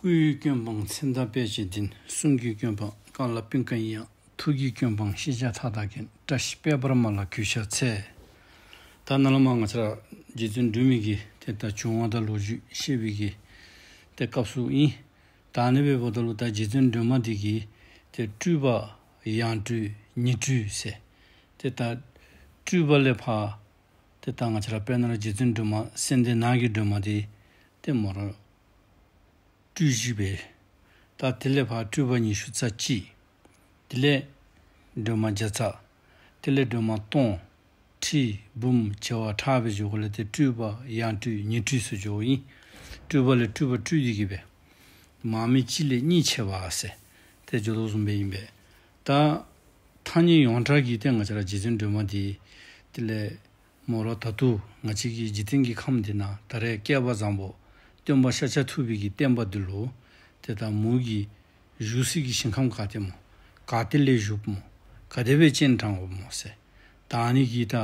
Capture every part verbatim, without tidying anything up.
སྐུའི་སྐྱོན་སྤངས་མཚན་དང་དཔེ་བྱད་ལྡན། གསུང་གི་སྐྱོན་སྤངས་རྐང་ལག་པིང་ཀ་ཡིན་ཡང་། ཐུགས་ཀྱི་སྐྱོན་སྤངས་ཤེས་བྱ་མཐའ་དག་མཁྱེན། བཀྲ་ཤིས་དཔལ་འབར་མ་ལ་གུས་ཕྱག་འཚལ། ད་ནཱ་ལས་མར་ང་བཅས་ར་རྗེ་བཙུན་སྒྲོལ་མའི་གི་ཏེ་ད་བྱུང་བ་དང་ལོ་རྒྱུས་བཤད་པའི་གི་ཏེ་སྐབས་སུ་ཨིན། ད་ཨ་ནི་སྦེ་འབདཝ་ད་ལུ་ད་རྗེ་བཙུན་སྒྲོལ་མ་འདི་གིས་ཏེ་སྤྲུལ་པ་ཡང་སྤྲུལ་ཉིང་སྤྲུལ་ཟེར། ཏེ་ད་སྤྲུལ་པ་ལས་ཕར་ཏེ་ད་ང་བཅས་ར་དཔེར་ན་ར་རྗེ་བཙུན་སྒྲོལ་མ་སེང་ལྡེང་ནགས་ཀྱི་སྒྲོལ་མ་འདི་ཏེ་མོ་ར་སྤྲུལ་བཞི་སྦེ། ད་དེ་ལས་ཕར་སྤྲུལ་པ་ཉི་ཤུ་རྩ་གཅིག། དེ་ལས་སྒྲོལ་མ་བརྒྱ་རྩ། དེ་ལས་སྒྲོལ་མ་སྟོང་། ཁྲི་འབུམ་བྱེ་བ་ཕྲག་སྦེ་འགྱོ་དགོ་ལས་ཏེ་སྤྲུལ་པ་ཡང་སྤྲུལ་ཉིང་སྤྲུལ་ཟེར་འགྱོཝ་ཨིན། སྤྲུལ་པ་ལས་སྤྲུལ་པ་སྤྲུལ་ཏེ་གིས་སྦེ། མར་མེ་གཅིག་ལས་གཉིས་ཆད་པ་ཟེར་ཏེ་འགྱོ་དོ་བཟུམ་སྦེ་ཨིན་པས། ད་ཐ་སྙད་ཡོངས་གྲགས་ཀྱི་ཏེ་ང་བཅས་ར་རྗེ་བཙུན་སྒྲོལ་མ་འདི་དེ་ལས་མོ་ར་ད་ལྟོ་ང་བཅས་ཀྱི་འཇིག་རྟེན་གྱི་ཁམས་འདི་ནང་ད་རེས་བསྐལ་པ་བཟང་པོ་སྟོན་པ་ཤཱཀྱ་ཐུབ་པའི་གི་བསྟན་པ་འདི་ལུ་ཏེ་ད་མོ་གིས་བཞུགས་སའི་གི་ཞིང་ཁམས་ག་ཏེ་སྨོ། ག་ཏེ་ལས་བཞུགསཔ་སྨོ། ག་དེ་སྦེ་སྤྱན་དྲངས་པ་སྨོ་ཟེར། ད་ཨ་ནི་གི་ད་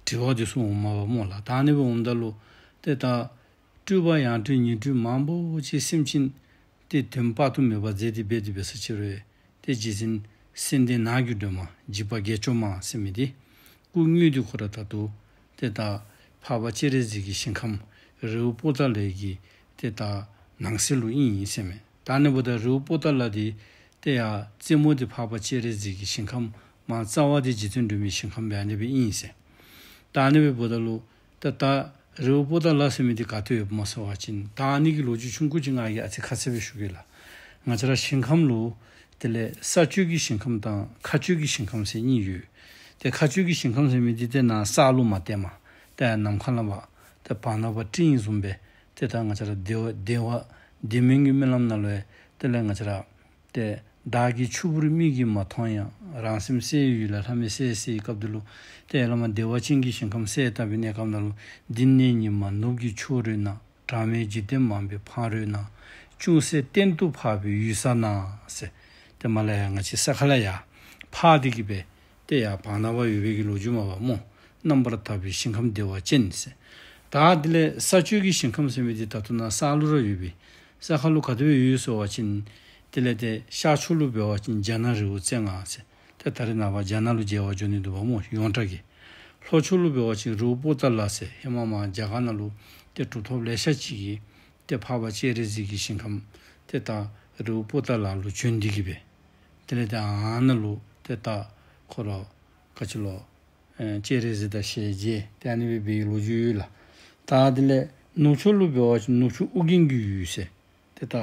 དྲི་བ་འདི་ཚུ་འོངམ་མས་པ་སྨོ་ལགས། ད་ཨ་ནི་སྦེ་འོངམ་ད་ལུ་ཏེ་ད་སྤྲུལ་པ་ཡང་སྤྲུལ་ཉིང་སྤྲུལ་མང་པོ་ཅིག་སེམས་ཅན་ཏེ་དོན་དཔག་ཏུ་མེད་པ་མཛད་དེ་འབད་དེ་འབད་ས་ཅིག་རུང་ཏེ་རྗེ་བཙུན་སེང་ལྡེང་ནགས་ཀྱི་སྒྲོལ་མ་འཇིགས་པ་བརྒྱད་སྐྱོབ་མ་ཟེར་མི་འདི་སྐུ་དངོས་འདི་ཁོ་ར་ད་ལྟོ་ཏེ་ད་འཕགས་པ་སྤྱན་རས་གཟིགས་ཀྱི་ཞིང་ཁམས་རི་བོ་པོ་ཏ་ལའི་གི་ཏེ་ད་ནང་གསེས་ལུ་ཨིན་ཨིན་ཟེར་མས། ད་ཨ་ནི་འབདཝ་ད་རི་བོ་པོ་ཏ་ལ་འདི་ཏེ་ཡར་རྩེ་མོ་འདི་འཕགས་པ་སྤྱན་རས་གཟིགས་ཀྱི་ཞིང་ཁམས། མར་རྩ་བ་འདི་རྗེ་བཙུན་སྒྲོལ་མའི་ཞིང་ཁམས་སྦེ་ཨ་ནི་སྦེ་ཨིན་ཟེར། ད་ཨ་ནི་སྦེ་འབདཝ་ད་ལུ་ད་ད་རི་བོ་པོ་ཏ་ལ་ཟེར་མི་འདི་ག་ཏེ་ཡོདཔ་སྨོ་ཟེར་བ་ཅིན་ད་ཨ་ནི་གི་ལོ་རྒྱུས་ཆུང་ཀུ་ཅིག་ང་གིས་ཨ་ཙི་ཁ་གསལ་སྦེ་ཞུ་གེ་ལགས། ང་བཅས་ར་ཞིང་ཁམས་ལུ་དེ་ལས་ས་སྤྱོད་ཀྱི་ཞིང་ཁམས་དང་མཁའ་སྤྱོད་ཀྱི་ཞིང་ཁམས་ཟེར་གཉིས་ཡོད། ཏེ་མཁའ་སྤྱོད་ཀྱི་ཞིང་ཁམས་ཟེར་མི་འདི་ཏེ་ནཱ་ས་ལུ་མ་བལྟ་བར་ཏེ་ནམ་མཁའ་ལས་ཕར་ཏེ་བར་ན་བ་སྤྲིན་བཟུམ་སྦེ་ཏེ་ད་ང་བཅས་ར་བདེ་བ་བདེ་བ་བདེ་སྨོན་གྱི་སྨོན་ལམ་ནང་ལུ་ཡང་དེ་ལས་ང་བཅས་ར་ཏེ་བདག་གིས་ཆུ་བུར་མིག་གིས་མ་མཐོང་ཡང་། རང་སེམས་གསལ་བའི་ཡུལ་ལ་ལྷ་མོས་གསལ་གསལ་བའི་སྐབས་འདི་ལུ་ཏེ་ཡར་ལས་མར་བདེ་བ་ཅན་གྱི་ཞིང་ཁམས་གསལ་བཏབ་པའི་གནས་སྐབས་ནང་ལུ། འདི་ནས་ཉི་མ་ནུབ་ཀྱི་ཕྱོགས་རོལ་ན། གྲངས་མེད་འཇིག་རྟེན་མང་པོའི་ཕ་རོལ་ན། ཅུང་ཟད་གཏན་དུ་ཕབ་པའི་ཡུལ་ས་ན་ཟེར། ཏེ་མར་ལས་ཡར་ང་བཅས་ས་ཁ་ལས་ཡར་འཕགས་ཏེ་གིས་སྦེ་ཏེ་ཡར་བར་ན་བ་ཡོད་པའི་གི་ལོ་རྒྱུས་མས་པ་སྨོ། རྣམ་པར་དག་པའི་ཞིང་ཁམས་བདེ་བ་ཅན་ཟེར། ད་དེ་ལས་ས་སྤྱོད་ཀྱི་ཞིང་ཁམས་ཟེར་མི་འདི་ད་ལྟོ་ནཱ་ས་ལུ་ར་ཡོད་པས། ས་ཁ་ལུ་ག་དེ་སྦེ་ཡོད་ཟེར་བ་ཅིན་དེ་ལས་ཏེ་ཤར་ཕྱོགས་ལུ་འབད་བ་ཅིན་རྒྱ་ནག་རི་བོ་རྩེ་ལྔ་ཟེར། ཏེ་ད་རེས་ནངས་པ་རྒྱ་ནག་ལུ་མཇལ་བར་འགྱོ་ནི་འདུག་པ་སྨོ་ཡོངས་གྲགས་ཀྱི། ལྷོ་ཕྱོགས་ལུ་འབད་བ་ཅིན་རི་བོ་པོ་ཏ་ལ་ཟེར་ཧེ་མ་མར་རྒྱ་གར་ནང་ལུ་ཏེ་གྲུབ་ཐོབ་ལེ་ཤ་ཅིག་གིས་ཏེ་འཕགས་པ་སྤྱན་རས་གཟིགས་ཀྱི་ཞིང་ཁམས་ཏེ་ད་རི་བོ་པོ་ཏ་ལ་ལུ་བྱོན་ཏེ་གིས་སྦེ་དེ་ལས་ཏེ་ཨ་ནཱ་ལུ་ཏེ་ད་ཁོ་ར་ག་ཅི་ལོ་ཨེ་སྤྱན་རས་གཟིགས་དང་ཞལ་མཇལ་ཏེ་ཨ་ནི་སྦེ་འབད་བའི་ལོ་རྒྱུས་ཡོད་ལགས། ད་དེ་ལས་ནུབ་ཕྱོགས་ལུ་འབད་བ་ཅིན་ནུབ་ཕྱོགས་ཨོ་རྒྱན་གྱི་ཡུལ་ཟེར། ཏེ་ད་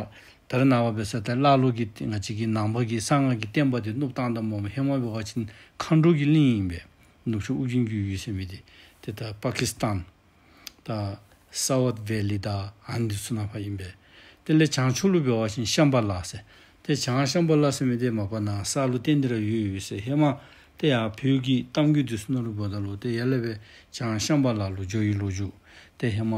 ད་རེས་ནངས་པ་འབད་ས་ཏེ་ཀླ་ཀློ་གི་ང་བཅས་ཀྱི་ནང་པ་གི་གསང་སྔགས་ཀྱི་བསྟན་པ་འདི་བསྣུབས་བཏང་དོ་སྨོ། ཧེ་མ་འབད་བ་ཅིན་མཁའ་འགྲོ་གི་གླིང་ཨིན་པས། ནུབ་ཕྱོགས་ཨོ་རྒྱན་གྱི་ཡུལ་ཟེར་མི་འདི་ཏེ་ད་པ་ཀིསི་ཏཱན་དང་སའུཐ་ཝེ་ལི་དང་ཨ་ནི་འདི་ཚུ་ནང་ཕར་ཨིན་པས། དེ་ལས་བྱང་ཕྱོགས་ལུ་འབད་བ་ཅིན་ཤམ་བྷ་ལ་ཟེར། ཏེ་བྱང་ཤམ་བྷ་ལ་ཟེར་མི་འདི་མ་པ་ནཱ་ས་ལུ་བརྟེན་ཏེ་ར་ཡོད་ཡོད་ཟེར། ཧེ་མ་ཏེ་ཡར་བོད་ཀྱི་གཏམ་རྒྱུད་འདི་ཚུ་ནང་ལུ་འབདཝ་ད་ལུ་ཏེ་ཡར་ལས་སྦེ་བྱང་ཤམ་བྷ་ལ་ལུ་འགྱོ་བའི་ལོ་རྒྱུས། ཏེ་ཧེ་མ་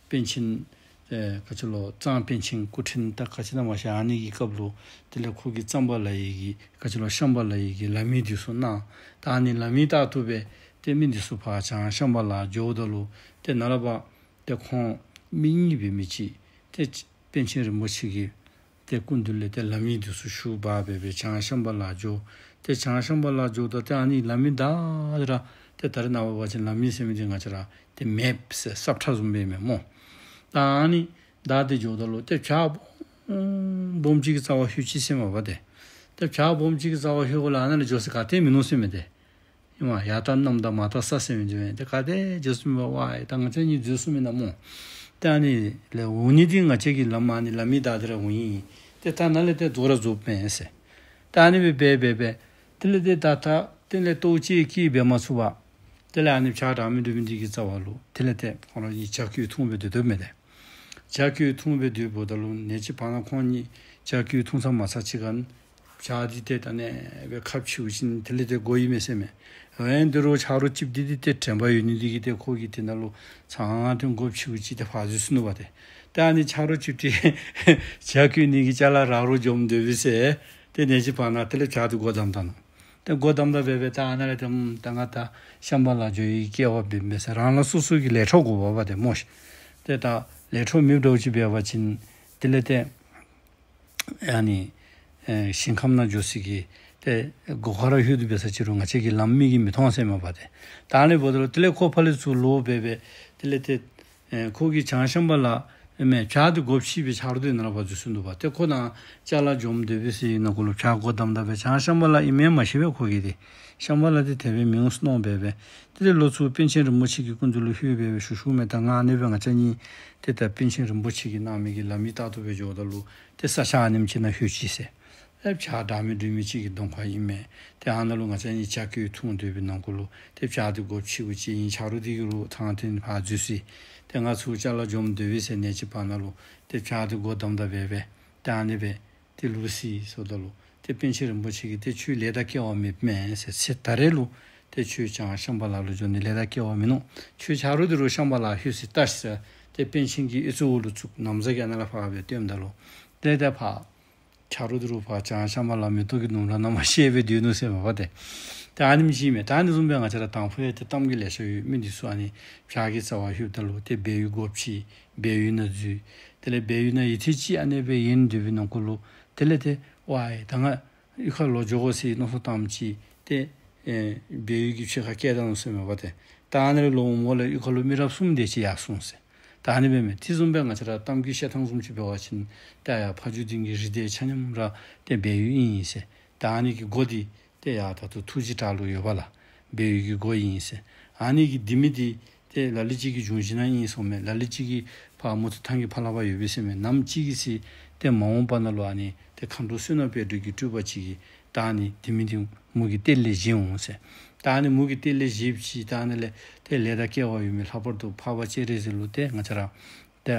པཎ་ཆེན་ཨེ་ག་ཅི་ལོ་གཙང་པཎ་ཆེན་སྐུ་ཕྲེང་དང་ག་ཅི་ལོ་མ་ཤེས། ཨ་ནི་གི་སྐབས་ལུ་དེ་ལས་ཁོ་གིས་གཙང་པ་ལ་ཡི་གི་ག་ཅི་ལོ་ཤམ་བྷ་ལ་ཡི་གི་ལམ་ཡིག་འདི་ཚུ་གནང་། ད་ཨ་ནི་ལམ་ཡིག་ལྟར་དུ་སྦེ་ཏེ་མི་འདི་ཚུ་ཕར་བྱང་ཤམ་བྷ་ལ་འགྱོཝ་ད་ལུ་ཏེ་ནཱ་ལས་ཕར་ཏེ་ཁོང་མི་གཉིས་སྦེ་མི་ཅིག་ཏེ་པཎ་ཆེན་རིན་པོ་ཆེ་གི་ཏེ་སྐུ་མདུན་ལས་ཏེ་ལམ་ཡིག་འདི་ཚུ་ཞུ་འབག་སྦེ་སྦེ་བྱང་ཤམ་བྷ་ལ་འགྱོ། ཏེ་བྱང་ཤམ་བྷ་ལ་འགྱོཝ་ད་ཏེ་ཨ་ནི་ལམ་ཡིག་བདའ་སྟེ་ར་ཏེ་ད་རེས་ནངས་པ་འབད་བ་ཅིན་ལམ་ཡིག་ཟེར་མི་འདི་ང་བཅས་ར་ཏེ་མེཔ་ཟེར་ས་ཁྲ་བཟུམ་སྦེ་མས་སྨོ། ད་ཨ་ནི་བདའ་སྟེ་འགྱོཝ་ད་ལུ་ཏེ་བྱག་སྦོམ་སྦོམ་ཅིག་གི་རྩ་བར་ལྷོད་ཅི་ཟེར་མས་པ་ཏེ། ཏེ་བྱག་སྦོམ་ཅིག་གི་རྩ་བར་ལྷོདཔ་ལས་ཨ་ནཱ་ལས་འགྱོ་ས་ག་ཏེ་མིན་ནུག་ཟེར་མས་ཏེ། ཧེ་མ་ཡར་ལྟ་གནམ་དང་མར་ལྟ་ས་ཟེར་མི་འདི་སྦེ་ཏེ་ག་ཏེ་འགྱོ་ས་མེད་པར་ཝའི་ད་ང་བཅས་གཉིས་འཛོལ་སོང་མེན་ན་སྨོ། ཏེ་ཨ་ནི་ལས་འོང་ནི་འདི་ང་བཅས་ཀྱི་ལམ་ཨ་ནི་ལམ་ཡིག་བདའ་སྟེ་ར་འོང་ཡི། ཏེ་ད་ནཱ་ལས་ཏེ་རྫོགས་ར་རྫོགསཔ་མས་ཟེར། ད་ཨ་ནི་སྦེ་འབད་འབད་འབད་དེ་ལས་ཏེ་ད་ད་དེ་ལས་ལྟོཝ་བཅད་སྐྱེལ་འབད་མ་ཚུགས་པར་དེ་ལས་ཨ་ནི་བྱག་གྲངས་མེད་འདྲ་མི་འདི་གི་རྩ་བ་ལུ་དེ་ལས་ཏེ་ཁོང་ར་གཉིས་ཇ་སྐོལ་འཐུང་སྦེ་སྡོད་སྡོདཔ་མས་ཏེ། ཇ་སྐོལ་འཐུང་སྦེ་སྡོདཔ་ད་ལུ་ནེ་ཅིག་བར་ན་ཁོང་གཉིས་ཇ་སྐོལ་འཐུང་ཚར་མ་ཚར་ཅིག་ཁར་བྱག་འདི་ཏེ་ད་ཨ་ནི་སྦེ་ཁ་ཕྱེ་བ་ཅིན་དེ་ལས་ཏེ་སྒོ་ཡོད་མས་ཟེར་མས། ཨེ་འདི་རུ་ཆ་རོགས་གཅིག་འདི་འདི་ཏེ་དྲན་པ་ཡོད་ནི་འདི་གིས་ཏེ་ཁོ་གིས་དེ་ནང་ལུ་ཚང་ཏེ་སྒོ་ཕྱེ་བ་ཅིན་ཏེ་ཕར་འཛུལ་སོང་ནུག་པ་ཏེ། ཏེ་ཨ་ནི་ཆ་རོགས་གཅིག་འདི་ཇ་སྐོལ་ནི་གི་ཅ་ལ་རག་རོགས་འཇོམས་སྡོད་པས་ཟེར། ཏེ་ནེ་ཅིག་བར་ན་དེ་ལས་བྱག་འདི་སྒོ་བསྡམས་ད་ནུག། ཏེ་སྒོ་བསྡམས་ད་འབད་འབད་ད་ཨ་ནཱ་ལས་ཏེ་ད་ང་ད་ཤམ་བྷ་ལ་འགྱོ་ནི་གི་སྐལ་བ་འབད་མེད་ཟེར་རང་ལ་སོ་སོ་གི་ལས་འཕྲོ་དགོ་པ་པ་ཏེ་སྨོ་ཤིག། ཏེ་ད་ལས་འཕྲོ་མེདཔ་འདྲཝ་ཅིག་འབད་བ་ཅིན་དེ་ལས་ཏེ་ ཨ་ནི་ཨེ་ཞིང་ཁམས་ནང་འགྱོ་ས་གི་ཏེ་སྒོ་ཁར་ལྷོད་དེ་འབད་ས་ཅིག་རུང་ང་བཅས་ཀྱི་ལམ་མིག་གིས་མི་མཐོང་ཟེར་མས་པ་ཏེ། ད་ཨ་ནི་འབདཝ་ད་ལུ་དེ་ལས་ཁོ་ཕར་ལས་ཚུར་ལོག་སྦེ་སྦེ་དེ་ལས་ཏེ་ཨེ་ཁོ་གིས་བྱང་ཤམ་བྷ་ལ་ཨེ་མས་བྱག་འདི་སྒོ་ཕྱེ་སྦེ་ཆ་རོགས་འདི་ནཱ་ལས་ཕར་འཛུལ་སོང་ནུག་པ། ཏེ་ཁོ་ནཱ་ཅ་ལ་འཇོམས་སྡེ་པའི་སའི་ནང་འཁོད་ལུ་བྱག་སྒོ་བསྡམས་ད་སྦེ་བྱང་ཤམ་བྷ་ལ་ཨིན་མས་མ་ཤེས་པས་ཁོ་གིས་ཏེ། ཤམ་བྷ་ལ་འདི་དེ་སྦེ་མི་འོང་མནོ་སྦེ་སྦེ་དེ་ལས་ལོག་ཚུར་པཎ་ཆེན་རིན་པོ་ཆེ་གི་སྐུ་མདུན་ལུ་ལྷོད་སྦེ་སྦེ་ཞུ་ཞུཝ་མས། ད་ང་ཨ་ནི་སྦེ་ང་བཅས་གཉིས་ཏེ་ད་པཎ་ཆེན་རིན་པོ་ཆེ་གིས་གནང་མི་གི་ལམ་ཡིག་ལྟར་དུ་སྦེ་འགྱོཝ་ད་ལུ་ཏེ་ས་ཆ་ཨ་ནེམ་ཅིག་ནང་ལྷོད་ཅི་ཟེར། ཨེ་བྱག་འདྲ་མིན་འདྲ་མིན་ཅིག་གི་གདོང་ཁར་ཨིན་མས། ཏེ་ཨ་ནཱ་ལུ་ང་བཅས་གཉིས་ཇ་སྐོལ་འཐུང་སྡོད་པའི་ནང་འཁོད་ལུ་ཏེ་བྱག་འདི་སྒོ་ཕྱེཝ་ཅིག་ཨིན། ཆ་རོགས་འདི་གིས་རོགས་ཐང་ཐོན་ཕར་འཛུལ་སོ་ཡི། ཏེ་ང་ཚུར་ཅ་ལ་འཇོམས་སྡེ་པའི་སའི་གནས་ཀྱི་བར་ན་ལུ་ཏེ་བྱག་འདི་སྒོ་བསྡམས་ད་སྦེ་སྦེ་ཏེ་ཨ་ནི་སྦེ་ཏེ་ལུས་སོ་ཡི་ཟེརཝ་ད་ལུ་ཏེ་པཎ་ཆེན་རིན་པོ་ཆེ་གིས་ཏེ་ཁྱོད་ལས་དང་སྐལ་བ་མེདཔ་མས་ཟེར། ཚེ་ད་རེས་ལུ་ཏེ་ཁྱོད་བྱང་ཤམ་བྷ་ལ་ལུ་འགྱོ་ནི་ལས་དང་སྐལ་བ་མིན་ནུག། ཁྱོད་ཆ་རོགས་འདི་རོགས་ཤམ་བྷ་ལ་ལྷོད་སའི་ལྟ་ཤིག་ཟེར། ཏེ་པཎ་ཆེན་གྱི་ཨེ་ཙི་འོག་ལུ་བཙུགས། ན་བཟའ་གི་ཨ་ནཱ་ལས་ཕར་སྦེ་བཏོནམ་ད་ལུ་ཏེ་ད་ཕར་ཆ་རོགས་འདི་རོགས་ཕར་བྱང་ཤམ་བྷ་ལ་མེ་ཏོག་གི་ལྡུམ་ར་ནང་མར་བཤལ་སྦེ་སྡོད་ནུག་ཟེར་མས་པ་ཏེ། ཏེ་ཨ་ནེམ་ཅིག་མས། ད་ཨ་ནི་བཟུམ་སྦེ་ང་བཅས་ར་དང་ཕུ་ཡང་ཏེ་གཏམ་གྱི་ལེ་ཤ་ཡོད། མི་འདི་ཚུ་ཨ་ནི་བྱག་གི་རྩ་བར་ལྷོདཔ་ད་ལུ་ཏེ་སྦས་ཡུལ་སྒོ་ཕྱེ། སྦས་ཡུལ་ནང་འཛུལ། དེ་ལས་སྦས་ཡུལ་ནང་ཡུད་ཐེངས་ཅིག་ཨ་ནི་སྦེ་ཡོད་སྡོད་པའི་ནང་འཁོད་ལུ་དེ་ལས་ཏེ་ཝའི་ད་ང་གཡུས་ཁར་ལོག་འགྱོ་དགོ་ཟེར་མནོ་བསམ་བཏངམ་ཅིག་ཏེ་ཨེ་སྦས་ཡུལ་གྱི་ཕྱི་ཁར་བསྐྱལ་ད་ནུག་ཟེར་མས་པ་ཏེ། ད་ཨ་ནི་ལས་ལོག་འོངམ་ལས་གཡུས་ཁ་ལུ་མི་རབས་གསུམ་དེ་ཅིག་ཡར་སོང་ཟེར། ད་ཨ་ནི་སྦེ་མས། དེ་བཟུམ་སྦེ་ང་བཅས་ར་གཏམ་རྒྱུད་བཤད་ཐངས་བཟུམ་ཅིག་འབད་བ་ཅིན་ད་ཡར་ཕ་ཇོ་སྡིངས་ཀྱི་རི་དེ་ཆ་མཉམ་ར་ཏེ་སྦས་ཡུལ་ཨིན་ཟེར། ད་ཨ་ནི་གི་སྒོ་འདི་ཏེ་ཡར་ད་ལྟོ་ཐུགས་རྗེ་བྲག་ལུ་ཡོད་པ་ལགས། སྦས་ཡུལ་གྱི་སྒོ་ཨིན་ཟེར། ཨ་ནི་གི་ལྡེ་མིག་འདི་ཏེ་ལ་ལུ་ཅིག་གི་འབྱུང་བཞི་ནང་ཨིན་ཟེར་མས། ལ་ལུ་ཅིག་གི་ཕར་མུ་ཏིག་ཐང་གི་ཕར་ལས་ཕར་ཡོད་པས་ཟེར་མས། ནམ་ཅིག་གི་ཚེ་ཏེ་མ་འོངས་པ་ནང་ལུ་ཨ་ནི་ཏེ་མཁའ་འགྲོ་བསོད་ནམས་དཔལ་སྒྲོན་གྱི་སྤྲུལ་པ་ཅིག་གིས་ད་ཨ་ནི་ལྡེ་མིག་འདི་མོ་གི་གཏེར་ལས་བཞེས་འོང་ཟེར། ད་ཨ་ནི་མོ་གི་གཏེར་ལས་བཞེསཔ་ཅིག་ད་ཨ་ནི་ལས་ཏེ་ལས་དང་སྐལ་བ་ཡོད་མི་ལྷག་པར་དུ་འཕགས་པ་སྤྱན་རས་གཟིགས་ལུ་ཏེ་ང་བཅས་ར་ཏེ་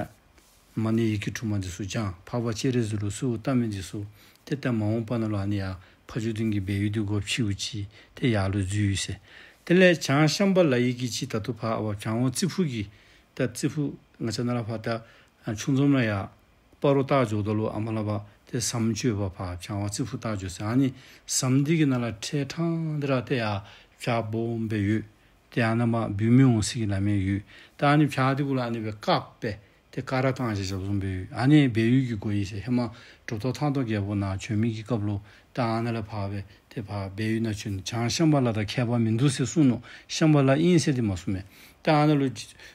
མ་ཎི་ཡི་གེ་དྲུག་མ་འདི་ཚུ་བགྱང་། འཕགས་པ་སྤྱན་རས་གཟིགས་ལུ་གསོལཝ་བཏབ་མི་འདི་ཚུ་ཏེ་ད་མ་འོངས་པ་ནང་ལུ་ཨ་ནི་ཡར་ཕ་ཇོ་སྡིངས་ཀྱི་སྦས་ཡུལ་འདི་སྒོ་ཕྱེཝ་ཅིག་ཏེ་ཡར་ལུ་འཛུལ་ཡི་ཟེར། དེ་ལས་བྱང་ཤམ་བྷ་ལ་ཡི་གི་ཅིག་ད་ལྟོ་ཕར་ཨ་བར་བྱང་འོག་རྩི་ཕུག་གི་ད་རྩི་ཕུག་ང་བཅས་ནཱ་ལས་ཕར་ད་ཆུ་འཛོམས་ལས་ཡར་སྤ་རོ་བལྟ་འགྱོཝ་ད་ལུ་ཨ་མ་ལས་ཕར་ཏེ་ཟམ་ཅིག་ཡོདཔ་ཕར་བྱང་འོག་རྩི་ཕུག་བལྟ་འགྱོ་ས། ཨ་ནི་ཟམ་འདི་གི་ནང་ལས་ཐད་ཐང་འདི་ར་ཏེ་ཡར་བྱག་སྦོམ་སྦེ་ཡོད། ཏེ་ཨ་ནཱ་མར་བུད་མེད་འོང་ས་གི་ལམ་ཡང་ཡོད། ད་ཨ་ནི་བྱག་འདི་གུ་ལུ་ཨ་ནི་སྦེ་བཀག་སྦེ་ཏེ་ཀ་ར་བཏང་བཞག་བཞགཔ་བཟུམ་སྦེ་ཡོད། ཨ་ནི་སྦས་ཡུལ་གྱི་སྒོ་ཨིན་ཟེར། ཧེ་མ་གྲུབ་ཐོབ་ཐང་སྟོང་རྒྱལ་པོ་ནཱ་བྱོན་མི་གི་སྐབས་ལུ་ད་ཨ་ནཱ་ལས་ཕར་སྦེ་ཏེ་ཕར་སྦས་ཡུལ་ནང་བྱོན། བྱང་ཤམ་བྷ་ལ་དང་ཁྱད་པར་མིན་འདུག་ཟེར་གསུངས་ནུག། ཤམ་བྷ་ལ་ཨིན་ཟེར་ཏེ་མ་གསུངས་མས། ད་ཨ་ནཱ་ལུ་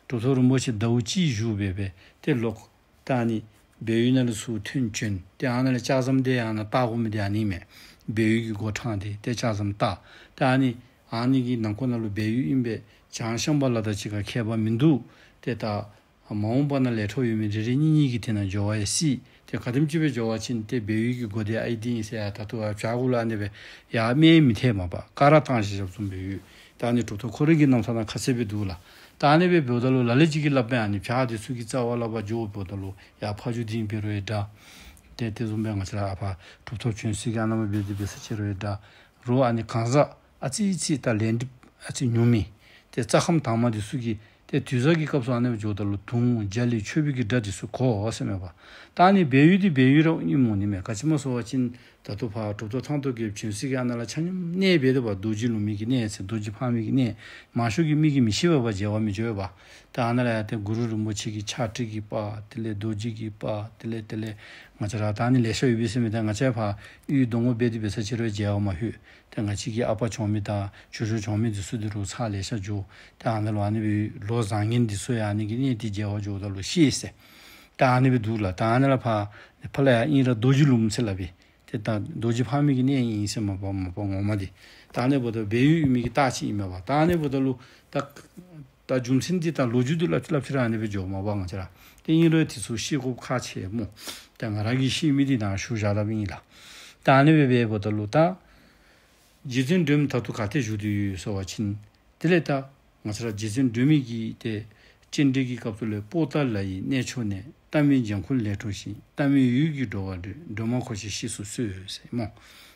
གྲུབ་ཐོབ་རིན་པོ་ཆེ་ཟླཝ་གཅིག་བཞུགས་སྦེ་སྦེ་ཏེ་ལོག་ད་ཨ་ནི་སྦས་ཡུལ་ནང་ལས་ཚུར་ཐོན་བྱོན། ཏེ་ཨ་ནཱ་ལས་ལྕགས་ཟམ་དེ་ཡང་ནཱ་བཏགས་དགོ་མི་འདི་ཨ་ནི་མས། སྦས་ཡུལ་གྱི་སྒོ་དྲངས་ཏེ་ཏེ་ལྕགས་ཟམ་བཏགས། ད་ཨ་ནི་ཨ་ནི་གི་ནང་འཁོད་ནང་ལུ་སྦས་ཡུལ་ཨིན་པས། བྱང་ཤམ་བྷ་ལ་དང་གཅིག་ཁར་ཁྱད་པར་མིན་འདུག། ཏེ་ད་མ་འོངས་པ་ནང་ལས་འཕྲོ་ཡོད་མི་རེ་རེ་གཉིས་གཉིས་ཀྱིས་དེ་ནང་འགྱོ་བ་ཡང་སྲིད། ཏེ་ག་དེམ་ཅིག་སྦེ་འགྱོ་བ་ཅིན་ཏེ་སྦས་ཡུལ་གྱི་སྒོ་དེ་ཨའི་འདི་ཨིན་ཟེར་ཡར་ད་ལྟོ་ཡར་བྱག་གུ་ལུ་ཨ་ནི་སྦེ་ཡར་མར་མི་ཐལ་མས་པ། ཀ་ར་བཏང་བཞག་བཞགཔ་བཟུམ་སྦེ་ཡོད། ད་ཨ་ནི་གྲུབ་ཐོབ་ཁོ་རའི་གི་རྣམ་ཐར་ནང་ཁ་གསལ་སྦེ་འདུག་ལགས། ད་ཨ་ནི་སྦེ་འབདཝ་ད་ལུ་ལ་ལུ་ཅིག་གིས་སླབ་པས། ཨ་ནི་བྱག་འདི་ཚུ་གི་རྩ་བར་ལས་ཕར་འགྱོ་འབདཝ་ད་ལུ་ཡར་ཕ་ཇོ་སྡིངས་འབད་རུང་ཡང་འདྲ། ཏེ་དེ་བཟུམ་སྦེ་ང་བཅས་ར་ཨ་ཕར་གྲུབ་ཐོབ་བྱོན་ས་གི་ཨ་ནཱ་མར་འབད་དེ་འབད་ས་ཅིག་རུང་ཡང་འདྲ། རོགས་ཨ་ནི་གང་ཟག་ཨ་ཙི་ཙི་ད་ལས་སྒྲིབ་ཨ་ཙི་ཉུང་མི་ཏེ་རྩ་ཁམས་དྭངས་མ་འདི་ཚུ་གིས་ཏེ་དུས་བཟང་གི་སྐབས་སུ་ཨ་ནི་སྦེ་འགྱོཝ་ད་ལུ་དུང་རྒྱ་གླིང་མཆོད་པའི་གི་སྒྲ་འདི་ཚུ་གོ་ཟེར་མས་པ། ད་ཨ་ནི་སྦས་ཡུལ་འདི་སྦས་ཡུལ་ར་ཨིནམ་འོང་ནི་མས། ག་ཅི་སྨོ་ཟེར་བ་ཅིན་ད་ལྟོ་ཕར་གྲུབ་ཐོབ་ཐང་སྟོང་རྒྱལཔོ་བྱོན་ས་གི་ཨ་ནཱ་ལས་ཆ་མཉམ་གནས་འབད་དེ་འབད་རྡོ་རྗེ་ལུང་མའི་གི་གནས་ཟེར་རྡོ་རྗེ་ཕག་མོའི་གི་གནས། མང་ཤོས་ཀྱིས་མི་གིས་མི་ཤེས་པས་པ། མཇལ་བར་མི་འགྱོ་བས་པ། ད་ཨ་ནཱ་ལས་ཡང་ཏེ་གུ་རུ་རིན་པོ་ཆེ་གི་ཕྱག་བྲིས་ཀྱི་པར་དེ་ལས་རྡོ་རྗེ་གི་པར་དེ་ལས་དེ་ལས་ང་བཅས་ར་ད་ཨ་ནི་ལེ་ཤ་ཡོད་པས་ཟེར་མས། ད་ང་བཅས་ཕར་གཡུས་སྡོང་པོ་འབད་དེ་འབད་ས་ཅིག་རུང་མཇལ་བར་མ་ལྷོད། ཏེ་ང་བཅས་ཀྱི་ཨ་པ་གྱོང་མི་དང་ཇོ་ཇོ་གྱོང་མི་འདི་ཚུ་འདི་རུང་ཚར་ལེ་ཤ་འགྱོ། ཏེ་ཨ་ནཱ་ལུ་ཨ་ནི་སྦེ་ལོ་བཟང་ངན་འདི་ཚུ་ཡང་ཨ་ནི་གི་གནས་འདི་མཇལ་བར་འགྱོཝ་ད་ལུ་ཤེས་ཟེར། ད་ཨ་ནི་སྦེ་འདུག་ལགས། ད་ཨ་ནཱ་ལས་ཕར་ཕར་ལས་ཡར་ཨིན་རུང་རྡོ་རྗེ་ལུང་ཟེར་སླབ་པས། ཏེ་ད་རྡོ་རྗེ་ཕག་མོའི་གི་གནས་ཨིན་ཟེར་མས་པ་མས་པ་ངོ་མ་འདི། ད་ཨ་ནི་འབདཝ་ད་སྦས་ཡུལ་ཨིན་མི་གི་རྟགས་ཅིག་ཨིན་མས་པ། ད་ཨ་ནི་འབདཝ་ད་ལུ་ད་ད་རྒྱུ་མཚན་འདི་ད་ལོ་རྒྱུས་འདི་སླབ་སླབ་ཅི་རུང་ཨ་ནི་སྦེ་འགྱོཝ་མས་པ་ང་བཅས་ར། ཏེ་ཨིན་རུང་དེ་ཚུ་ཤེས་དགོཔ་ཁག་ཆེ་སྨོ། ད་ང་ར་གིས་ཤེས་མི་འདི་ནཱ་ཞུ་བཞག་དཔ་ཨིན་ལགས། ད་ཨ་ནི་སྦེ་འབདཝ་ད་ལུ་ད་རྗེ་བཙུན་སྒྲོལ་མ་ད་ལྟོ་ག་ཏེ་བཞུགས་ཏེ་ཡོད་ཟེར་བ་ཅིན་དེ་ལས་ད་ང་བཅས་ར་རྗེ་བཙུན་སྒྲོལ་མ་གིས་ཏེ་སྤྱན་འདྲེན་གྱི་སྐབས་སུ་ལས་པོ་ཏ་ལ་ཡི་གནས་མཆོག་ནས། ཏ་མིན་འཇམ་མགོན་ལས་འཁྲུངས་ཤིང་། ཏ་མིན་འོད་ཀྱི་འགྲོ་བ་སྒྲོལ། སྒྲོལ་མ་འཁོར་བཅས་གཤེགས་སུ་གསོལ་ཟེར་སྨོ།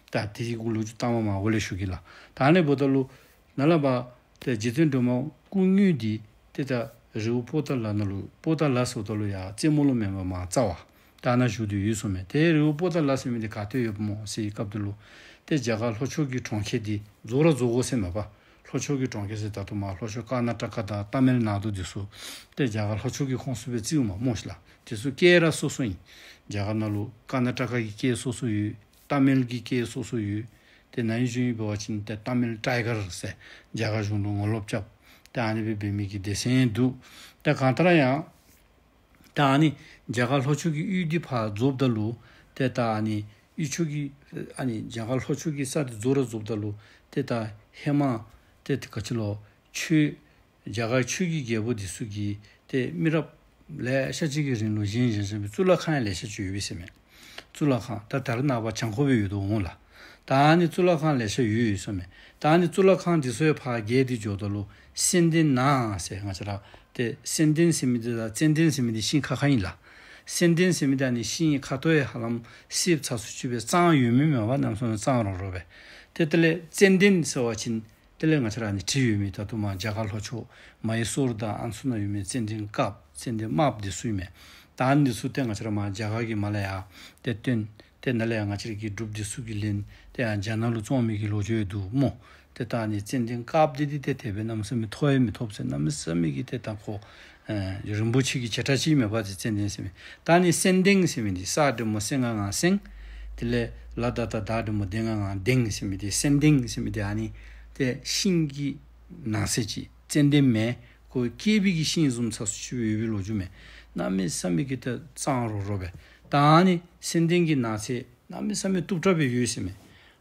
ད་དེ་གི་ལོ་རྒྱུས་ད་མ་མ་འོག་ལས་ཞུ་གེ་ལགས། ད་ཨ་ནི་འབདཝ་ད་ལུ་ནཱ་ལས་ཕར་ཏེ་རྗེ་བཙུན་སྒྲོལ་མ་སྐུ་དངོས་འདི་ཏེ་ད་རི་བོ་པོ་ཏ་ལ་ནང་ལུ་པོ་ཏ་ལ་ཟེརཝ་ད་ལུ་ཡར་རྩེ་མོ་ལུ་མེན་པར་མར་རྩ་བར་ད་ནཱ་བཞུགས་ཏེ་ཡོད་ཟེར་མས། ཏེ་རི་བོ་པོ་ཏ་ལ་ཟེར་མི་འདི་ག་ཏེ་ཡོདཔ་སྨོ་ཟེར་བའི་སྐབས་དེ་ལུ་ཏེ་རྒྱ་གར་ལྷོ་ཕྱོགས་ཀྱི་གྲོང་ཁྱེར་འདི་རྫོགས་ར་རྫོགས་དགོ་ཟེར་མས་པ། ལྷོ་ཕྱོགས་ཀྱི་གྲོང་ཁྱེར་ཟེར་ད་ལྟོ་མར་ལྷོ་ཕྱོགས་ཀར་ན་ཊ་ཀ་དང་ཏ་མིལ་ནཱ་ཌུ་འདི་ཚུ་ཏེ་རྒྱ་གར་ལྷོ་ཕྱོགས་ཀྱི་ཁོངས་སུ་སྦེ་བརྩིཝ་མས་སྨོ་ཤིག་ལགས། འདི་ཚུ་ཀེ་ར་སོ་སོ་ཨིན། རྒྱ་གར་ནང་ལུ་ཀར་ན་ཊ་ཀ་གི་སྐད་སོ་སོ་ཡོད། ཏ་མིལ་གྱི་སྐད་སོ་སོ་ཡོད། ཏེ་ན་ཧིང་གཞེས་ནིང་འབད་བ་ཅིན་ཏེ་ཏ་མིལ་ཊའི་གར་ཟེར་རྒྱ་གར་གཞུང་ལུ་ངོ་ལོག་རྐྱབ། ཏེ་ཨ་ནི་སྦེ་འབད་མི་གི་སྡེ་ཚན་འདུག། ཏེ་གང་ལྟར་ཡང་ད་ཨ་ནི་རྒྱ་གར་ལྷོ་ཕྱོགས་ཀྱི་ཡུལ་འདི་ཕར་རྫོགསཔ་ད་ལུ་ཏེ་ད་ཨ་ནི་ཡུལ་ཕྱོགས་ཀྱི་ཨ་ནི་རྒྱ་གར་ལྷོ་ཕྱོགས་ཀྱི་ས་འདི་རྫོགས་ར་རྫོགསཔ་ད་ལུ་ཏེ་ད་ཧེ་མ་ཏེ་ཏེ་ག་ཅི་ལོ་ཆོས་རྒྱ་གར་ཆོས་ཀྱི་རྒྱལ་པོ་འདི་ཚུ་གིས་ཏེ་མི་རབས་ལེ་ཤ་ཅིག་གི་རིང་ལུ་བཞེངས་བཞེངས་བཞེངས་པའི་གཙུག་ལག་ཁང་ཡང་ལེ་ཤ་ཅིག་ཡོད་པས་ཟེར་མས། གཙུག་ལག་ཁང་ད་ད་རེས་ནངས་པ་བྱང་ཁོག་སྦེ་ཡོད་དོ་འོང་ལགས། ད་ཨ་ནི་གཙུག་ལག་ཁང་ལེ་ཤ་ཡོད་ཡོད་ཟེར་མས། ད་ཨ་ནི་གཙུག་ལག་ཁང་འདི་ཚུ་ཡང་ཕར་བརྒལ་ཏེ་འགྱོཝ་ད་ལུ་ཙན་དན་ནགས་ཟེར་ང་བཅས་ར་ཏེ་ཙན་དན་ཟེར་མི་འདི་དང་ཙན་དན་ཟེར་མི་འདི་ཤིང་ཁ་ཁ་ཨིན་ལགས། ཙན་དན་ཟེར་མི་འདི་ཨ་ནི་ཤིང་ཁ་ཐོག་ཡང་ཧ་ལམ་སེརཔོ་ཚ་སུ་ཅིག་སྦེ་གཙང་ཡོད་མི་མས་པ། གནམ་མེད་ས་མེད་གཙང་རོང་རོང་སྦེ། ཏེ་དེ་ལས་ཙན་དན་ཟེར་བ་ཅིན་དེ་ལས་ང་བཅས་ར་ཨ་ནི་བྲིས་ཡོད་མི་ད་ལྟོ་མར་རྒྱ་གར་ལྷོ་ཕྱོགས་མ་ཡུལ་སོག་རི་དང་ཨ་ནི་ཚུ་ནང་ཡོད་མི་ཙན་དན་དཀརཔོ་ཙན་དན་དམརཔོ་འདི་ཚུ་ཨིན་མས། ད་ཨ་ནི་འདི་ཚུ་ཏེ་ང་བཅས་ར་མར་རྒྱ་གར་གྱི་མར་ལས་ཡར་ཏེ་བཏོན། ཏེ་ནཱ་ལས་ཡར་ང་བཅས་ར་གི་འབྲུགཔ་འདི་ཚུ་གིས་ལེན། ཏེ་ཡར་རྒྱ་ནག་ལུ་བཙོང་མི་གི་ལོ་རྒྱུས་ཡང་འདུག་སྨོ། ཏེ་ད་ཨ་ནི་ཙན་དན་དཀརཔོ་འདི་འདི་ཏེ་དེ་སྦེ་གནམ་མེད་ས་མེད་ཐོག་ཡང་མི་ཐོགས་ཟེར། གནམ་མེད་ས་མེད་ཀྱི་ཏེ་ད་ཁོ་ཨེ་རིན་པོ་ཆེ་གི་བྱེ་བྲག་ཅིག་མས་པ། ཏེ་ཙན་དན་ཟེར་མི། ད་ཨ་ནི་སེང་ལྡེང་ཟེར་མི་འདི་ས་འགྲེང་མོ་སེང་ང་ངང་སེང་། དེ་ལས་ལ་ད་བཏགས་ལྡ་འགྲེང་མོ་ལྡེ་ང་ངང་ལྡེང་ཟེར་མི་འདི་སེང་ལྡེང་ཟེར་མི་འདི་ཨ་ནི་ཏེ་ཤིང་གི་ནགས་ཚལ་ཅིག་ཙན་དན་མེན། ཁོ་སྐྱེས་པའི་གི་ཤིང་བཟུམ་ཚ་སུ་ཅིག་སྦེ་ཡོད་པའི་ལོ་རྒྱུས་མས། གནམ་མེད་ས་མེད་ཀྱི་ཏེ་གཙང་རོང་རོང་སྦེ། ད་ཨ་ནི་སེང་ལྡེང་གི་ནགས་ཚལ་གནམ་མེད་ས་མེད་སྟུག་དྲགས་སྦེ་ཡོད་ཟེར་མས།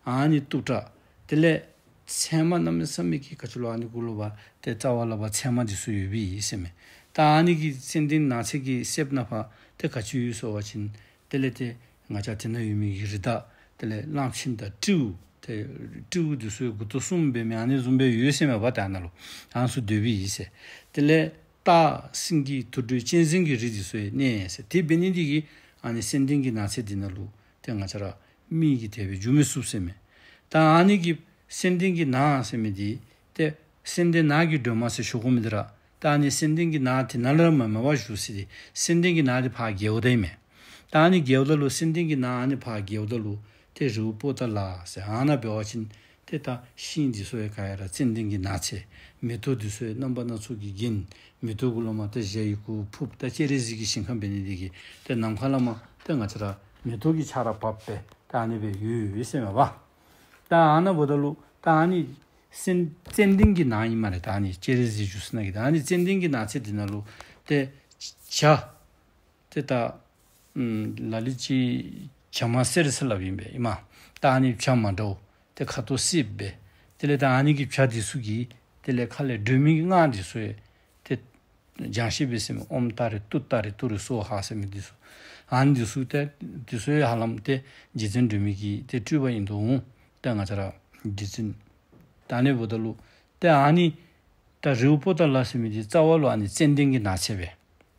ཨ་ནི་སྟུག་དྲགས། དེ་ལས་ཚལ་མ་གནམ་མེད་ས་མེད་ཀྱི་ག་ཅི་ལོ་ཨ་ནི་གུ་ལུ་བ་ཏེ་རྩ་བ་ལས་ཕར་ཚལ་མ་འདི་ཚུ་ཡོད་པའི་ཨིན་ཟེར་མས། ད་ཨ་ནི་གི་སེང་ལྡེང་ནགས་ཚལ་གྱི་གསེབ་ནང་ཕར་ཏེ་ག་ཅི་ཡོད་ཟེར་བ་ཅིན་དེ་ལས་ཏེ་ང་བཅས་དེ་ནང་ཡོད་མི་གི་རི་དྭགས་དེ་ལས་གླང་ཆེན་དང་སྤྲེའུ་ཏེ་སྤྲེའུ་འདི་ཚུ་ཡང་མགུ་ཏོ་གསུམ་འབད་མི་ཨ་ནི་བཟུམ་སྦེ་ཡོད་ཟེར་མས་པ། ད་ཨ་ནཱ་ལུ་ཨ་ནི་ཚུ་སྡོད་པའི་ཨིན་ཟེར། དེ་ལས་སྟག་སེང་གེ་དུད་འགྲོ་གཅན་གཟན་གྱི་རིགས་འདི་ཚུ་ཡང་གནས་ཟེར། དེ་འབད་ནི་འདི་གིས་ཨ་ནི་སེང་ལྡེང་གི་ནགས་ཚལ་འདི་ནང་ལུ་ཏེ་ང་བཅས་ར་མི་གིས་དེ་སྦེ་འགྱོ་མི་ཚུགས་ཟེར་མས། ད་ཨ་ནི་གི་སེང་ལྡེང་གི་ནགས་ཟེར་མི་འདི་ཏེ་སེང་ལྡེང་ནགས་ཀྱི་སྒྲོན་མ་ཟེར་ཞུ་དགོ་མི་འདི་ར། ད་ཨ་ནི་སེང་ལྡེང་གི་ནགས་འདི་ནང་ལུ་ར་མ་མེན་པར་བཞུགས་ཟེར་ཏེ་སེང་ལྡེང་གི་ནགས་འདི་ཕར་བརྒལཝ་ད་ཨིན་མས། ད་ཨ་ནི་བརྒལཝ་ད་ལུ་སེང་ལྡེང་གི་ནགས་ཨ་ནི་ཕར་བརྒལཝ་ད་ལུ་ཏེ་རི་བོ་པོ་ཏ་ལ་ཟེར་ཨ་ནཱ་འབད་བ་ཅིན་ཏེ་ད་ཤིང་འདི་ཚུ་ཡང་ག་ར་ཙན་དན་གྱི་ནགས་ཚལ། མེ་ཏོག་འདི་ཚུ་ཡང་རྣམ་པ་སྣ་ཚོགས་ཀྱིས་བརྒྱན། མེ་ཏོག་གུ་ལུ་མར་ཏེ་ཞ་ཡི་གུ་ཕུབ། ད་སྤྱན་རས་གཟིགས་ཀྱི་ཞིང་ཁམས་འབད་ནི་འདི་གིས་ཏེ་ནམ་མཁའ་ལས་མར་ཏེ་ང་བཅས་ར་མེ་ཏོག་གི་ཆརཔ་འབབ་སྦེ་ད་ཨ་ནི་སྦེ་ཡོད་ཡོད་ཟེར་མས་པ། ད་ཨ་ནཱ་འབདཝ་ད་ལུ་ད་ཨ་ནི་སེང་ཙན་དན་གྱི་ནགས་ཨིན་སྨ་རེ། ད་ཨ་ནི་སྤྱན་རས་གཟིགས་བཞུགས་ས་ནང་གི་ད་ཨ་ནི་ཙན་དན་གྱི་ནགས་ཚལ་འདི་ནང་ལུ་ཏེ་བྱ་ཏེ་ད་ཨམ་ལ་ལུ་ཅིག་བྱ་མ་སེར་ཟེར་སླབ་ཨིན་པས་ཨིན་མས། ད་ཨ་ནི་བྱ་མ་འདྲཝ་ཏེ་ཁ་དོག་སེརཔོ་སྦེ། དེ་ལས་ད་ཨ་ནི་གི་བྱ་འདི་ཚུ་གིས་དེ་ལས་ཁ་ལས་སྒྲོལ་མའི་གི་སྔགས་འདི་ཚུ་ཡང་ཏེ་སྦྱང་ཤེས་པས་ཟེར་མས། ཨོཾ་ཏཱ་རེ་ཏུཏྟཱ་རེ་ཏུ་རེ་སྭཱ་ཧཱ་ཟེར་མི་འདི་ཚུ། ཨ་ནི་འདི་ཚུ་ཏེ་འདི་ཚུ་ཡང་ཧ་ལམ་ཏེ་རྗེ་བཙུན་སྒྲོལ་མའི་གི་ཏེ་སྤྲུལ་པ་ཨིན་དོ་འོང་། ཏེ་ང་བཅས་ར་རྗེ་བཙུན་ད་ཨ་ནི་འབདཝ་ད་ལུ་ཏེ་ཨ་ནི་ད་རི་བོ་པོ་ཏ་ལ་ཟེར་མི་འདི་རྩ་བ་ལུ་ཨ་ནི་ཙན་དན་གྱི་ནགས་ཚལ་སྦེ།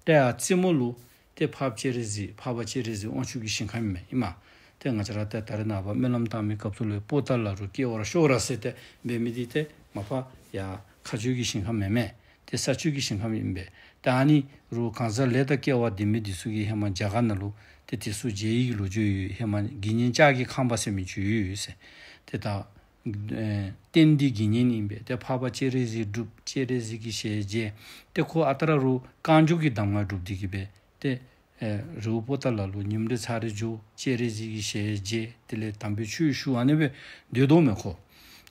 ཏེ་ཡར་རྩེ་མོ་ལུ་ཏེ་འཕགས་པ་སྤྱན་རས་གཟིགས་འཕགས་པ་སྤྱན་རས་གཟིགས་དབང་ཕྱུག་གི་ཞིང་ཁམས་ཨིན་མས་ཨིན་མས། ཏེ་ང་བཅས་ར་ཏེ་ད་རེས་ནངས་པ་སྨོན་ལམ་བཏབ་མི་སྐབས་སུ་ལུ་པོ་ཏ་ལ་རུ་སྐྱེ་བར་ཤོག་ར་ཟེར་ཏེ་འབད་མི་འདི་ཏེ་མ་པ་ཡར་མཁའ་སྤྱོད་ཀྱི་ཞིང་ཁམས་མེན་མས། ཏེ་ས་སྤྱོད་ཀྱི་ཞིང་ཁམས་ཨིན་པས། ཏེ་ཨ་ནི་རུ་གང་ཟག་ལས་དང་སྐལ་བ་ལྡན་མི་འདི་ཚུ་གིས་ཧེ་མ་རྒྱ་གར་ནང་ལུ་ཏེ་དེ་ཚུ་མཇལ་ཡི་གི་ལོ་རྒྱུས་ཡོད། ཧེ་མ་དགེ་བསྙེན་ལྕགས་ཀྱི་ཁང་པ་ཟེར་མི་ཅིག་ཡོད་ཟེར། ཏེ་ད་ཨེ་རྟེན་འདི་དགེ་བསྙེན་ཨིན་པས། ཏེ་འཕགས་པ་སྤྱན་རས་གཟིགས་སྒྲུབ། སྤྱན་རས་གཟིགས་ཀྱི་ཞལ་མཇལ། ཏེ་ཁོ་ཨ་རྟག་ར་རུ་རྐང་མགྱོགས་ཀྱི་གདམས་ངག་སྒྲུབ་སྟེ་གིས་སྦེ་ཏེ་ཨེ་རི་བོ་པོ་ཏ་ལ་ལུ་ཉིནམ་རེ་ཚར་རེ་འགྱོ། སྤྱན་རས་གཟིགས་ཀྱི་ཞལ་མཇལ། དེ་ལས་དམ་པའི་ཆོས་ཞུ། ཨ་ནི་སྦེ་སྡོད་དོ་མས་ཁོ།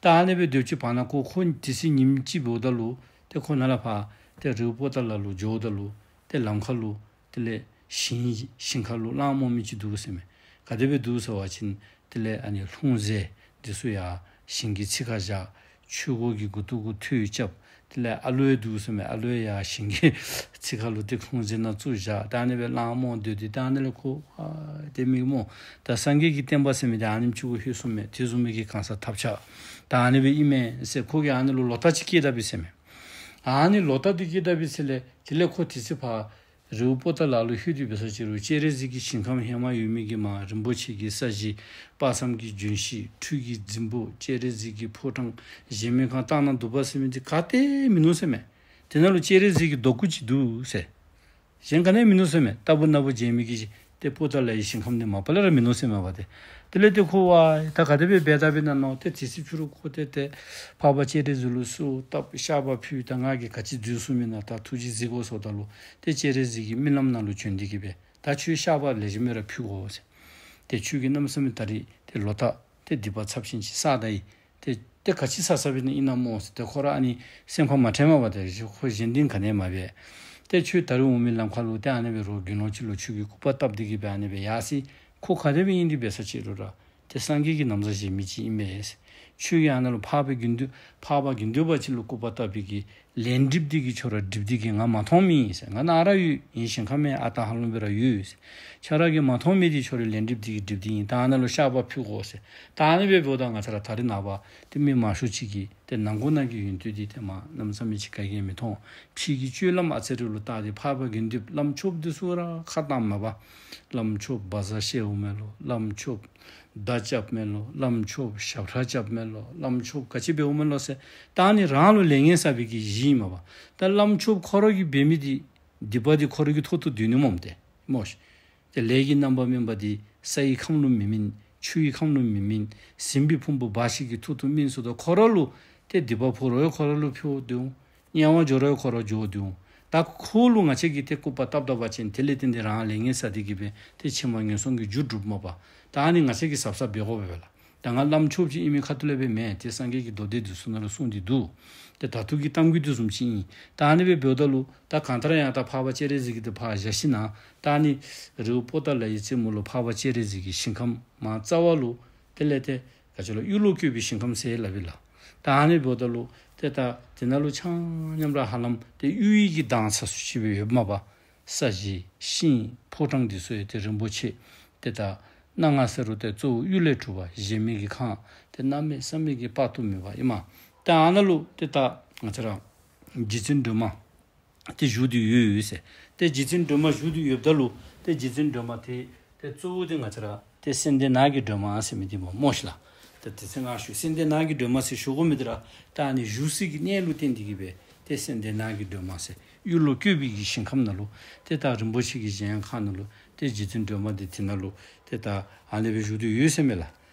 ད་ཨ་ནི་སྦེ་སྡོད་ཅི་བར་ན་ཁོ་ཁོ་དེ་ཚེ་ཉིནམ་ཅིག་འབདཝ་ད་ལུ་ཏེ་ཁོ་ནཱ་ལས་ཕར་ཏེ་རི་བོ་པོ་ཏ་ལ་ལུ་འགྱོཝ་ད་ལུ་ཏེ་ལམ་ཁ་ལུ་དེ་ལས་ཞིང་ཞིང་ཁ་ལུ་གླང་རྨོ་མི་ཅིག་འདུག་ཟེར་མས། ག་དེ་སྦེ་འདུག་ཟེར་བ་ཅིན་དེ་ལས་ཨ་ནི་ལྷུང་བཟེད་འདི་ཚུ་ཡར་ཞིང་གི་ཚིག་ཁར་བཞག། ཆོས་གོས་ཀྱི་མགུ་ཏོ་གུ་ཐོད་རྐྱབ། དེ་ལས་ཨ་ལོ་ཡང་འདུག་ཟེར་མས། ཨ་ལོ་ཡང་ཞིང་གི་ཚིག་ཁ་ལུ་ཏེ་ལྷུང་བཟེད་ནང་བཙུགས་བཞག། ད་ཨ་ནི་སྦེ་གླང་རྨོ་སྡོད་དེ་ད་ཨ་ནི་ལས་ཁོ་ཨ་ཏེ་མི་རྨོ། ད་སངས་རྒྱས་ཀྱི་བསྟན་པ་ཟེར་མི་འདི་ཨ་ནེམ་ཅིག་གུ་ལྷོད་སོང་མས། དེ་བཟུམ་མའི་གི་གང་ཟག་ཐབས་ཆག་ད་ཨ་ནི་སྦེ་ཨིན་མས་ཟེར་ཁོ་གིས་ཨ་ནི་ལུ་ལོག་ལྟ་ཅིག་སྐྱེས་ད་པས་ཟེར་མས། ཨ་ནི་ལོག་ལྟ་འདི་སྐྱེས་ད་པས་ཟེར་ལས་དེ་ལས་ཁོ་དེ་ཚེ་ཕར་རི་བོ་པོ་ཏ་ལ་ལུ་ལྷོད་དེ་འབད་ས་ཅིག་རུང་སྤྱན་རས་གཟིགས་ཀྱི་ཞིང་ཁམས་ཧེ་མ་ཡོད་མི་གི་མར་རིན་པོ་ཆེ་གི་ས་གཞི། དཔག་བསམ་གྱི་ལྗོན་ཤིང་། ཁྲུས་ཀྱི་རྫིང་བུ། སྤྱན་རས་གཟིགས་ཀྱི་ཕོ་བྲང་། གཞལ་མེད་ཁང་། རྟ་ནག་འདུག་པ་ཟེར་མི་འདི་ག་ཏེ་མིན་ནུག་ཟེར་མས། དེ་ནང་ལུ་སྤྱན་རས་གཟིགས་ཀྱི་རྡོ་སྐུ་ཅིག་འདུག་ཟེར། གཞན་ག་ནི་ཡང་མིན་ནུག་ཟེར་མས། ལྟ་བུ་ན་བུ་མཇལ་མི་གི་ཏེ་པོ་ཏ་ལའི་ཞིང་ཁམས་འདི་མ་པ་ལས་ར་མིན་ནུག་ཟེར་མས་པ་ཏེ། དེ་ལས་ཏེ་ཁོ་ཝའི་ད་ག་དེ་སྦེ་འབད་ད་འབད་ན་མནོ། ཏེ་དེ་ཚེ་ཕྱི་རུ་ཁོ་ཏེ་ཏེ་འཕགས་པ་སྤྱན་རས་གཟིགས་ལུ་གསོལཝ་བཏབ། བཤགས་པ་ཕུལ། ད་ང་གིས་ག་ཅི་འཛོལ་སོང་མེན་ན་ད་ཐུགས་རྗེ་གཟིགས་དགོ་ཟེརཝ་ད་ལུ་ཏེ་སྤྱན་རས་གཟིགས་ཀྱིས་རྨི་ལམ་ནང་ལུ་བྱོན་ཏེ་གིས་སྦེ་ ད་ཁྱོད་བཤགས་པ་ལེགས་ཤོམ་སྦེ་ར་ཕུལ་དགོ་ཟེར། ཏེ་ཁྱོད་ཀྱིས་གནམ་མེད་ས་མེད་ད་རིས་ཏེ་ལོག་ལྟ་ཏེ་སྡིག་པ་ཚབས་ཆེན་ཅིག་བསགས་ད་ཡི། ཏེ་ཏེ་ག་ཅི་བསགས་བསགསཔ་ཨིན་ན་སྨོ་ཟེར། ཏེ་ཁོ་ར་ཨ་ནི་སེམས་ཁར་མ་དྲན་པར་ཏེ་ཁོ་གཞན་དོན་ག་ནི་ཡང་མ་འབད། ཏེ་ཁྱོད་ད་རིས་འོང་མི་ལམ་ཁར་ལུ་ཏེ་ཨ་ནི་སྦེ་རོགས་དགེ་སློང་ཅིག་ལུ་ཁྱོད་ཀྱིས་སྐུར་པ་བཏབ་སྟེ་གི་སྦེ་ཨ་ནི་སྦེ་ཡར་སོ་ཡི། ཁོ་ག་དེ་སྦེ་ཨིན་དེ་འབད་ས་ཅིག་རུང་ར་ཏེ་སངས་རྒྱས་ཀྱི་ན་བཟའ་བཞེས་མི་ཅིག་ཨིན་པས། ཁྱོད་ཀྱིས་ཨ་ནཱ་ལུ་འཕགས་པ་དགེ་འདུན་འཕགས་པ་དགེ་འདུན་པ་ཅིག་ལུ་སྐུར་པ་བཏབ་པའི་གི་ལན་གྲིབ་འདི་གིས་ཁྱོད་ར་གྲིབ་འདི་གིས་ང་མ་མཐོང་མི་ཨིན་ཟེར། ང་ནཱ་ར་ཡོད། ཨིན་ཞིང་ཁམས་ཨ་རྟག་ཧ་ལམ་སྦེ་ར་ཡོད་ཟེར། ཁྱོད་ར་གིས་མ་མཐོང་མི་འདི་ཁྱོད་རའི་ལན་གྲིབ་འདི་གི་གྲིབ་འདི་ཨིན། ད་ཨ་ནཱ་ལུ་བཤགས་པ་ཕུལ་དགོ་ཟེར། ད་ཨ་ནི་སྦེ་འབདཝ་ད་ང་བཅས་ར་ད་རིས་ནངས་པ་ཏེ་མི་མང་ཤོས་ཅིག་གིས་ཏེ་ནང་སྒོ་ནང་གི་ཡོན་ཏན་འདི་ཏེ་མ་གནམ་མེད་ས་མེད་ཅིག་ག་གིས་མི་མཐོང་། ཕྱི་གི་སྤྱོད་ལམ་ཨ་ཙི་རེ་ལུ་བལྟ་སྟེ་འཕགས་པ་དགེ་འདུན་བླམ་ཆོསཔ་འདི་ཚུ་ར་ཁ་བཏངམ་མས་པ། བླམ་ཆོསཔ་བཛྲ་བཤད་འོང་མས་ལོ། བླམ་ཆོསཔ་མདའ་རྐྱབ་མས་ལོ། བླམ་ཆོསཔ་ཞབས་ཁྲ་རྐྱབ་མས་ལོ། བླམ་ཆོསཔ་ག་ཅི་འབད་འོང་མས་ལོ་ཟེར། ད་ཨ་ནི་རང་ལུ་ལས་ངན་བསགས་པའི་གི་གཞི་ཨིན་མས་པ། ད་བླམ་ཆོསཔ་ཁོ་ར་གིས་འབད་མི་འདི་སྡིག་པ་འདི་ཁོ་ར་གི་ཐོག་ཏུ་སྡོད་ནི་སྨོ་ཏེ་སྨོ་ཤིག། ཏེ་ལས་ཀྱི་རྣམ་པར་སྨིན་པ་འདི་ས་ཡི་ཁམས་ལུ་མི་སྨིན། ཆུ་ཡི་ཁམས་ལུ་མི་སྨིན། ཟིན་པའི་ཕུང་པོ་འབའ་ཞིག་གི་ཐོག་ཏུ་སྨིན་སོངམ་ད་ཁོ་ར་ལུ་ཏེ་སྡིག་པ་ཕོག་རུང་ཁོ་ར་ལུ་ཕོག་སྟེ་འོང་། དམྱལ་བར་འགྱོ་རུང་ཁོ་ར་འགྱོ་སྟེ་འོང་། ད་ཁོ་ལུ་ང་བཅས་ཀྱིས་ཏེ་སྐུར་པ་བཏབ་བཏབ་པ་ཅིན་དེ་ལས་བརྟེན་ཏེ་རང་ལས་ངན་བསགས་ཏེ་གི་སྦེ་ཏེ་ཕྱི་མ་ངན་སོང་གི་རྒྱུ་སྒྲུབ་མས་པ། ད་ཨ་ནི་ང་བཅས་ཀྱིས་གཟབ་གཟབ་འབད་དགོ་པས་ལགས། ད་ང་བླམ་ཆོསཔ་ཅིག་ཨིན་མི་ཁ་ཐུག་ལས་སྦེ་མེན། ཏེ་སངས་རྒྱས་ཀྱི་མདོ་སྡེ་འདི་ཚུ་ནང་ལུ་གསུངས་ཏེ་འདུག། ཏེ་ད་ཐུགས་ཀྱི་གཏམ་རྒྱུད་འདི་བཟུམ་ཅིག་ཨིན། ད་ཨ་ནི་སྦེ་འབདཝ་ད་ལུ་ད་གང་ལྟར་ཡང་ད་འཕགས་པ་སྤྱན་རས་གཟིགས་ཀྱིས་ཏེ་ཕར་བཞག་ཞིནམ་ད་ཨ་ནི་རི་བོ་པོ་ཏ་ལ་ཡི་རྩེ་མོ་ལུ་འཕགས་པ་སྤྱན་རས་གཟིགས་ཀྱི་ཞིང་ཁམས་མར་རྩ་བ་ལུ་དེ་ལས་ཏེ་ག་ཅི་ལོ་གཡུ་ལོ་བཀོད་པའི་ཞིང་ཁམས་ཟེར་སླབ་ཨིན་ལགས། ད་ཨ་ནི་འབདཝ་ད་ལུ་ཏེ་ད་དེ་ནང་ལུ་ཆ་མཉམ་ར་ཧ་ལམ་ཏེ་གཡུ་ཡི་གི་མདངས་ཚ་སུ་ཅིག་སྦེ་ཡོདཔ་མས་པ། ས་གཞི་ཤིང་ཕོ་བྲང་འདི་ཚུ་ཡང་ཏེ་རིན་པོ་ཆེ། ཏེ་ད་སྣ་ལྔ་ཟེར་རུང་ཏེ་གཙོ་བོ་གཡུ་ལས་གྲུབ་པ། གཞལ་མེད་ཀྱི་ཁང་ཏེ་གནམ་མེད་ས་མེད་ཀྱི་དཔག་ཏུ་མེད་པ་ཨིན་མས། ཏེ་ཨ་ནཱ་ལུ་ཏེ་ད་ང་བཅས་ར་རྗེ་བཙུན་སྒྲོལ་མ་ཏེ་བཞུགས་ཏེ་ཡོད་ཡོད་ཟེར། ཏེ་རྗེ་བཙུན་སྒྲོལ་མ་བཞུགས་ཏེ་ཡོདཔ་ད་ལུ་ཏེ་རྗེ་བཙུན་སྒྲོལ་མ་ཏེ་ཏེ་གཙོ་བོ་ཏེ་ང་བཅས་ར་ཏེ་སེང་ལྡེང་ནགས་ཀྱི་སྒྲོལ་མ་ཟེར་མི་འདི་སྨོ་སྨོ་ཤིག་ལགས། ཏེ་དེ་ཚེ་ང་ཞུ་སེང་ལྡེང་ནགས་ཀྱི་སྒྲོལ་མ་ཟེར་ཞུ་དགོ་མི་འདི་ར་ད་ཨ་ནི་བཞུགས་སའི་གི་གནས་ལུ་བརྟེན་ཏེ་གི་སྦེ་ཏེ་སེང་ལྡེང་ནགས་ཀྱི་སྒྲོལ་མ་ཟེར་གཡུ་ལོ་བཀོད་པའི་གི་ཞིང་ཁམས་ནང་ལུ་ཏེ་ད་རིན་པོ་ཆེ་གི་གཞལ་ཡས་ཁང་ནང་ལུ་ཏེ་རྗེ་བཙུན་སྒྲོལ་མ་འདི་དེ་ནང་ལུ་ཏེ་ད་ཨ་ནི་སྦེ་བཞུགས་ཏེ་ཡོད་ཟེར་མས་ལགས།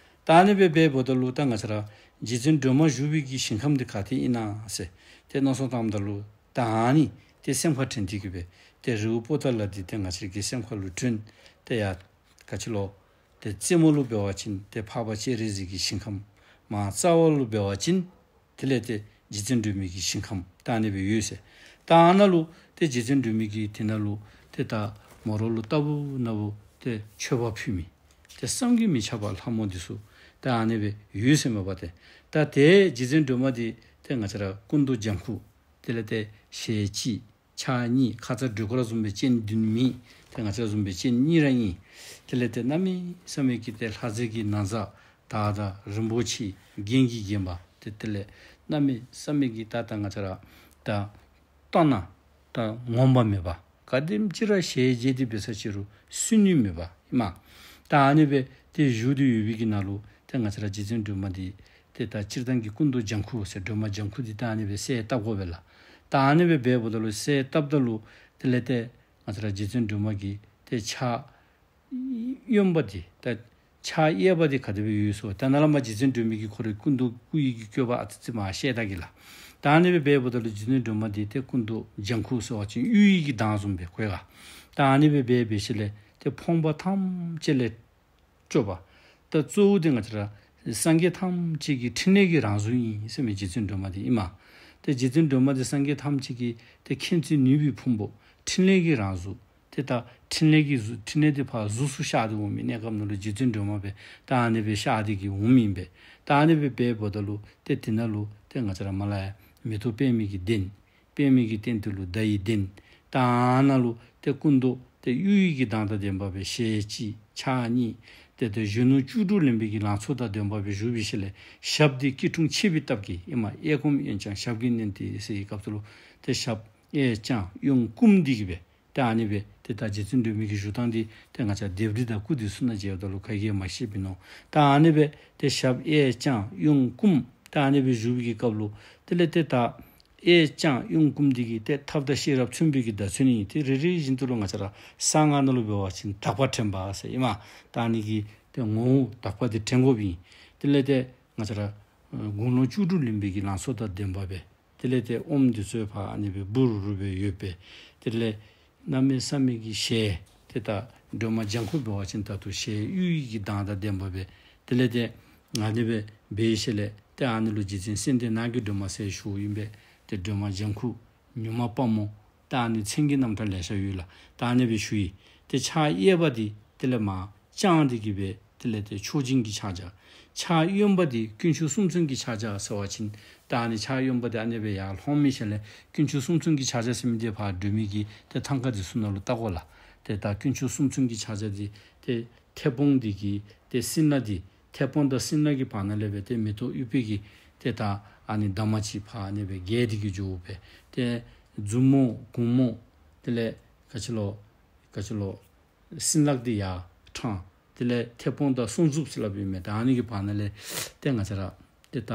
ད་ཨ་ནི་སྦེ་འབདཝ་ད་ལུ་ད་ང་བཅས་ར་རྗེ་བཙུན་སྒྲོལ་མ་བཞུགས་པའི་གི་ཞིང་ཁམས་འདི་ག་ཏེ་ཨིན་ན་ཟེར་ཏེ་མནོ་བསམ་བཏངམ་ད་ལུ་ད་ཨ་ནི་ཏེ་སེམས་ཁར་དྲན་ཏེ་གི་སྦེ་ཏེ་རི་བོ་པོ་ཏ་ལ་འདི་ཏེ་ང་བཅས་ཀྱི་སེམས་ཁ་ལུ་དྲན། ཏེ་ཡ་ག་ཅི་ལོ། ཏེ་རྩེ་མོ་ལུ་འབད་བ་ཅིན་ཏེ་འཕགས་པ་སྤྱན་རས་གཟིགས་ཀྱི་ཞིང་ཁམས། མར་རྩ་བ་ལུ་འབད་བ་ཅིན་དེ་ལས་ཏེ་རྗེ་བཙུན་སྒྲོལ་མའི་གི་ཞིང་ཁམས་ད་ཨ་ནི་སྦེ་ཡོད་ཟེར། ད་ཨ་ནཱ་ལུ་ཏེ་རྗེ་བཙུན་སྒྲོལ་མའི་གི་དེ་ནང་ལུ་ཏེ་ད་མོ་ར་ལུ་ལྟ་བུ་ན་བུ་ཏེ་མཆོད་པ་ཕུལ་མི་ཏེ་བསམ་གྱིས་མི་ཁྱབ་པ་ལྷ་མོ་འདི་ཚུ་ད་ཨ་ནི་སྦེ་ཡོད་ཟེར་མས་པ། ཏེ་ད་ཏེ་རྗེ་བཙུན་སྒྲོལ་མ་འདི་ཏེ་ང་བཅས་ར་སྐུ་མདོག་ལྗང་ཁུ། དེ་ལས་ཏེ་ཞལ་གཅིག་ཕྱག་གཉིས། ཁ་ཙ་སྒྲོལ་དཀར་བཟུམ་སྦེ་སྤྱན་བདུན་མེད། ཏེ་ང་བཅས་བཟུམ་སྦེ་སྤྱན་གཉིས་ར་ཨིན། དེ་ལས་ཏེ་གནམ་མེད་ས་མེད་ཀྱི་ཏེ་ལྷ་རྫས་ཀྱི་ན་བཟའ་དར་དང་རིན་པོ་ཆེ་རྒྱན་གྱིས་བརྒྱན་པ། ཏེ་དེ་ལས་གནམ་མེད་ས་མེད་ཀྱི་ད་ད་ང་བཅས་ར་ད་ལྟ་ན་ད་ངོམས་པ་མེད་པ། ག་དེམ་ཅིག་ར་ཞལ་མཇལ་ཏེ་འབད་ས་ཅིག་རུང་སུན་ནི་མེད་པ་ཨིན་མས། ད་ཨ་ནི་སྦེ་ཏེ་བཞུགས་ཏེ་ཡོད་པའི་གི་ནང་ལུ་ཏེ་ང་བཅས་ར་རྗེ་བཙུན་སྒྲོལ་མ་འདི་ཏེ་ད་སྤྱིར་བཏང་གི་སྐུ་མདོག་ལྗང་ཁུ་ཟེར་སྒྲོལ་མ་ལྗང་ཁུ་འདི་ད་ཨ་ནི་སྦེ་གསལ་བཏབ་དགོ་པས་ལགས། ད་ཨ་ནི་སྦེ་འབདཝ་ད་ལུ་གསལ་བཏབ་ད་ལུ་དེ་ལས་ཏེ་ང་བཅས་ར་རྗེ་བཙུན་སྒྲོལ་མ་གི་ཏེ་ཕྱག་གཡོནམ་འདི་ད་ཕྱག་གཡས་པ་འདི་ག་དེ་སྦེ་ཡོད་ཟེར་བ་ད་ནཱ་ལས་མར་རྗེ་བཙུན་སྒྲོལ་མའི་གི་ཁོ་རའི་སྐུ་མདོག་སྐུ་ཡི་གི་བཀོད་པ་ཨ་ཙི་ཙི་མར་བཤད་ད་གེ་ལགས། ད་ཨ་ནི་སྦེ་འབདཝ་ད་ལུ་རྗེ་བཙུན་སྒྲོལ་མ་འདི་ཏེ་སྐུ་མདོག་ལྗང་ཁུ་ཟེར་བ་ཅིན་གཡུ་ཡི་གི་མདངས་བཟུམ་སྦེ་གོ་ཡི་ག། ད་ཨ་ནི་སྦེ་འབད་འབད་ཞིནམ་ལས་ཏེ་ཕོངས་པ་ཐམས་ཅད་ལས་སྐྱོབ་པ། ད་གཙོ་བོ་འདི་ང་བཅས་ར་སངས་རྒྱས་ཐམས་ཅད་ཀྱི་ཕྲིན་ལས་ཀྱི་རང་གཟུགས་ཨིན་ཟེར་མི་རྗེ་བཙུན་སྒྲོལ་མ་འདི་ཨིན་མས། ཏེ་རྗེ་བཙུན་སྒྲོལ་མ་འདི་སངས་རྒྱས་ཐམས་ཅད་ཀྱི་ཏེ་མཁྱེན་བརྩེ་ནུས་པའི་ཕུང་པོ་ཕྲིན་ལས་ཀྱི་རང་གཟུགས། ཏེ་ད་ཕྲིན་ལས་ཀྱི་གཟུགས་ཕྲིན་ལས་འདི་ཕར་གཟུགས་སུ་ཤར་ཏེ་འོང་མི་གནས་སྐབས་ནང་ལུ་རྗེ་བཙུན་སྒྲོལ་མ་སྦེ་ད་ཨ་ནི་སྦེ་ཤར་ཏེ་གི་འོང་མི་ཨིན་པས། ད་ཨ་ནི་སྦེ་འབདཝ་ད་ལུ་ཏེ་དེ་ནང་ལུ་ཏེ་ང་བཅས་ར་མར་ལས་ཡར་མེ་ཏོག་པདྨའི་གི་གདན། པདྨའི་གི་སྟེང་དེ་ལུ་ཟླ་ཡི་གདན། ད་ཨ་ནཱ་ལུ་ཏེ་སྐུ་མདོག་ཏེ་གཡུ་ཡི་གི་མདངས་དང་ལྡན་པ་སྦེ་ཞལ་གཅིག་ཕྱག་གཉིས། ཏེ་ཏེ་གཞོན་ནུ་བཅུ་དྲུག་ལེན་པའི་གི་ལང་ཚོ་དང་ལྡན་པ་སྦེ་བཞུགས་པའི་ཤུལ་ལས་ཞབས་འདི་སྐྱིལ་ཀྲུང་ཕྱེད་པའི་སྟབས་ཀྱིས་ཨེ་མ་གཡས་བསྐུམ་གཡོན་བརྐྱང་ཞབས་ཀྱིས་མནན་ཏེ་ཟེར་བའི་སྐབས་སུ་ལུ་ཏེ་ཞབས་གཡས་བརྐྱང་གཡོན་བསྐུམ་འདི་གིས་སྦེ་ཏེ་ཨ་ནི་སྦེ་ཏེ་ད་རྗེ་བཙུན་སྒྲོལ་མའི་གི་བཞུགས་སྟངས་འདི་ཏེ་ང་བཅས་ལྡེབས་རིས་དང་སྐུ་འདི་ཚུ་ནང་མཇལཝ་ད་ལུ་ག་གིས་ཡང་མ་ཤེསཔ་ཨིན་ནོ། ད་ཨ་ནི་སྦེ་ཏེ་ཞབས་གཡས་བརྐྱང་གཡོན་བསྐུམ་ད་ཨ་ནི་སྦེ་བཞུགས་པའི་གི་སྐབས་ལུ་དེ་ལས་ཏེ་ད་གཡས་བརྐྱང་གཡོན་བསྐུམ་འདི་གིས་ཏེ་ཐབས་དང་ཤེས་རབ་མཚོན་པའི་གི་བརྡ་མཚོན་ཨིན། ཏེ་རེ་རེ་བཞིན་དུ་ལུ་ང་བཅས་ར་གསང་སྔགས་ནང་ལུ་འབད་བ་ཅིན་དག་པ་དྲན་པ་ཟེར་ཨིན་མས། ད་ཨ་ནི་གི་ཏེ་ངོ་བོ་དག་པ་འདི་དྲན་དགོཔ་ཨིན། དེ་ལས་ཏེ་ང་བཅས་ར་དགུང་ལོ་བཅུ་དྲུག་ལོན་པའི་གི་ལང་ཚོ་དང་ལྡན་པ་སྦེ། དེ་ལས་ཏེ་ཨོམ་འདི་ཚུ་ཕར་ཨ་ནི་སྦེ་འབུར་རུ་སྦེ་ཡོད་པས། དེ་ལས་གནམ་མེད་ས་མེད་ཀྱི་ཞལ་ཏེ་ད་ སྒྲོལ་མ་ལྗང་ཁུ་འབད་བ་ཅིན་ད་ལྟོ་ཞལ་དབུས་ཀྱི་མདངས་དང་ལྡནམ་སྦེ། དེ་ལས་ཏེ་ཨ་ནི་སྦེ་འབད་ཞིནམ་ལས་ཏེ་ཨ་ནི་ལུ་རྗེ་བཙུན་གསལ་ལྡན་ནགས་ཀྱི་སྒྲོལ་མ་ཟེར་ཞུཝ་ཨིན་པས། ཏེ་སྒྲོལ་མ་ལྗང་ཁུ་མྱུར་མ་དཔའ་མོ། ད་ཨ་ནི་མཚན་གྱི་རྣམ་གྲངས་ལེ་ཤ་ཡོད་ལགས། ད་ཨ་ནི་སྦེ་ཞུ་ཡི། ཏེ་ཕྱག་གཡས་པ་འདི་དེ་ལས་མར་བརྐྱང་སྟེ་གི་སྦེ་དེ་ལས་ཏེ་མཆོག་སྦྱིན་གྱི་ཕྱག་རྒྱ། ཕྱག་གཡོན་པ་འདི་དཀོན་མཆོག་གསུམ་མཚོན་གྱི་ཕྱག་རྒྱ་ཟེར་བ་ཅིན། ད་ཨ་ནི་ཕྱག་གཡོན་པ་འདི་ཨ་ནི་སྦེ་ཡར་ལྷོང་མི་ཤེས་ལས་དཀོན་མཆོག་གསུམ་མཚོན་གྱི་ཕྱག་རྒྱ་ཟེར་མི་འདི་ཕར་སྒྲོལ་མའི་གི་ཏེ་ཐང་ཀ་འདི་ཚུ་ནང་ལུ་བལྟ་དགོ་ལགས། ཏེ་ད་དཀོན་མཆོག་གསུམ་མཚོན་གྱི་ཕྱག་རྒྱ་འདི་ཏེ་མཐེ་བོང་འདི་གི་ཏེ་སྲིན་ལག་འདི་མཐེ་བོང་དང་སྲིན་ལག་གི་བར་ན་ལས་སྦེ་ཏེ་མེ་ཏོག་དབྱུག་པའི་གི་ཏེ་ད་ཨ་ནི་འདབ་མ་ཅིག་ཕར་ཨ་ནི་སྦེ་བརྒྱད་འདི་གིས་འཇོག་སྦེ། ཏེ་མཛུབ་མོ་གུང་མོ་དེ་ལས་ག་ཅི་ལོ་ག་ཅི་ལོ་སྲིན་ལག་འདི་ཡར་འཕྲང་། དེ་ལས་མཐེ་བོང་དང་སྲོག་འཛུགས་ཟེར་སླབ་ཨིན་མས། ད་ཨ་ནི་གི་བར་ན་ལས་ཏེ་ང་བཅས་ར་ཏེ་ད་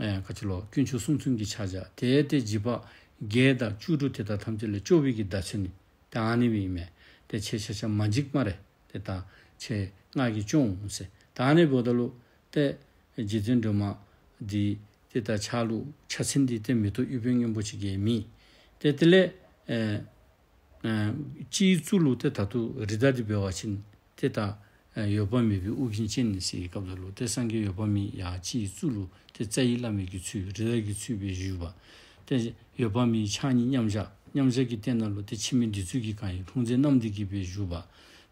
ཨེ་ག་ཅི་ལོ་དཀོན་མཆོག་གསུམ་མཚོན་གྱི་ཕྱག་རྒྱ། ཏེ་ཏེ་འཇིགས་པ་བརྒྱད་དང་བཅུ་དྲུག་དེ་དག་ཐམས་ཅད་ལས་སྐྱོབ་པའི་གི་བརྡ་མཚོན་ནི། ད་ཨ་ནི་སྦེ་ཨིན་མས། ཏེ་ཁྱེད་ཆ་ཁྱབ་མ་འཇིགས་སྨ་རེ། ཏེ་ད་ཁྱེད་ང་གིས་སྐྱོབ་འོང་ཟེར། ད་ཨ་ནི་འབདཝ་ད་ལུ་ཏེ་རྗེ་བཙུན་སྒྲོལ་མ་འདི་ཏེ་ད་ཕྱག་ལུ་ཕྱག་མཚན་འདི་ཏེ་མེ་ཏོག་དབྱུག་པའི་སྔོན་པོ་ཅིག་གིས་མེ། ཏེ་དེ་ལས་ཨེ་ཨེ་སྤྱི་གཙུག་ལུ་ཏེ་ད་ལྟོ་རིགས་བདག་འདི་འབད་བ་ཅིན་ཏེ་ད་ཨེ་འོད་དཔག་མེད་པའི་དབུ་རྒྱན་ཅན་ཟེར་བའི་སྐབས་ལུ་ཏེ་སངས་རྒྱས་འོད་དཔག་མེད་ཡར་སྤྱི་གཙུག་ལུ་ཏེ་རྩ་བའི་བླ་མའི་གི་ཚུལ་རིགས་བདག་གི་ཚུལ་སྦེ་བཞུགས་པ། ཏེ་འོད་དཔག་མེད་ཕྱག་གཉིས་མཉམ་བཞག། མཉམ་བཞག་གི་སྟེང་ན་ལུ་ཏེ་འཆི་མེད་བདུད་རྩི་གིས་གང་བའི་ལྷུང་བཟེད་བསྣམས་ཏེ་གི་སྦེ་བཞུགས་པ།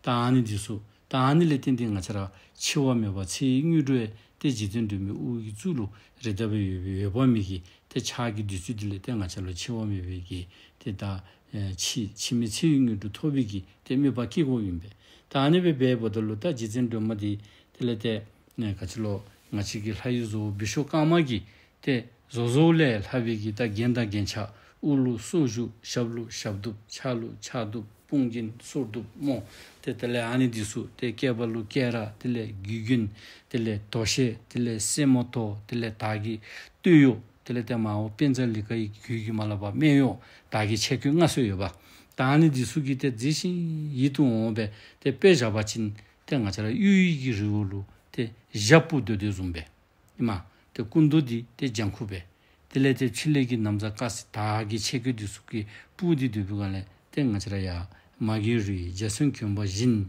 ད་ཨ་ནི་འདི་ཚུ་ད་ཨ་ནི་ལས་བརྟེན་ཏེ་ང་བཅས་ར་འཆི་བ་མེད་པ་ཚེའི་དངོས་གྲུབ་ཏེ་རྗེ་བཙུན་སྒྲོལ་མའི་དབུ་གི་གཙུག་ལུ་རིགས་བདག་སྦེ་ཡོད་པའི་འོད་དཔག་མེད་ཀྱི་ཏེ་ཕྱག་གི་བདུད་རྩི་འདི་ལས་ཏེ་ང་བཅས་ལུ་འཆི་བ་མེད་པའི་གི་ཏེ་ད་ཨེ་འཆི་འཆི་མེད་ཚེའི་དངོས་གྲུབ་ཐོབ་པའི་གི་ཏེ་དམིགས་པ་བསྐྱེད་དགོཔ་ཨིན་པས། ད་ཨ་ནི་སྦེ་འབདཝ་ད་ལུ་ད་རྗེ་བཙུན་སྒྲོལ་མ་འདི་དེ་ལས་ཏེ་ཨེ་ག་ཅི་ལོ་ང་བཅས་ཀྱི་ལྷ་ཡི་བཟོ་བོ་བི་ཤྭ་ཀརྨ་གི་ཏེ་བཟོ་བཟོཝ་ལས་ལྷག་པའི་གི་ད་རྒྱན་དང་རྒྱན་ཆ། དབུ་ལུ་སོར་བཞུགས། ཞབས་ལུ་ཞབས་གདུབ། ཕྱག་ལུ་ཕྱག་གདུབ། དཔུང་རྒྱན་སོར་གདུབ་སྨོ། ཏེ་དེ་ལས་ཨ་ནི་འདི་ཚུ་ཏེ་སྐེད་པ་ལུ་སྐེ་རགས། དེ་ལས་མགུལ་རྒྱན། དེ་ལས་དོ་ཤལ། དེ་ལས་སེན་མོ་ཏོག། དེ་ལས་དར་གྱི་སྟོད་གཡོགས། དེ་ལས་ཏེ་མར་འོག་པཉྩ་ལི་ཀ་ཡི་རྒྱུད་ཀྱི་མར་ལས་ཕར་སྨད་གཡོགས། དར་གྱི་ཆས་གོས་མངའ་གསོལ་ཡོདཔ། ད་ཨ་ནི་འདི་ཚུ་གིས་ཏེ་མཛེས་ཤིང་ཡིད་དུ་འོང་བ་སྦེ་ཏེ་དཔེ་བཞག་པ་ཅིན་ཏེ་ང་བཅས་ར་གཡུ་ཡི་གི་རི་བོ་ལུ་ཏེ་འཇའ་སྤུབ་སྡོད་དོ་བཟུམ་སྦེ་ཨིན་མས། ཏེ་སྐུ་མདོག་འདི་ཏེ་ལྗང་ཁུ་སྦེ། དེ་ལས་ཏེ་ཕྱི་ལས་ཀྱི་ན་བཟའ་དཀར་སེར་དར་གྱི་ཆས་གོས་འདི་ཚུ་གིས་སྤུབས་ཏེ་སྡོད་པའི་སྒང་ལས་ཏེ་ང་བཅས་ར་ཡར་མ་གི་རུའི་འཇའ་ཚོན་གྱོན་པ་བཞིན།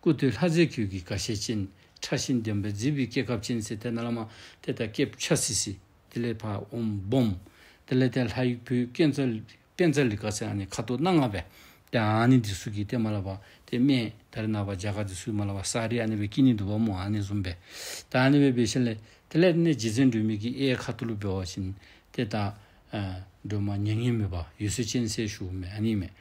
སྐུ་སྟོད་ལྷ་མཛེས་གོས་ཀྱི་ཀ་ཤལ་ཅན། ཕྲ་ཞིང་ལྡེམ་པའི་མཛེས་པའི་སྐེད་སྐབས་ཅན་ཟེར་ཏེ་ནཱ་ལས་མར་ཏེ་ད་སྐེདཔ་ཕྱ་སི་སི། དེ་ལས་ཕར་ཨོམ་སྦོམ། དེ་ལས་ཏེ་ལྷ་ཡི་བུ་པཉྩ་པཉྩ་ལི་ཀ་ཟེར་ཨ་ནི་ཁ་དོག་སྣ་ལྔ་སྦེ། ཏེ་ཨ་ནི་འདི་ཚུ་གིས་ཏེ་མར་ལས་ཕར་ཏེ་སྨད་ད་རེས་ནངས་པ་རྒྱ་གར་འདི་ཚུ་མར་ལས་ཕར་ས་རི་ཨ་ནི་སྦེ་སྐྱེ་ནི་འདུག་པ་སྨོ། ཨ་ནི་བཟུམ་སྦེ། ད་ཨ་ནི་སྦེ་འབད་ཞིནམ་ལས་དེ་ལས་ནི་རྗེ་བཙུན་སྒྲོལ་མའི་གི་གཡས་ཁ་ཐུག་ལུ་འབད་བ་ཅིན་ཏེ་ད་ཨ་སྒྲོལ་མ་མྱ་ངན་མེད་པ་འོད་ཟེར་ཅན་ཟེར་ཞུཝ་མས། ཨ་ནི་མས།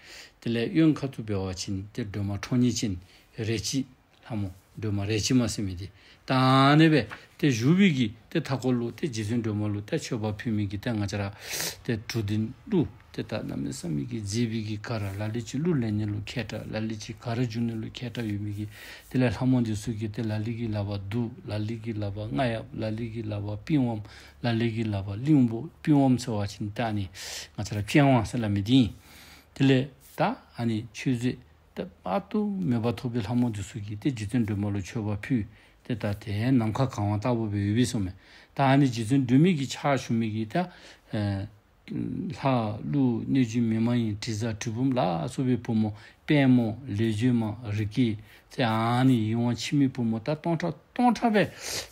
དེ་ལས་གཡོན་ཁ་ཐུག་འབད་བ་ཅིན་ཏེ་སྒྲོལ་མ་ཁྲོ་གཉེར་ཅན་རལ་གཅིག་ལྷ་མོ་སྒྲོལ་མ་རལ་གཅིག་མ་ཟེར་མི་འདི། ད་ཨ་ནི་སྦེ་ཏེ་བཞུགས་པའི་གི་ཏེ་མཐའ་འཁོར་ལུ་ཏེ་རྗེ་བཙུན་སྒྲོལ་མ་ལུ་ཏེ་མཆོད་པ་ཕུལ་མི་གི་ཏེ་ང་བཅས་ར་ཏེ་དྲུག་ལྡན་གླུ་ཏེ་ད་གནམ་མེད་ས་མེད་ཀྱི་མཛེས་པའི་གི་གར་ལ་ལུ་ཅིག་གླུ་ལེན་ནི་ལུ་མཁས་དྲགས། ལ་ལུ་ཅིག་གར་བརྗོད་ནི་ལུ་མཁས་དྲགས་ཡོད་མི་གི། དེ་ལས་ལྷ་མོ་འདི་ཚུ་གིས་ཏེ་ལ་ལུ་གིས་ལག་པར་གདུགས། ལ་ལུ་གིས་ལག་པར་རྔ་ཡབ། ལ་ལུ་གིས་ལག་པར་པི་ཝང་། ལ་ལུ་གིས་ལག་པར་གླིང་བུ། པི་ཝང་ཟེར་བ་ཅིན་ད་ཨ་ནི་ང་བཅས་ར་པི་ཝང་ཟེར་སླབ་མི་འདི་ཨིན། དེ་ལས་ད་ཨ་ནི་མཆོད་རྫས་ཏེ་དཔག་ཏུ་མེད་པ་ཐོབ་པའི་ལྷ་མོ་འདི་ཚུ་གིས་ཏེ་རྗེ་བཙུན་སྒྲོལ་མ་ལུ་མཆོད་པ་ཕུལ། ཏེ་ད་ཏེ་ནམ་མཁའ་གང་བ་ལྟ་བུ་སྦེ་ཡོད་པས་གསུངམ་མས། ད་ཨ་ནི་རྗེ་བཙུན་སྒྲོལ་མའི་གི་ཕྱག་ཞུ་མི་གི་ད་ཨེ་ལྷ་ཀླུ་གནོད་སྦྱིན་མི་མ་ཡིན་དྲི་ཟ་གྲུལ་བུམ་ལ་སོགས་པའི་བུ་མོ་དཔལ་མོ་ལེགས་བརྗོད་མ་རི་སྐྱེས་ཏེ་ཨ་ནི་ཡིད་འོང་འཆི་མེད་བུ་མོ་ད་སྟོང་ཕྲག་སྟོང་ཕྲག་སྦེ་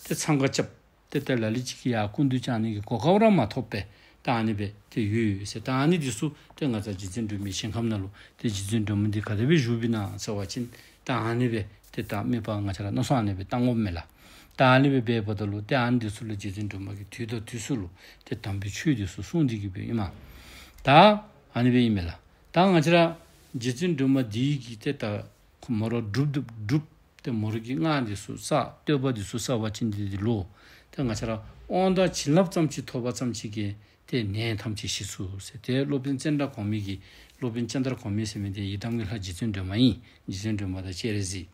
ཏེ་འཚང་ཁ་རྐྱབ། ཏེ་ཏེ་ལ་ལུ་ཅིག་གིས་ཡར་སྐུ་མདུན་བཅར་ནི་གི་གོ་སྐབས་ར་མ་ཐོབ་པས། ད་ཨ་ནི་སྦེ་ཏེ་ཡོད་ཡོད་ཟེར། ད་ཨ་ནི་འདི་ཚུ་ཏེ་ང་བཅས་རྗེ་བཙུན་སྒྲོལ་མའི་ཞིང་ཁམས་ནང་ལུ་ཏེ་རྗེ་བཙུན་སྒྲོལ་མ་འདི་ག་དེ་སྦེ་བཞུགས་པས་ན་ཟེར་བ་ཅིན་ད་ཨ་ནི་སྦེ་ཏེ་ད་དམིགས་པ་ང་བཅས་ར་མནོ་བསམ་ཨ་ནི་སྦེ་བཏང་དགོཔ་མས་ལགས། ད་ཨ་ནི་སྦེ་འབདཝ་ད་ལུ་ཏེ་ཨ་ནི་འདི་ཚུ་ལུ་རྗེ་བཙུན་སྒྲོལ་མ་གིས་དུས་དང་དུས་སུ་ལུ་ཏེ་དམ་པའི་ཆོས་འདི་ཚུ་གསུངས་ཏེ་གི་སྦེ་ཨིན་མས། ད་ཨ་ནི་སྦེ་ཨིན་མས་ལགས། ད་ང་བཅས་ར་རྗེ་བཙུན་སྒྲོལ་མ་འདི་གིས་ཏེ་ད་ཁོ་མོ་ར་སྒྲུབ་སྒྲུབ་སྒྲུབ། ཏེ་མོ་ར་གི་སྔགས་འདི་ཚུ་བསགས། བསྟོད་པ་འདི་ཚུ་བསགས་པ་ཅིན་འདི་འདི་ལུ་ཏེ་ང་བཅས་ར་དབང་དང་བྱིན་རླབས་ཙམ་ཅིག་ཐོབ་པ་ཙམ་ཅིག་གིས་ཏེ་ནད་ཐམས་ཅད་ཞི་ཚུགས་ཟེར། ཏེ་སློབ་དཔོན་ཙནྡྲ་གོ་མི་གིས་སློབ་དཔོན་ཙནྡྲ་གོ་མི་ཟེར་མི་འདི་ཡི་དམ་གྱི་ལྷ་རྗེ་བཙུན་སྒྲོལ་མ་ཨིན། རྗེ་བཙུན་སྒྲོལ་མ་དང་སྤྱན་རས་གཟིགས།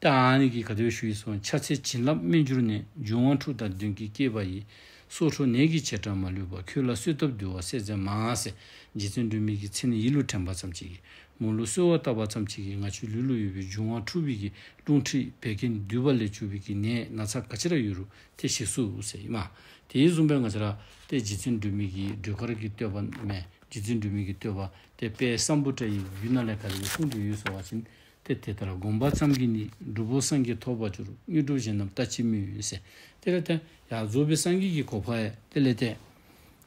ཏེ་ཨ་ནི་གིས་ག་དེ་སྦེ་ཞུ་ཡི་གསུངམ། ཕྱག་འཚལ་བྱིན་རླབས་སྨན་གྱུར་ནད། འབྱུང་བ་འཁྲུགས་དང་གདོན་གྱིས་བསྐྱེད་པ་ཡི། སྲོག་འཕྲོག་ནད་ཀྱི་བྱེ་བྲག་མ་ལུས་པ། ཁྱོད་ལ་གསོས་བཏབ་འདུལ་བ་གསལ་མཛད་མ་ཟེར། རྗེ་བཙུན་སྒྲོལ་མའི་གི་མཚན་ནི་ཡིད་ལུ་དྲན་པ་ཙམ་ཅིག་གིས་མོ་ལུ་གསོལ་བ་བཏབ་པ་ཙམ་ཅིག་གིས་ང་བཅས་ལུས་ལུ་ཡོད་པའི་འབྱུང་བ་འཁྲུགས་པའི་གི་རླུང་མཁྲིས་བད་ཀན་འདུས་པ་ལས་བྱུང་བའི་གི་ནད་ན་ཚ་ག་ཅི་ར་ཡོད་རུང་ཏེ་ཞི་ཚུགས་ཟེར་ཨིན་མས། དེ་བཟུམ་སྦེ་ང་བཅས་ར་ཏེ་རྗེ་བཙུན་སྒྲོལ་མའི་གི་སྒྲོལ་དཀར་གྱི་བསྟོད་པ་མས། རྗེ་བཙུན་སྒྲོལ་མའི་གི་བསྟོད་པ་ཏེ་དཔལ་སམ་བྷོ་ཊ་ཡི་རྒྱུད་ནང་ལས་ག་དེ་སྦེ་གསུངས་ཏེ་ཡོད་ཟེར་བ་ཅིན་ཏེ་ ཏེ་དེ་ལྟར་སྒོམ་པ་ཙམ་གྱིས་ནི། འབྲུག་པོ་སངས་རྒྱས་ཐོབ་པར་འགྱུར། དངོས་གྲུབ་གཞན་རྣམས་ལྟ་ཅི་སྨོས་ཟེར། དེ་ལས་ཏེ་ཡར་རྫོགས་པའི་སངས་རྒྱས་ཀྱི་གོ་འཕང་ཡང་དེ་ལས་ཏེ་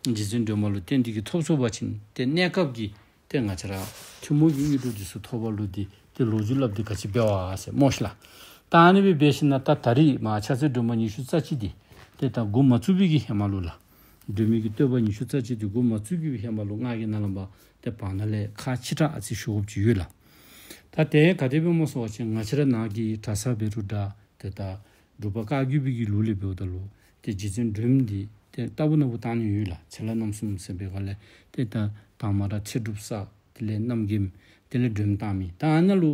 རྗེ་བཙུན་སྒྲོལ་མ་ལུ་བརྟེན་ཏེ་གིས་ཐོབ་ཚུགས་པ་ཅིན་ཏེ་གནས་སྐབས་ཀྱི་ཏེ་ང་བཅས་ར་ཐུན་མོང་གི་དངོས་གྲུབ་འདི་ཚུ་ཐོབ་པ་ལུ་འདི་ཏེ་ལོ་རྒྱུས་སླབ་སྟེ་ག་ཅི་འབད་བ་ཟེར་སྨོ་ཤིག་ལགས། ད་ཨ་ནི་སྦེ་འབད་ཞིནམ་ད་ད་རིས་མར་ཕྱག་འཚལ་སྒྲོལ་མ་ཉི་ཤུ་རྩ་གཅིག་འདི་ཏེ་ད་འགོ་མ་བཙུགས་པའི་གི་ཧེ་མ་ལུ་ལགས། སྒྲོལ་མའི་གི་བསྟོད་པ་ཉི་ཤུ་རྩ་གཅིག་འདི་འགོ་མ་བཙུགས་པའི་གི་ཧེ་མ་ལུ་ང་གིས་ནཱ་ལས་ཕར་ཏེ་བར་ན་ལས་ཁག་ཆེ་དྲགས་ཨ་ཙི་ཞུ་དགོཔ་ཅིག་ཡོད་ལགས། ད་དེ་ག་དེ་སྦེ་སྨོ་ཟེར་བ་ཅིན་ང་བཅས་ར་ནང་གི་གྲྭ་ས་འབད་རུང་འདྲ་ཏེ་ད་འབྲུག་པ་བཀའ་བརྒྱུད་པའི་གི་ལུགས་ལས་འབདཝ་ད་ལུ་ཏེ་རྗེ་བཙུན་སྒྲོལ་མ་འདི་ཏེ་ལྟ་བུ་ན་བུ་བཏང་ནི་ཡོད་ལགས། ཚེ་ལྷ་རྣམ་གསུམ་ཟེར་བའི་སྒང་ལས་ཏེ་ད་དང་མ་ར་ཚེ་སྒྲུབ་བསགས། དེ་ལས་རྣམ་རྒྱལ། དེ་ལས་སྒྲོལ་མ་བཏང་མི། ད་ཨ་ནཱ་ལུ་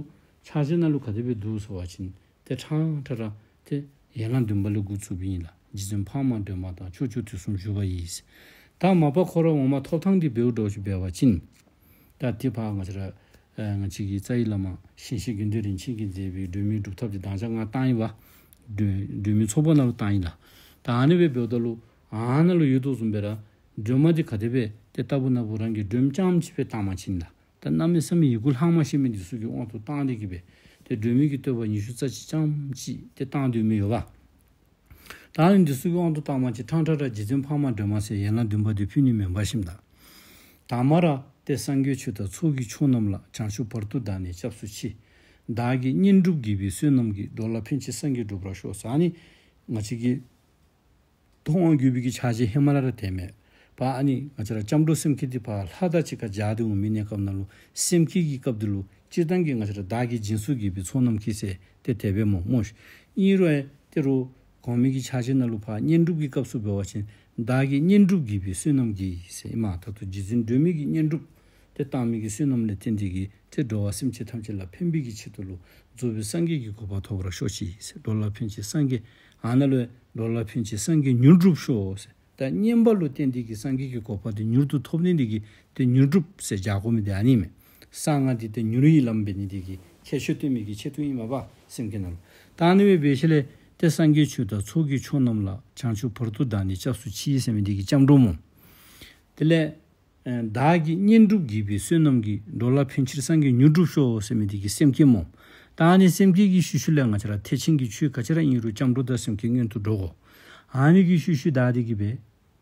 ཕྱག་རྒྱ་ནང་ལུ་ག་དེ་སྦེ་འདུག་ཟེར་བ་ཅིན་ཏེ་ཕྲང་ཕྲང་ར་ཏེ་ཡན་ལག་བདུན་པ་ལས་འགོ་བཙུགས་པའི་ཨིན་ལགས། རྗེ་བཙུན་འཕགས་མ་སྒྲོལ་མ་དང་ཕྱོགས་བཅུ་དུས་གསུམ་བཞུགས་པ་ཡི་ཟེར། ད་མ་པ་ཁོ་ར་འོག་མ་ཐོབ་ཐངས་འདི་འབདཝ་འདྲཝ་ཅིག་འབད་བ་ཅིན་ད་ཏེ་ཕར་ང་བཅས་ར་ཨེ་ང་བཅས་ཀྱི་རྩ་བའི་བླ་མ་ཞིང་གཤེགས་དགེ་འདུན་རིན་ཆེན་གྱིས་མཛད་པའི་སྒྲོལ་མའི་སྒྲུབ་ཐབས་འདི་དང་ཅ་ང་བཏང་ཡི་བ། སྒྲོལ་སྒྲོལ་མའི་ཚོགས་པ་ནང་ལུ་བཏང་ཡི་ལགས། ད་ཨ་ནི་སྦེ་འབདཝ་ད་ལུ་ཨ་ནཱ་ལུ་ཡོད་དོ་བཟུམ་སྦེ་ར་སྒྲོལ་མ་འདི་ག་དེ་སྦེ་ཏེ་ལྟ་བུ་ན་བུ་རང་གིས་སྒྲོལ་མ་རྐྱངམ་ཅིག་སྦེ་བཏང་བ་ཅིན་ལགས། ད་གནམ་མེད་ས་མེད་ཡི་གུ་ལྷག་མ་ཤེས་མི་འདི་ཚུ་གི་དབང་དུ་བཏང་སྟེ་གིས་སྦེ་ཏེ་སྒྲོལ་མའི་གི་བསྟོད་པ་ཉི་ཤུ་རྩ་གཅིག་རྐྱངམ་ཅིག་ཏེ་བཏང་སྡོད་མི་ཡོད་པ། ད་ཨ་ནི་འདི་ཚུ་གི་དབང་དུ་བཏང་བ་ཅིན་ཕྲང་ཕྲང་ར་རྗེ་བཙུན་འཕགས་མ་སྒྲོལ་མ་ཟེར་ཡན་ལག་བདུན་པ་འདི་ཕུལ་ནི་མེན་པ་ཞིནམ་ད། དང་མ་ར་ཏེ་སངས་རྒྱས་ཆོས་དང་ཚོགས་ཀྱི་མཆོག་རྣམས་ལ། བྱང་ཆུབ་བར་དུ་བདག་ནི་སྐྱབས་སུ་མཆི། བདག་གིས་བསྙེན་སྒྲུབ་བགྱིས་པའི་བསོད་ནམས་ཀྱིས། འགྲོ་ལ་ཕན་ཕྱིར་སངས་རྒྱས་འགྲུབ་པར་ཤོག་ཟེར། ཨ་ནི་ང་བཅས་ཀྱི་མཐོང་བ་བརྒྱུད་པའི་གི་ཕྱག་རྗེས་ཧེ་མ་ལས་ར་དེ་མས། ཕར་ཨ་ནི་ང་བཅས་ར་སྐྱབས་འགྲོ་སེམས་བསྐྱེད་འདི་ཕར་ལྷ་དང་གཅིག་ཁར་སྦྱར་ཏེ་འོང་མི་གནས་སྐབས་ནང་ལུ་སེམས་བསྐྱེད་ཀྱི་སྐབས་འདི་ལུ་སྤྱིར་བཏང་གི་ང་བཅས་ར་བདག་གིས་སྦྱིན་སོགས་བགྱིས་པའི་ཚོགས་རྣམས་ཀྱིས་ཟེར་ཏེ་དེ་སྦེ་སྨོ་སྨོ་ཤིག། ཨིན་རུང་ཡང་ཏེ་རུང་གོང་མའི་གི་ཕྱག་རྗེས་ནང་ལུ་ཕར་བསྙེན་སྒྲུབ་ཀྱི་སྐབས་སུ་འབད་བ་ཅིན་བདག་གིས་བསྙེན་སྒྲུབ་བགྱིས་པའི་བསོད་ནམས་ཀྱིས་ཟེར་ཨིན་མས། ད་ལྟོ་རྗེ་བཙུན་སྒྲོལ་མའི་གི་བསྙེན་སྒྲུབ་ཏེ་བཏང་མི་གི་བསོད་ནམས་ལས་བརྟེན་ཏེ་གིས་ཏེ་འགྲོ་བ་སེམས་ཅན་ཐམས་ཅད་ལ་ཕན་པའི་གི་ཆེད་དུ་ལུ་རྫོགས་པའི་སངས་རྒྱས་ཀྱི་གོ་འཕང་ཐོབ་པར་ཤོག་ཅིག་ཟེར། འགྲོ་ལ་ཕན་ཕྱིར་སངས་རྒྱས། ཨ་ནཱ་ལུ་འགྲོ་ལ་ཕན་ཕྱིར་སངས་རྒྱས་མྱུར་འགྲུབ་ཤོག་ཟེར། ད་བསྙེན་པ་ལུ་བརྟེན་ཏེ་གིས་སངས་རྒྱས་ཀྱི་གོ་འཕང་འདི་མྱུར་དུ་ཐོབ་ནི་འདི་གིས་ཏེ་མྱུར་འགྲུབ་ཟེར་སྦྱར་དགོ་མི་འདི་ཨ་ནི་མས། གསང་སྔགས་འདི་ཏེ་མྱུར་བའི་ལམ་འབད་ནི་འདི་གིས་ཁྱད་ཆོས་སྟོན་མི་གི་ཆེད་དུ་ཨིན་མས་པ་སེམས་བསྐྱེད་ནང་ལུ། ད་ཨ་ནི་སྦེ་འབད་ཞིནམ་ལས་ཏེ་སངས་རྒྱས་ཆོས་དང་ཚོགས་ཀྱི་མཆོག་རྣམས་ལ། བྱང་ཆུབ་བར་དུ་བདག་ནི་སྐྱབས་སུ་མཆི་ཟེར་མི་འདི་གིས་སྐྱབས་འགྲོ་སྨོ། དེ་ལས་ཨེ་བདག་གིས་བསྙེན་སྒྲུབ་བགྱིས་པའི་བསོད་ནམས་ཀྱིས། འགྲོ་ལ་ཕན་ཕྱིར་སངས་རྒྱས་མྱུར་འགྲུབ་ཤོག་ཟེར་མི་འདི་གིས་སེམས་བསྐྱེད་སྨོ། ད་ཨ་ནི་སེམས་བསྐྱེད་ཀྱི་ཤུལ་ཤུལ་ལས་ང་བཅས་ར་ཐེག་ཆེན་གྱི་ཆོས་ག་ཅི་ར་ཨིན་རུང་སྐྱབས་འགྲོ་དང་སེམས་བསྐྱེད་སྔོན་དུ་འགྲོ་དགོ། ཨ་ནི་གི་ཤུལ་ཤུལ་བདའ་སྟེ་གིས་སྦེ་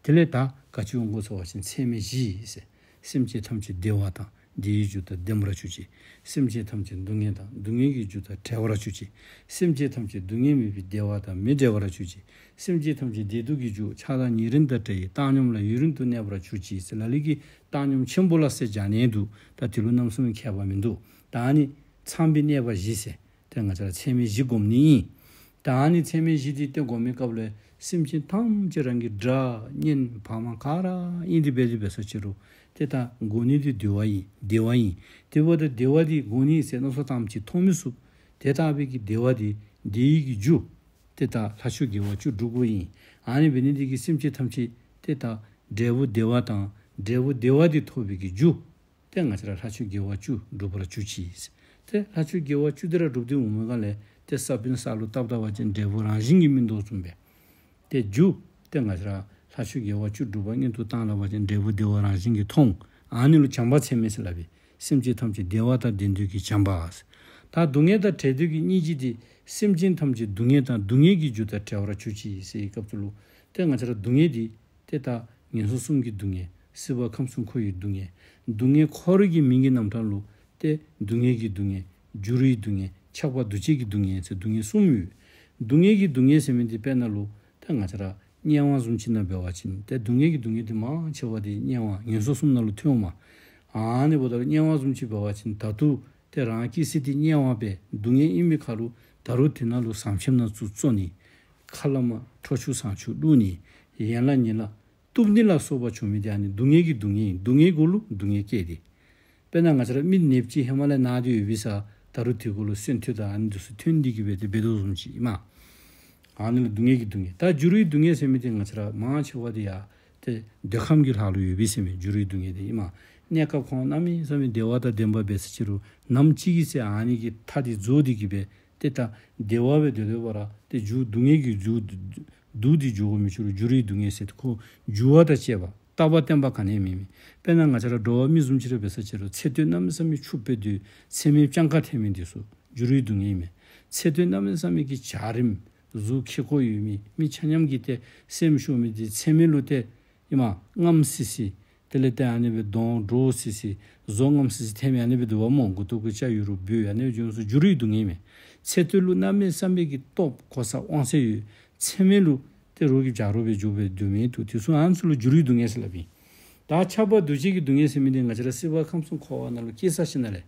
དེ་ལས་ད་ག་ཅི་འོང་གོ་ཟེར་བ་ཅིན་ཚད་མེད་བཞི་ཟེར། སེམས་ཅན་ཐམས་ཅད་བདེ་བ་དང་བདེ་བའི་རྒྱུ་དང་ལྡན་པར་གྱུར་ཅིག། སེམས་ཅན་ཐམས་ཅད་སྡུག་བསྔལ་དང་སྡུག་བསྔལ་གྱི་རྒྱུ་དང་བྲལ་བར་གྱུར་ཅིག། སེམས་ཅན་ཐམས་ཅད་སྡུག་བསྔལ་མེད་པའི་བདེ་བ་དང་མི་འབྲལ་བར་གྱུར་ཅིག། སེམས་ཅན་ཐམས་ཅད་བདེ་སྡུག་གི་རྒྱུ་ཆགས་སྡང་ཉེ་རིང་དང་བྲལ་བའི་བཏང་སྙོམས་ལ་ཡུན་རིང་དུ་གནས་པར་གྱུར་ཅིག་ཟེར། ལ་ལུ་གིས་བཏང་སྙོམས་ཆེན་པོ་ལ་ཟེར་སྦྱར་ནི་འདུག། ད་དེ་ལུ་རྣམ་གསུམ་ཁྱད་པར་མིན་འདུག། ད་ཨ་ནི་ཚངས་པའི་གནས་པ་བཞི་ཟེར། ཏེ་ང་བཅས་ར་ཚད་མེད་བཞི་སྒོམ་ནི་ཨིན། ད་ཨ་ནི་ཚད་མེད་བཞི་འདི་ཏེ་སྒོམ་མི་སྐབས་ལུ་སེམས་ཅན་ཐམས་ཅད་རང་གི་དགྲ་གཉེན་ཕ་མ་ག་ར་ཨིན་ཏེ་འབད་དེ་འབད་ས་ཅི་རུང་ཏེ་ད་དགོ་ནི་འདི་བདེ་བ་ཨིན། བདེ་བ་ཨིན། དེ་འབདཝ་ད་བདེ་བ་འདི་དགོ་ནི་ཟེར་མནོ་བསམ་བཏངམ་ཅིག་ཐོགས་མི་ཚུགས། དེ་ལྟ་བུའི་གི་བདེ་བ་འདི་བདེ་བའི་གི་རྒྱུ་ཏེ་ད་ལྷ་ཆོས་དགེ་བ་བཅུ་སྒྲུབ་དགོཔ་ཨིན། ཨ་ནི་འབད་ནི་འདི་གིས་སེམས་ཅན་ཐམས་ཅད་ཏེ་ད་འབྲས་བུ་བདེ་བ་དང་འབྲས་བུ་བདེ་བ་འདི་ཐོབ་པའི་གི་རྒྱུ་ཏེ་ང་བཅས་ར་ལྷ་ཆོས་དགེ་བ་བཅུ་སྒྲུབ་པར་གྱུར་ཅིག། ཏེ་ལྷ་ཆོས་དགེ་བ་བཅུ་འདི་ར་སྒྲུབ་སྟེ་འོང་མི་ག་ལས་ཏེ་ས་བོན་ས་ལུ་བཏབ་བཏབ་པ་ཅིན་འབྲས་བུ་རང་བཞིན་གྱིས་སྨིན་དོ་བཟུམ་སྦེ། ཏེ་རྒྱུ་ཏེ་ང་བཅས་ར་ལྷ་ཆོས་དགེ་བ་བཅུ་སྒྲུབ་པ་སྔོན་དུ་བཏང་ལ་བ་ཅིན་འབྲས་བུ་བདེ་བ་རང་བཞིན་གྱིས་མཐོང་། ཨ་ནི་ལུ་བྱམས་པ་ཚད་མེད་ཟེར་སླབ་པས། སེམས་ཅན་ཐམས་ཅད་བདེ་བ་དང་ལྡན་འདོད་ཀྱི་བྱམས་པ། ད་སྡུག་བསྔལ་དང་བྲལ་འདོད་ཀྱི་སྙིང་རྗེ་འདི་སེམས་ཅན་ཐམས་ཅད་སྡུག་བསྔལ་དང་སྡུག་བསྔལ་གྱི་རྒྱུ་དང་བྲལ་བར་གྱུར་ཅིག་ཟེར་བའི་སྐབས་སུ་ལུ་ཏེ་ང་བཅས་ར་སྡུག་བསྔལ་འདི་ཏེ་ད་ངན་སོང་གསུམ་གྱི་སྡུག་བསྔལ། སྲིད་པ་ཁམས་གསུམ་འཁོར་བའི་སྡུག་བསྔལ། སྡུག་བསྔལ་འཁོར་བའི་གི་མིང་གི་རྣམ་གྲངས་ལུ་ཏེ་སྡུག་བསྔལ་གྱི་སྡུག་བསྔལ། འགྱུར་བའི་སྡུག་བསྔལ། ཆགས་པ་འདུ་བྱེད་ཀྱི་སྡུག་བསྔལ་ཟེར་སྡུག་བསྔལ་གསུམ་ཡོད། སྡུག་བསྔལ་གྱི་སྡུག་བསྔལ་ཟེར་མི་འདི་དཔེར་ན་ལུ་ཏེ་ང་བཅས་ར་དམྱལ་བ་བཟུམ་ཅིག་ནང་འབད་བ་ཅིན་ཏེ་སྡུག་བསྔལ་གྱི་སྡུག་བསྔལ་འདི་མང་ཆེ་བ་འདི་དམྱལ་བ་ངན་སོང་གསུམ་ནང་ལུ་ཐོནམ་མས། ཨ་ནི་འབདཝ་ད་ལུ་དམྱལ་བ་བཟུམ་ཅིག་འབད་བ་ཅིན་ད་རུང་ཏེ་རང་སྐྱེ་ས་འདི་དམྱལ་བ་སྦེ་སྡུག་བསྔལ་ཨིན་མི་ཁར་ལུ་ད་རུང་དེ་ནང་ལུ་བྱང་ཆུབ་ནང་ཚུ་བཙོག་ནི། ཁ་ལས་མར་ཁྲོ་ཆུ་ཟངས་ཆུ་བླུག་ནི། ཡན་ལག་ཉིད་ལ་གཏུབ་ནི་ལ་སོགས་པ་བྱུང་མི་འདི་ཨ་ནི་སྡུག་བསྔལ་གྱི་སྡུག་བསྔལ་ཨིན། སྡུག་བསྔལ་གུ་ལུ་སྡུག་བསྔལ་སྐྱེ་སྟེ། དཔེར་ན་ང་བཅས་ར་མི་ནདཔ་ཅིག་ཧེ་མ་ལས་ན་སྟེ་ཡོད་པའི་ས་ད་རུང་དེ་གུ་ལུ་སོན་ཐོས་དང་ཨ་ནི་འདི་ཚུ་ཐོན་ཏེ་གིས་སྦེ་ཏེ་འབད་དོ་བཟུམ་ཅིག་ཨིན་མས། ཨ་ནི་ལུ་སྡུག་བསྔལ་གྱི་སྡུག་བསྔལ། ད་འགྱུར་བའི་སྡུག་བསྔལ་ཟེར་མི་འདི་ང་བཅས་ར་མང་ཆེ་བ་འདི་ཡང་ཏེ་འདོད་ཁམས་ཀྱི་ལྷ་ལུ་ཡོད་པས་ཟེར་མི་འགྱུར་བའི་སྡུག་བསྔལ་འདི་ཨིན་མས། གནས་སྐབས་ཁོང་གནམ་མེད་ས་མེད་བདེ་བ་དང་ལྡན་པ་འབད་ས་ཅི་རུང་ནམ་ཅིག་གི་ཚེ་ཨ་ནི་གི་མཐའ་འདི་རྫོགས་ཏེ་གིས་སྦེ་ཏེ་ད་བདེ་བ་སྦེ་སྡོད་སྡོད་པ་ར་ཏེ་རྒྱུ་སྡུག་བསྔལ་གྱི་རྒྱུ་སྡུག་འདི་འགྱོ་དགོ་མི་ཅིག་རུང་འགྱུར་བའི་སྡུག་བསྔལ་ཟེར་ཏེ་ཁོ་འགྱུར་བ་དང་བཅས་པ་རྟག་པ་བརྟན་པ་ག་ནི་ཡང་མེད་མི། དཔེར་ན་ང་བཅས་ར་འགྲོ་བ་མི་བཟུམ་ཅིག་ར་འབད་ས་ཅི་རུང་ཚེ་སྟོད་གནམ་མེད་ས་མེད་ཕྱུགཔོ་སྦེ་སྡོད། ཚེ་སྨད་སྤྱང་ཀ་ཐལ་མི་འདི་ཚུ་ འགྱུར་བའི་སྡུག་བསྔལ་ཨིན་མས། ཚེ་སྟོད་གནམ་མེད་ས་མེད་ཀྱི་འཇའ་རིསམོ་གཟུགས་ཁེ་ཀོ་ཡོད་མི་མི་ཆ་མཉམ་གྱི་ཏེ་སེམས་ཤོར་མི་འདི་ཚེར་མའི་ལུ་ཏེ་ཨིན་མས། རྔམ་སི་སི། དེ་ལས་ཏེ་ཨ་ནི་སྦེ་གདོང་འདྲོག་སི་སི། བཟོ་རྔམ་སི་སི་ཐལ་མི་ཨ་ནི་སྦེ་འདུག་པ་སྨོ། མགུ་ཏོ་གུ་སྐྱ་ཡུ་རུ་འབུད་ཨ་ནི་སྦེ་འགྱོ་སོང་། འགྱུར་བའི་སྡུག་བསྔལ་ཨིན་མས། ཚེ་སྟོད་ལུ་གནམ་མེད་ས་མེད་ཀྱི་སྟོབས་གོ་ས་དབང་ཚད་ཡོད། ཚེར་མའི་ལུ་ཏེ་རོགས་ཀྱིས་བྱ་རོག་སྦེ་འགྱོ་སྦེ་སྡོད་མི་འདུག། དེ་ཚུ་ཨ་ནི་ཚུ་ལུ་འགྱུར་བའི་སྡུག་བསྔལ་ཟེར་སླབ་ཨིན། ད་ཆགས་པ་འདུ་བྱེད་ཀྱི་སྡུག་བསྔལ་ཟེར་མི་འདི་ང་བཅས་ར་སྲིད་པ་ཁམས་གསུམ་འཁོར་བ་ནང་ལུ་སྐྱེས་ས་ཅིག་ནང་ལས་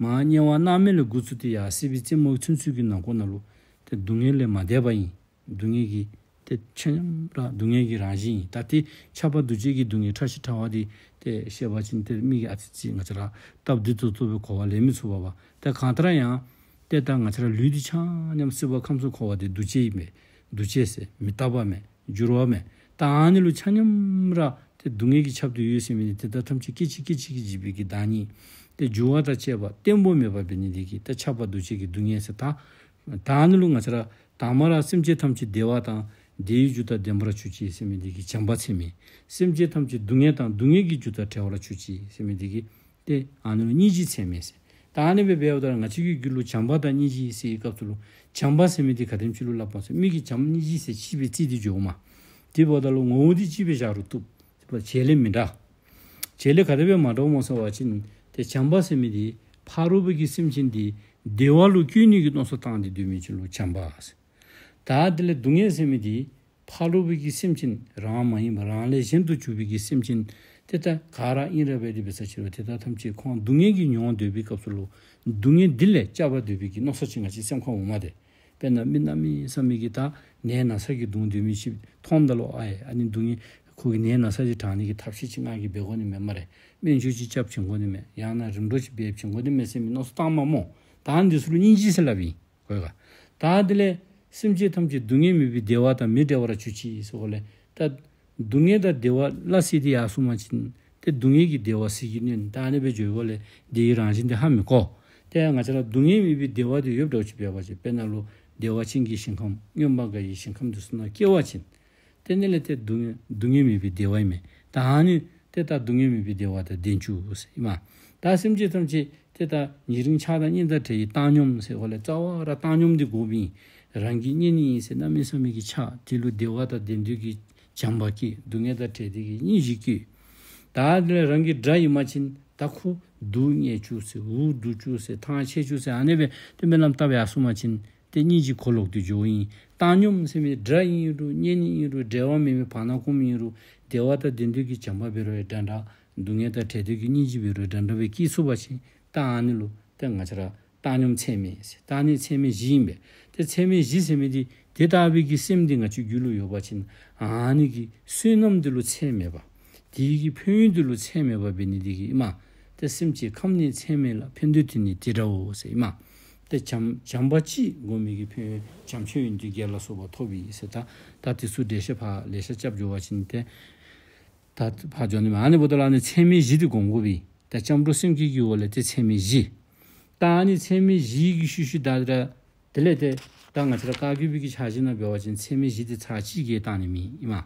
མར་དམྱལ་བ་མནར་མེད་ལས་འགོ་བཙུགས་ཏེ་ཡར་སྲིད་པའི་རྩེ་མོ་ཚུན་ཚོད་ཀྱི་ནང་འཁོད་ནང་ལུ་ཏེ་སྡུག་བསྔལ་ལས་མ་འདས་པ་ཨིན། སྡུག་བསྔལ་གྱི་ཏེ་ཆ་མཉམ་ར་སྡུག་བསྔལ་གྱི་རང་བཞིན་ཨིན། ད་ཏེ་ཆགས་པ་འདུ་བྱེད་ཀྱི་སྡུག་བསྔལ་ཕྲ་ཞིང་ཕྲ་བ་འདི་ཏེ་བཤད་པ་ཅིན་ཏེ་མི་གིས་ཨ་ཙི་ཅིག་ང་བཅས་ར་སྟབས་བདེ་ཏོག་ཏོ་སྦེ་གོ་བ་ལེན་མི་ཚུགས་པས་པ། ཏེ་གང་ལྟར་ཡང་ཏེ་ད་ང་བཅས་ར་ལུས་འདི་ཆ་མཉམ་སྲིད་པ་ཁམས་གསུམ་འཁོར་བ་འདི་འདུ་བྱེད་ཨིན་མས། འདུ་བྱེད་ཟེར་མི་རྟག་པ་མས། འགྱུར་བ་མས། ད་ཨ་ནི་ལུ་ཆ་མཉམ་ར་ཏེ་སྡུག་བསྔལ་གྱིས་ཁྱབ་སྟེ་ཡོད་ཟེར་མི་འདི་དེ་དག་ཐམས་ཅད་སྐད་ཅིག་སྐད་ཅིག་གིས་འཇིག་པའི་གི་བདག་ཉིད། ཏེ་འགྱུར་བ་དང་བཅས་པ་བརྟན་པོ་མེད་པ་འབད་ནི་འདི་གིས་ཏེ་ཆགས་པ་འདུ་བྱེད་ཀྱི་སྡུག་བསྔལ་ཟེར། ད་ད་ཨ་ནི་ལུ་ང་བཅས་ར་དང་པ་ར་སེམས་ཅན་ཐམས་ཅད་བདེ་བ་དང་བདེ་བའི་རྒྱུ་དང་ལྡན་པར་གྱུར་ཅིག་ཟེར་མི་འདི་གིས་བྱམས་པ་ཚད་མེད། སེམས་ཅན་ཐམས་ཅད་སྡུག་བསྔལ་དང་སྡུག་བསྔལ་གྱི་རྒྱུ་དང་བྲལ་བར་གྱུར་ཅིག་ཟེར་མི་འདི་གིས་ཏེ་ཨ་ནི་ལུ་སྙིང་རྗེ་ཚད་མེད་ཟེར། ད་ཨ་ནི་སྦེ་འབདཝ་ད་ང་བཅས་ཀྱི་རྒྱུད་ལུ་བྱམས་པ་དང་སྙིང་རྗེ་ཟེར་བའི་སྐབས་སུ་ལུ་བྱམས་པ་ཟེར་མི་འདི་ག་དེམ་ཅིག་ལུ་སླབ་སྨོ་ཟེར་མི་གིས་བྱམས་སྙིང་རྗེ་ཟེར་ཅིག་སྦེ་རྩིས་ཏེ་འགྱོཝ་མས། དེ་འབདཝ་ད་ལུ་ངོ་བོ་འདི་གཅིག་སྦེ་བཞག་རུང་བཏུབ། དེ་འབདཝ་བྱེད་ལས་མི་འདྲ། བྱེད་ལས་ག་དེ་སྦེ་མ་འདྲཝ་སྨོ་ཟེར་བ་ཅིན་ཏེ་བྱམས་པ་ཟེར་མི་འདི་ཕ་རོལ་པོ་གི་སེམས་ཅན་འདི་བདེ་བ་ལུ་བཀོད་ནི་གི་མནོ་བསམ་བཏང་སྟེ་སྡོད་མི་ཅིག་ལུ་བྱམས་པ་ཟེར། ད་དེ་ལས་སྡུག་བསྔལ་ཟེར་མི་འདི་ཕ་རོལ་པོ་གི་སེམས་ཅན་རང་མ་ཡིན་པ་རང་ལས་གཞན་དུ་གྱུར་པའི་གི་སེམས་ཅན་ཏེ་ད་ག་ར་ཨིན་ར་འབད་དེ་འབད་ས་ཅིག་རུང་ཏེ་དེ་དག་ཐམས་ཅད་ཁོང་སྡུག་བསྔལ་གྱིས་མྱོང་སྡོད་པའི་སྐབས་སུ་ལུ་སྡུག་བསྔལ་འདི་ལས་སྐྱབས་པ་འདོད་པའི་གི་མནོ་བསམ་ཅིག་ང་བཅས་སེམས་ཁར་འོངམ་མས། དཔེར་ན་མི་གནམ་མེད་ས་མེད་ཀྱི་ད་ནད་ན་ཚ་གིས་གདུང་སྡོད་མི་ཅིག་མཐོངམ་ད་ལུ་ཨའེ་ཨ་ནི་སྡུག་བསྔལ་ཁོ་གི་ནད་ན་ཚ་ཅིག་དྲག་ནི་གི་ཐབས་ཤེས་ཅིག་ང་གིས་འབད་དགོ་ནི་མས་སྨ་རེ། སྨན་བཅོས་ཅིག་རྐྱབ་བྱིན་དགོ་ནི་མས། ཡང་ན་རིམ་གྲོ་ཅིག་འབད་བྱིན་དགོ་ནི་མས་ཟེར་མི་མནོ་བསམ་བཏངམ་མས་སྨོ། ད་འདི་ཚུ་ལུ་སྙིང་རྗེ་ཟེར་སླབ་ཨིན། གོ་ཡི་ག། ད་དེ་ལས་སེམས་ཅན་ཐམས་ཅད་སྡུག་བསྔལ་མེད་པའི་བདེ་བ་དང་མི་འབྲལ་བར་གྱུར་ཅིག་ཟེར་གོ་ལས་ད་སྡུག་བསྔལ་དང་བདེ་བ་སླ་བསྲེ་སྟེ་ཡར་སོང་པ་ཅིན་ཏེ་སྡུག་བསྔལ་གྱི་བདེ་བ་ཟིལ་གྱིས་གནོན། ད་ཨ་ནི་སྦེ་འགྱོ་དགོ་ལས་དེའི་རང་བཞིན་དེ་ཧ་མི་གོ། ཏེ་ང་བཅས་ར་སྡུག་བསྔལ་མེད་པའི་བདེ་བ་དེ་ཡོདཔ་འདྲཝ་ཅིག་འབད་བ་ཅིན་དཔེར་ན་ལུ་བདེ་བ་ཅན་གྱི་ཞིང་ཁམས་མངོན་པར་དགའ་བའི་ཞིང་ཁམས་འདི་ཚུ་ནང་སྐྱེ་བ་ཅིན་དེ་ནི་ལས་ཏེ་སྡུག་བསྔལ་སྡུག་བསྔལ་མེད་པའི་བདེ་བ་ཨིན་མས། ད་ཨ་ནི་ཏེ་ད་སྡུག་བསྔལ་མེད་པའི་བདེ་བ་དང་ལྡན་བཅུག་ཟེར་ཨིན་མས། ད་སེམས་ཅན་ཐམས་ཅད་ཏེ་ད་ཉེ་རིང་ཆགས་སྡང་གཉེན་དང་བྲལ་བའི་བཏང་སྙོམས་ཟེར་གོ་ལས་རྩ་བ་ར་བཏང་སྙོམས་འདི་དགོཔ་ཨིན། རང་གི་གཉེན་ཨིན་ཟེར་གནམ་མེད་ས་མེད་ཀྱི་ཆགས། དེ་ལུ་བདེ་བ་དང་ལྡན་འདོད་ཀྱི་བྱམས་པ་སྐྱེ། སྡུག་བསྔལ་དང་བྲལ་འདོད་ཀྱི་སྙིང་རྗེ་སྐྱེ། ད་དེ་ལས་རང་གི་དགྲ་ཨིན་པ་ཅིན་ད་ཁོ་སྡུག་བསྔལ་བཅུག་ཟེར་འུ་སྡུག་བཅུག་ཟེར་ཐང་ཆད་བཅུག་ཟེར་ཨ་ནི་སྦེ་ཏེ་སྨོན་ལམ་བཏབ་ཡར་སོང་པ་ཅིན་ཏེ་སྙིང་རྗེ་གོ་ལོག་སྟེ་འགྱོཝ་ཨིན། བཏང་སྙོམས་ཟེར་མི་དགྲ་ཨིན་རུང་གཉེན་ཨིན་རུང་འབྲལ་བ་མེད་མི་བར་ན་སྐོམ་ཨིན་རུང་བདེ་བ་དང་ལྡན་འདོད་ཀྱི་བྱམས་པ་འབད་རུང་ཡང་འདྲ་འདྲ། སྡུག་བསྔལ་དང་བྲལ་འདོད་ཀྱི་སྙིང་རྗེ་འབད་རུང་འདྲ་འདྲ་སྦེ་སྐྱེ་ཚུགས་པ་ཅིན་ད་ཨ་ནི་ལུ་ཏེ་ང་བཅས་ར་བཏང་སྙོམས་ཚད་མེད་ཟེར། ད་ཨ་ནི་ཚད་མེད་བཞི་ཨིན་པས། ཏེ་ཚད་མེད་བཞི་ཟེར་མི་འདི་དེ་ལྟ་བུའི་གི་སེམས་འདི་ང་བཅས་རྒྱུད་ལུ་ཡོད་པ་ཅིན་ཨ་ནི་གི་བསོད་ནམས་འདི་ལུ་ཚད་མེད་པ། དེའི་གི་ཕན་ཡོན་འདི་ལུ་ཚད་མེད་པ་འབད་ནི་འདི་གིས་ཨིན་མས། ཏེ་སེམས་ཅན་ཁམས་གནས་ཚད་མེད་ལ། ཕན་འདོད་དེ་ནི་དེ་འདྲའོ་ཟེར་ཨིན་མས། ཏེ་བྱམས་བྱམས་པ་གཅིག་བསྒོམ་མི་གི་ཕན་ཡོན་བྱམས་ཆོས་ཡོན་ཏན་བརྒྱད་ལ་སོགས་པ་ཐོབ་ཨིན་ཟེར། ད་ད་དེ་ཚུ་འགྲེལ་བཤད་ཕར་ལེ་ཤ་རྐྱབ་འགྱོ་བ་ཅིན་ཏེ་ད་ཕར་འགྱོ་ནི་མས། ཨ་ནི་འབདཝ་ད་ལུ་ཨ་ནི་ཚད་མེད་བཞི་འདི་བསྒོམ་དགོ་པས། ད་སྐྱབས་འགྲོ་སེམས་བསྐྱེད་ཀྱི་འོག་ལས་ཏེ་ཚད་མེད་བཞི། ད་ཨ་ནི་ཚད་མེད་བཞི་གི་ཤུལ་ཤུལ་ད་ར་དེ་ལས་ཏེ་ད་ང་བཅས་ར་བཀའ་བརྒྱུད་པའི་གི་ཕྱག་བཞེས་ནང་འབད་བ་ཅིན་ཚད་མེད་བཞི་འདི་ཚར་གཅིག་གིས་བཏང་ནི་མེད་ཨིན་མས།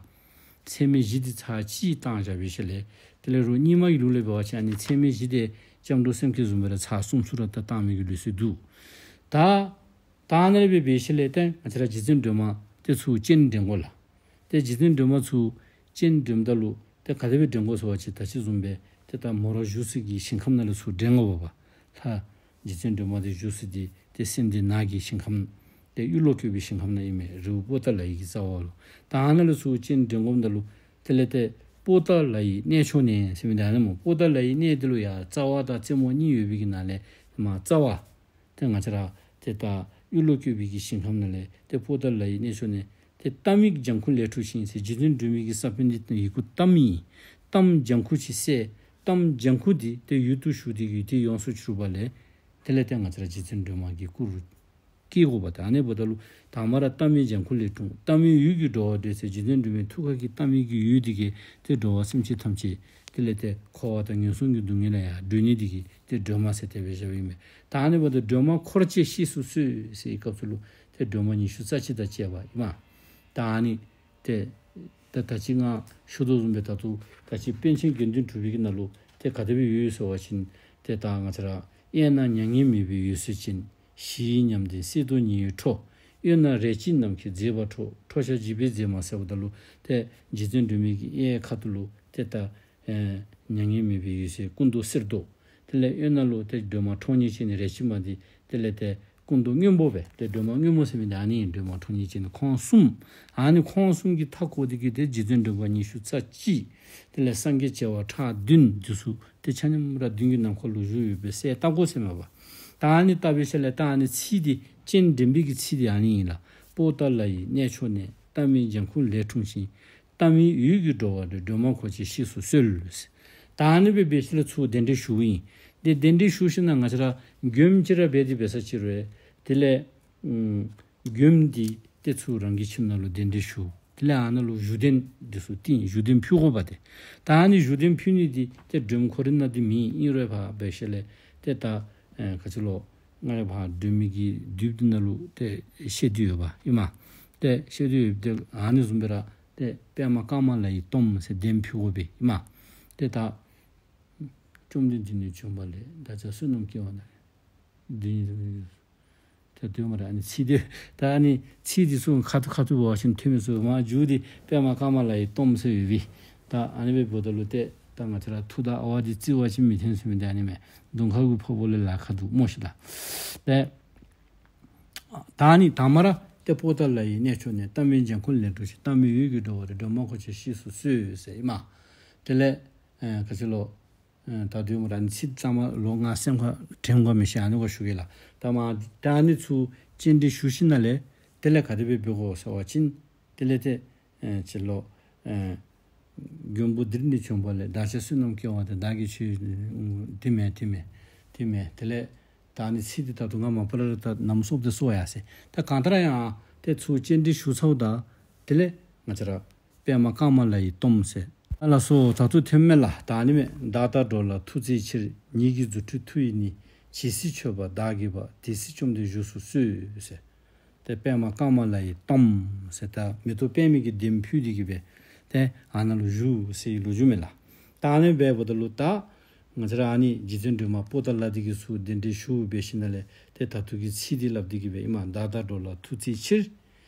ཚད་མེད་བཞི་འདི་ཚར་གཅིག་བཏང་བཞག་པའི་ཤུལ་ལས་དེ་ལས་རོགས་རྙིང་མ་གི་ལུགས་ལས་འབད་བ་ཅིན་ཨ་ནི་ཚད་མེད་བཞི་འདི་སྐྱབས་འགྲོ་སེམས་བསྐྱེད་བཟུམ་སྦེ་ར་ཚར་གསུམ་ཚུ་ར་ད་བཏང་མི་གི་ལུགས་སྲོལ་འདུག། ད་ད་ཨ་ནི་སྦེ་འབད་ཤུལ་ལས་ཏེ་ང་བཅས་ར་རྗེ་བཙུན་སྒྲོལ་མ་དེ་ཚུ་སྤྱན་འདྲེན་དགོ་ལགས། ཏེ་རྗེ་བཙུན་སྒྲོལ་མ་ཚུ་སྤྱན་འདྲེནམ་ད་ལུ་ཏེ་ག་དེ་སྦེ་འདྲེན་དགོ་ཟེར་བ་ཅིན་ད་ཅི་བཟུམ་སྦེ་ཏེ་ད་མོ་ར་བཞུགས་ས་གི་ཞིང་ཁམས་ནང་ལས་ཚུར་འདྲེན་དགོ་པས། ལྷ་རྗེ་བཙུན་སྒྲོལ་མ་དེ་བཞུགས་ས་དེ་ཏེ་སེང་ལྡེང་ནགས་ཀྱི་ཞིང་ཁམས་ཏེ་གཡུ་ལོ་བཀོད་པའི་ཞིང་ཁམས་ནང་ཨིན་མས། རི་བོ་པོ་ཏ་ལའི་གི་རྩ་བ་ལུ། ད་ཨ་ནཱ་ལས་ཚུར་སྤྱན་འདྲེན་དགོཔ་ད་ལུ་དེ་ལས་ཏེ་པོ་ཏ་ལའི་གནས་མཆོག་ནས་ཟེར་མི་འདི་ཨ་ནི་སྨོ། པོ་ཏ་ལའི་གནས་འདི་ལུ་ཡང་རྩ་བ་དང་རྩེ་མོ་གཉིས་ཡོད་པའི་གི་ནང་ལས་མར་རྩ་བ་ཏེ་ང་བཅས་ར་ཏེ་ད་གཡུ་ལོ་བཀོད་པའི་གི་ཞིང་ཁམས་ནང་ལས་ཏེ་པོ་ཏ་ལའི་གནས་མཆོག་ནས་ཏེ་ཏཱཾ་ལྗང་ཁུ་ལས་འཁྲུངས་ཤིང་ཟེར། རྗེ་བཙུན་སྒྲོལ་མའི་གི་ས་བོན་འདི་ཡི་གུ་ཏཱཾ་ཨིན། ཏཱཾ་ལྗང་ཁུ་ཅིག་གསལ། ཏཱཾ་ལྗང་ཁུ་འདི་ཏེ་ཡུལ་དུ་ཞུགས་ཏེ་གི་ཏེ་ཡོངས་སུ་གྱུར་པ་ལས་དེ་ལས་ཏེ་ང་བཅས་ར་རྗེ་བཙུན་སྒྲོལ་མ་གི་སྐུ་རུ་སྐྱེ་དགོ་པས། ཏེ་ཨ་ནི་འབདཝ་ད་ལུ་དང་པ་ར་ཏཱཾ་ལྗང་ཁུ་ལས་འཁྲུངས། ཏཱཾ་འོད་ཀྱིས་འགྲོ་བ་སྒྲོལ་ཟེར། རྗེ་བཙུན་སྒྲོལ་མའི་ཐུགས་ཀ་གི་ཏཱཾ་གྱི་འོད་འདི་གིས་ཏེ་འགྲོ་བ་སེམས་ཅན་ཐམས་ཅད་དེ་ལས་ཏེ་འཁོར་བ་དང་ངན་སོང་གི་སྡུག་བསྔལ་ལས་ཡང་སྒྲོལ་ནི་འདི་གིས་ཏེ་སྒྲོལ་མ་ཟེར་དེ་སྦེ་བཞགཔ་ཨིན་མས། ད་ཨ་ནི་འབདཝ་ད་སྒྲོལ་མ་འཁོར་བཅས་གཤེགས་སུ་གསོལ་ཟེར་བའི་སྐབས་སུ་ལུ་ཏེ་སྒྲོལ་མ་ཉི་ཤུ་རྩ་གཅིག་དང་བཅས་པ་ཨིན་མས། ད་ཨ་ནི་ཏེ་ད་ད་ཅི་ང་ཞུ་དོ་བཟུམ་སྦེ་ད་ལྟོ་ད་ཅི་པཎ་ཆེན་དགེ་འདུན་གྲུབ་པའི་གི་ནང་ལུ་ཏེ་ག་དེ་སྦེ་ཡོད་ཡོད་ཟེར་བ་ཅིན་ཏེ་ད་ང་བཅས་ར་དབྱར་ན་མྱ་ངན་མེད་པའི་འོད་ཟེར་ཅན། ཞི་ཡི་ཉམས་ལྡན་གསེར་མདོག་ཉི་འོད་འཕྲོ། གཡོན་ན་རས་བཅད་ནམ་མཁའི་མཛེས་པ་འཕྲོ། འཕྲོ་ཞལ་འཇིགས་པའི་མཛེས་མ་ཟེརཝ་ད་ལུ་ཏེ་རྗེ་བཙུན་སྒྲོལ་མའི་གི་གཡས་ཁ་ཐུག་ལུ་ཏེ་ད་ཨེ་མྱ་ངན་མེད་པའི་འོད་ཟེར་སྐུ་མདོག་གསེར་མདོག། དེ་ལས་གཡོན་ན་ལུ་ཏེ་སྒྲོལ་མ་ཁྲོ་གཉེར་ཅན་ནི་རས་བཅད་མ་འདི་དེ་ལས་ཏེ་སྐུ་མདོག་སྔོན་པོ་སྦེ་ཏེ་སྒྲོལ་མ་སྔོན་མོ་ཟེར་མི་འདི་ཨ་ནི་སྒྲོལ་མ་ཁྲོ་གཉེར་ཅན་ནི་ཁོང་གསུམ། ཨ་ནི་ཁོང་གསུམ་གྱིས་མཐའ་བསྐོར་ཏེ་གི་ཏེ་རྗེ་བཙུན་སྒྲོལ་མ་ཉི་ཤུ་རྩ་གཅིག། དེ་ལས་སངས་རྒྱས་བྱེ་བ་ཕྲག་བདུན་འདི་ཚུ་ཏེ་ཆ་མཉམ་ར་མདུན་གྱི་ནམ་མཁའ་ལུ་བཞུགས་ཡོད་པའི་གསལ་བཏབ་དགོ་ཟེར་མས་པ། ད་ཨ་ནི་བཏབ་པའི་ཤུལ་ལས་ད་ཨ་ནི་ཚིག་འདི་སྤྱན་འདྲེན་པའི་གི་ཚིག་འདི་ཨ་ནི་ཨིན་ལགས། པོ་ཏ་ལ་ཡི་གནས་མཆོག་ནས། ཏཱཾ་ཡི་ལྗང་ཁུ་ལས་འཁྲུངས་ཤིང་། ཏཱཾ་ཡི་འོད་ཀྱིས་འགྲོ་བ་སྒྲོལ། སྒྲོལ་མ་འཁོར་བཅས་གཤེགས་སུ་གསོལ། ད་ཨ་ནི་སྦེ་འབད་ཞིནམ་ལས་ཚུར་གདན་འདྲེན་ཞུཝ་ཨིན། ཏེ་གདན་འདྲེན་ཞུ་ཞིནམ་ལས་ང་བཅས་ར་མགྱོནམ་ཅིག་ར་འབད་དེ་འབད་ས་ཅིག་རུང་དེ་ལས་ཨམ་མགྱོནམ་འདི་ཏེ་ཚུར་རང་གི་ཁྱིམ་ནང་ལུ་གདན་འདྲེན་ཞུ། དེ་ལས་ཨ་ནཱ་ལུ་བཞུགས་གདན་འདི་ཚུ་བཏིང་བཞུགས་གདན་ཕུལ་དགོ་པས་ཏེ། ད་ཨ་ནི་བཞུགས་གདན་ཕུལ་ནི་འདི་ཏེ་སྒྲོལ་མ་ཁོ་རའི་ནང་འདི་མེན། ཨིན་རུང་ཕར་འབད་ཞིནམ་ལས་ཏེ་ད་ཨེ་ག་ཅི་ལོ། ང་ར་ཕར་སྒྲོལ་མའི་གི་མདུན་འདི་ནང་ལུ་ཏེ་བཤད་དེ་ཡོདཔ་ཨིན་མས། ཏེ་བཤད་དེ་ཡོདཔ་ཏེ་ཨ་ནི་བཟུམ་སྦེ་ར་ཏེ་པདྨ་དཀར་མ་ལ་ཡི་སྟོནམ་ཟེར་གདན་ཕུལ་དགོ་པས་ཨིན་མས། ཏེ་ད་བཅོམ་ལྡན་འདས་ནས་བྱོན་པ་ལས། བདག་ཅག་བསོད་ནམས་སྐྱེ་བ་ན། འདི་ཉིད་དུ་ཏེ་དེ་མ་ར་ཨ་ནི་ཚིག་འདི་ད་ཨ་ནི་ཚིག་འདི་ཚུ་ཁ་ཐུག་ཁ་ཐུག་འབད་བ་ཅིན་ཐོན་མི་ཚུ་མ་མཇུག་འདི་པདྨ་དཀར་མ་ལ་ཡི་སྟོནམ་ཟེར་ཡོད་པས། ད་ཨ་ནི་སྦེ་འབདཝ་ད་ལུ་ཏེ་ད་ང་བཅས་ར་ཐུགས་དང་ཨ་ཝ་འདི་རྩི་བ་ཅིན་མི་ཐོན་ཟེར་མི་འདི་ཨ་ནི་མས། དུང་ཁ་གི་ཕོ་བོ་ལས་ལ་ཁ་འདུག་སྨོ་ཤིག་ལགས། ཏེ་ད་ཨ་ནི་དང་པ་ར་ཏེ་པོ་ཏ་ལ་ཡི་གནས་མཆོག་ནས། ཏཱཾ་ཡི་ལྗང་ཁུ་ལས་འཁྲུངས་ཤིང་། ཏཱཾ་ཡི་འོད་ཀྱིས་འགྲོ་བ་སྒྲོལ། སྒྲོལ་མ་འཁོར་བཅས་གཤེགས་སུ་གསོལ་ཟེར་ཨིན་མས། དེ་ལས་ཨེ་ག་ཅི་ལོ། ཨེ་ད་དུས་མ་ར་ཨ་ནི་ཚིག་གཙང་མ་ལོག་ང་སེམས་ཁར་དྲན་དགོ་མི་ཤེས། ཨ་ནི་གུ་ཞུ་གེ་ལགས། ད་མ་ད་ཨ་ནི་ཚུ་སྤྱན་འདྲེན་ཞུ་ཞིནམ་ལས་དེ་ལས་ག་དེ་སྦེ་འབད་དགོ་ཟེར་བ་ཅིན་དེ་ལས་ཏེ་ཨེ་ཅི་ལོ། ཨེ་མགོན་པོ་འདིར་ནི་བྱོན་པ་ལས། བདག་ཅག་བསོད་ནམས་སྐྱེ་བ་དང་། བདག་གིས་ཆོས་དེ་མེན་དེ་མེན་དེ་མེན། དེ་ལས་ད་ཨ་ནི་ཚིག་འདི་ད་དུང་ང་མ་པ་ལས་ར་ད་ནམ་སོབ་སྟེ་སོ་ཡར་སོ་ཡི། ད་གང་ལྟར་ཡང་ཏེ་ཚུར་སྤྱན་འདྲེན་ཞུ་ཚརཝ་ད་དེ་ལས་ང་བཅས་ར་པདྨ་དཀར་མ་ལ་ཡི་སྟོནམ་ཟེར། ཨ་ལགས་སོ། ད་ལྟོ་ཐོནམ་མས་ལགས། ད་ཨ་ནི་མས། བདག་ལྟ་འགྲོ་ལ་ཐུགས་བརྩེའི་ཕྱིར། ཉིད་ཀྱི་རྫུ་འཕྲུལ་མཐུ་ཡིས་ནི། ཇི་སྲིད་མཆོད་པར་བདག་བགྱིས་པ། དེ་སྲིད་བཅོམ་ལྡན་བཞུགས་སུ་གསོལ་ཟེར། ཏེ་པདྨ་དཀར་མ་ལ་ཡི་སྟོནམ་ཟེར་ད་མེ་ཏོག་པདྨའི་གི་གདན་ཕུལ་ཏེ་གི་སྦེ་ཏེ་ཨ་ནཱ་ལུ་བཞུགས་ཟེར་བའི་ལོ་རྒྱུས་མས་ལགས། ད་ཨ་ནི་སྦེ་འབདཝ་ད་ལུ་ད་ང་བཅས་ར་ཨ་ནི་རྗེ་བཙུན་སྒྲོལ་མ་པོ་ཏ་ལ་འདི་གིས་ཚུར་གདན་འདྲེན་ཞུ་འབད་ཞིནམ་ལས་ཏེ་ད་ལྟོ་གི་ཚིག་འདི་སླབ་སྟེ་གི་སྦེ་ཨིན་མས། བདག་ལྟ་འགྲོ་ལ་ཐུགས་བརྩེའི་ཕྱིར།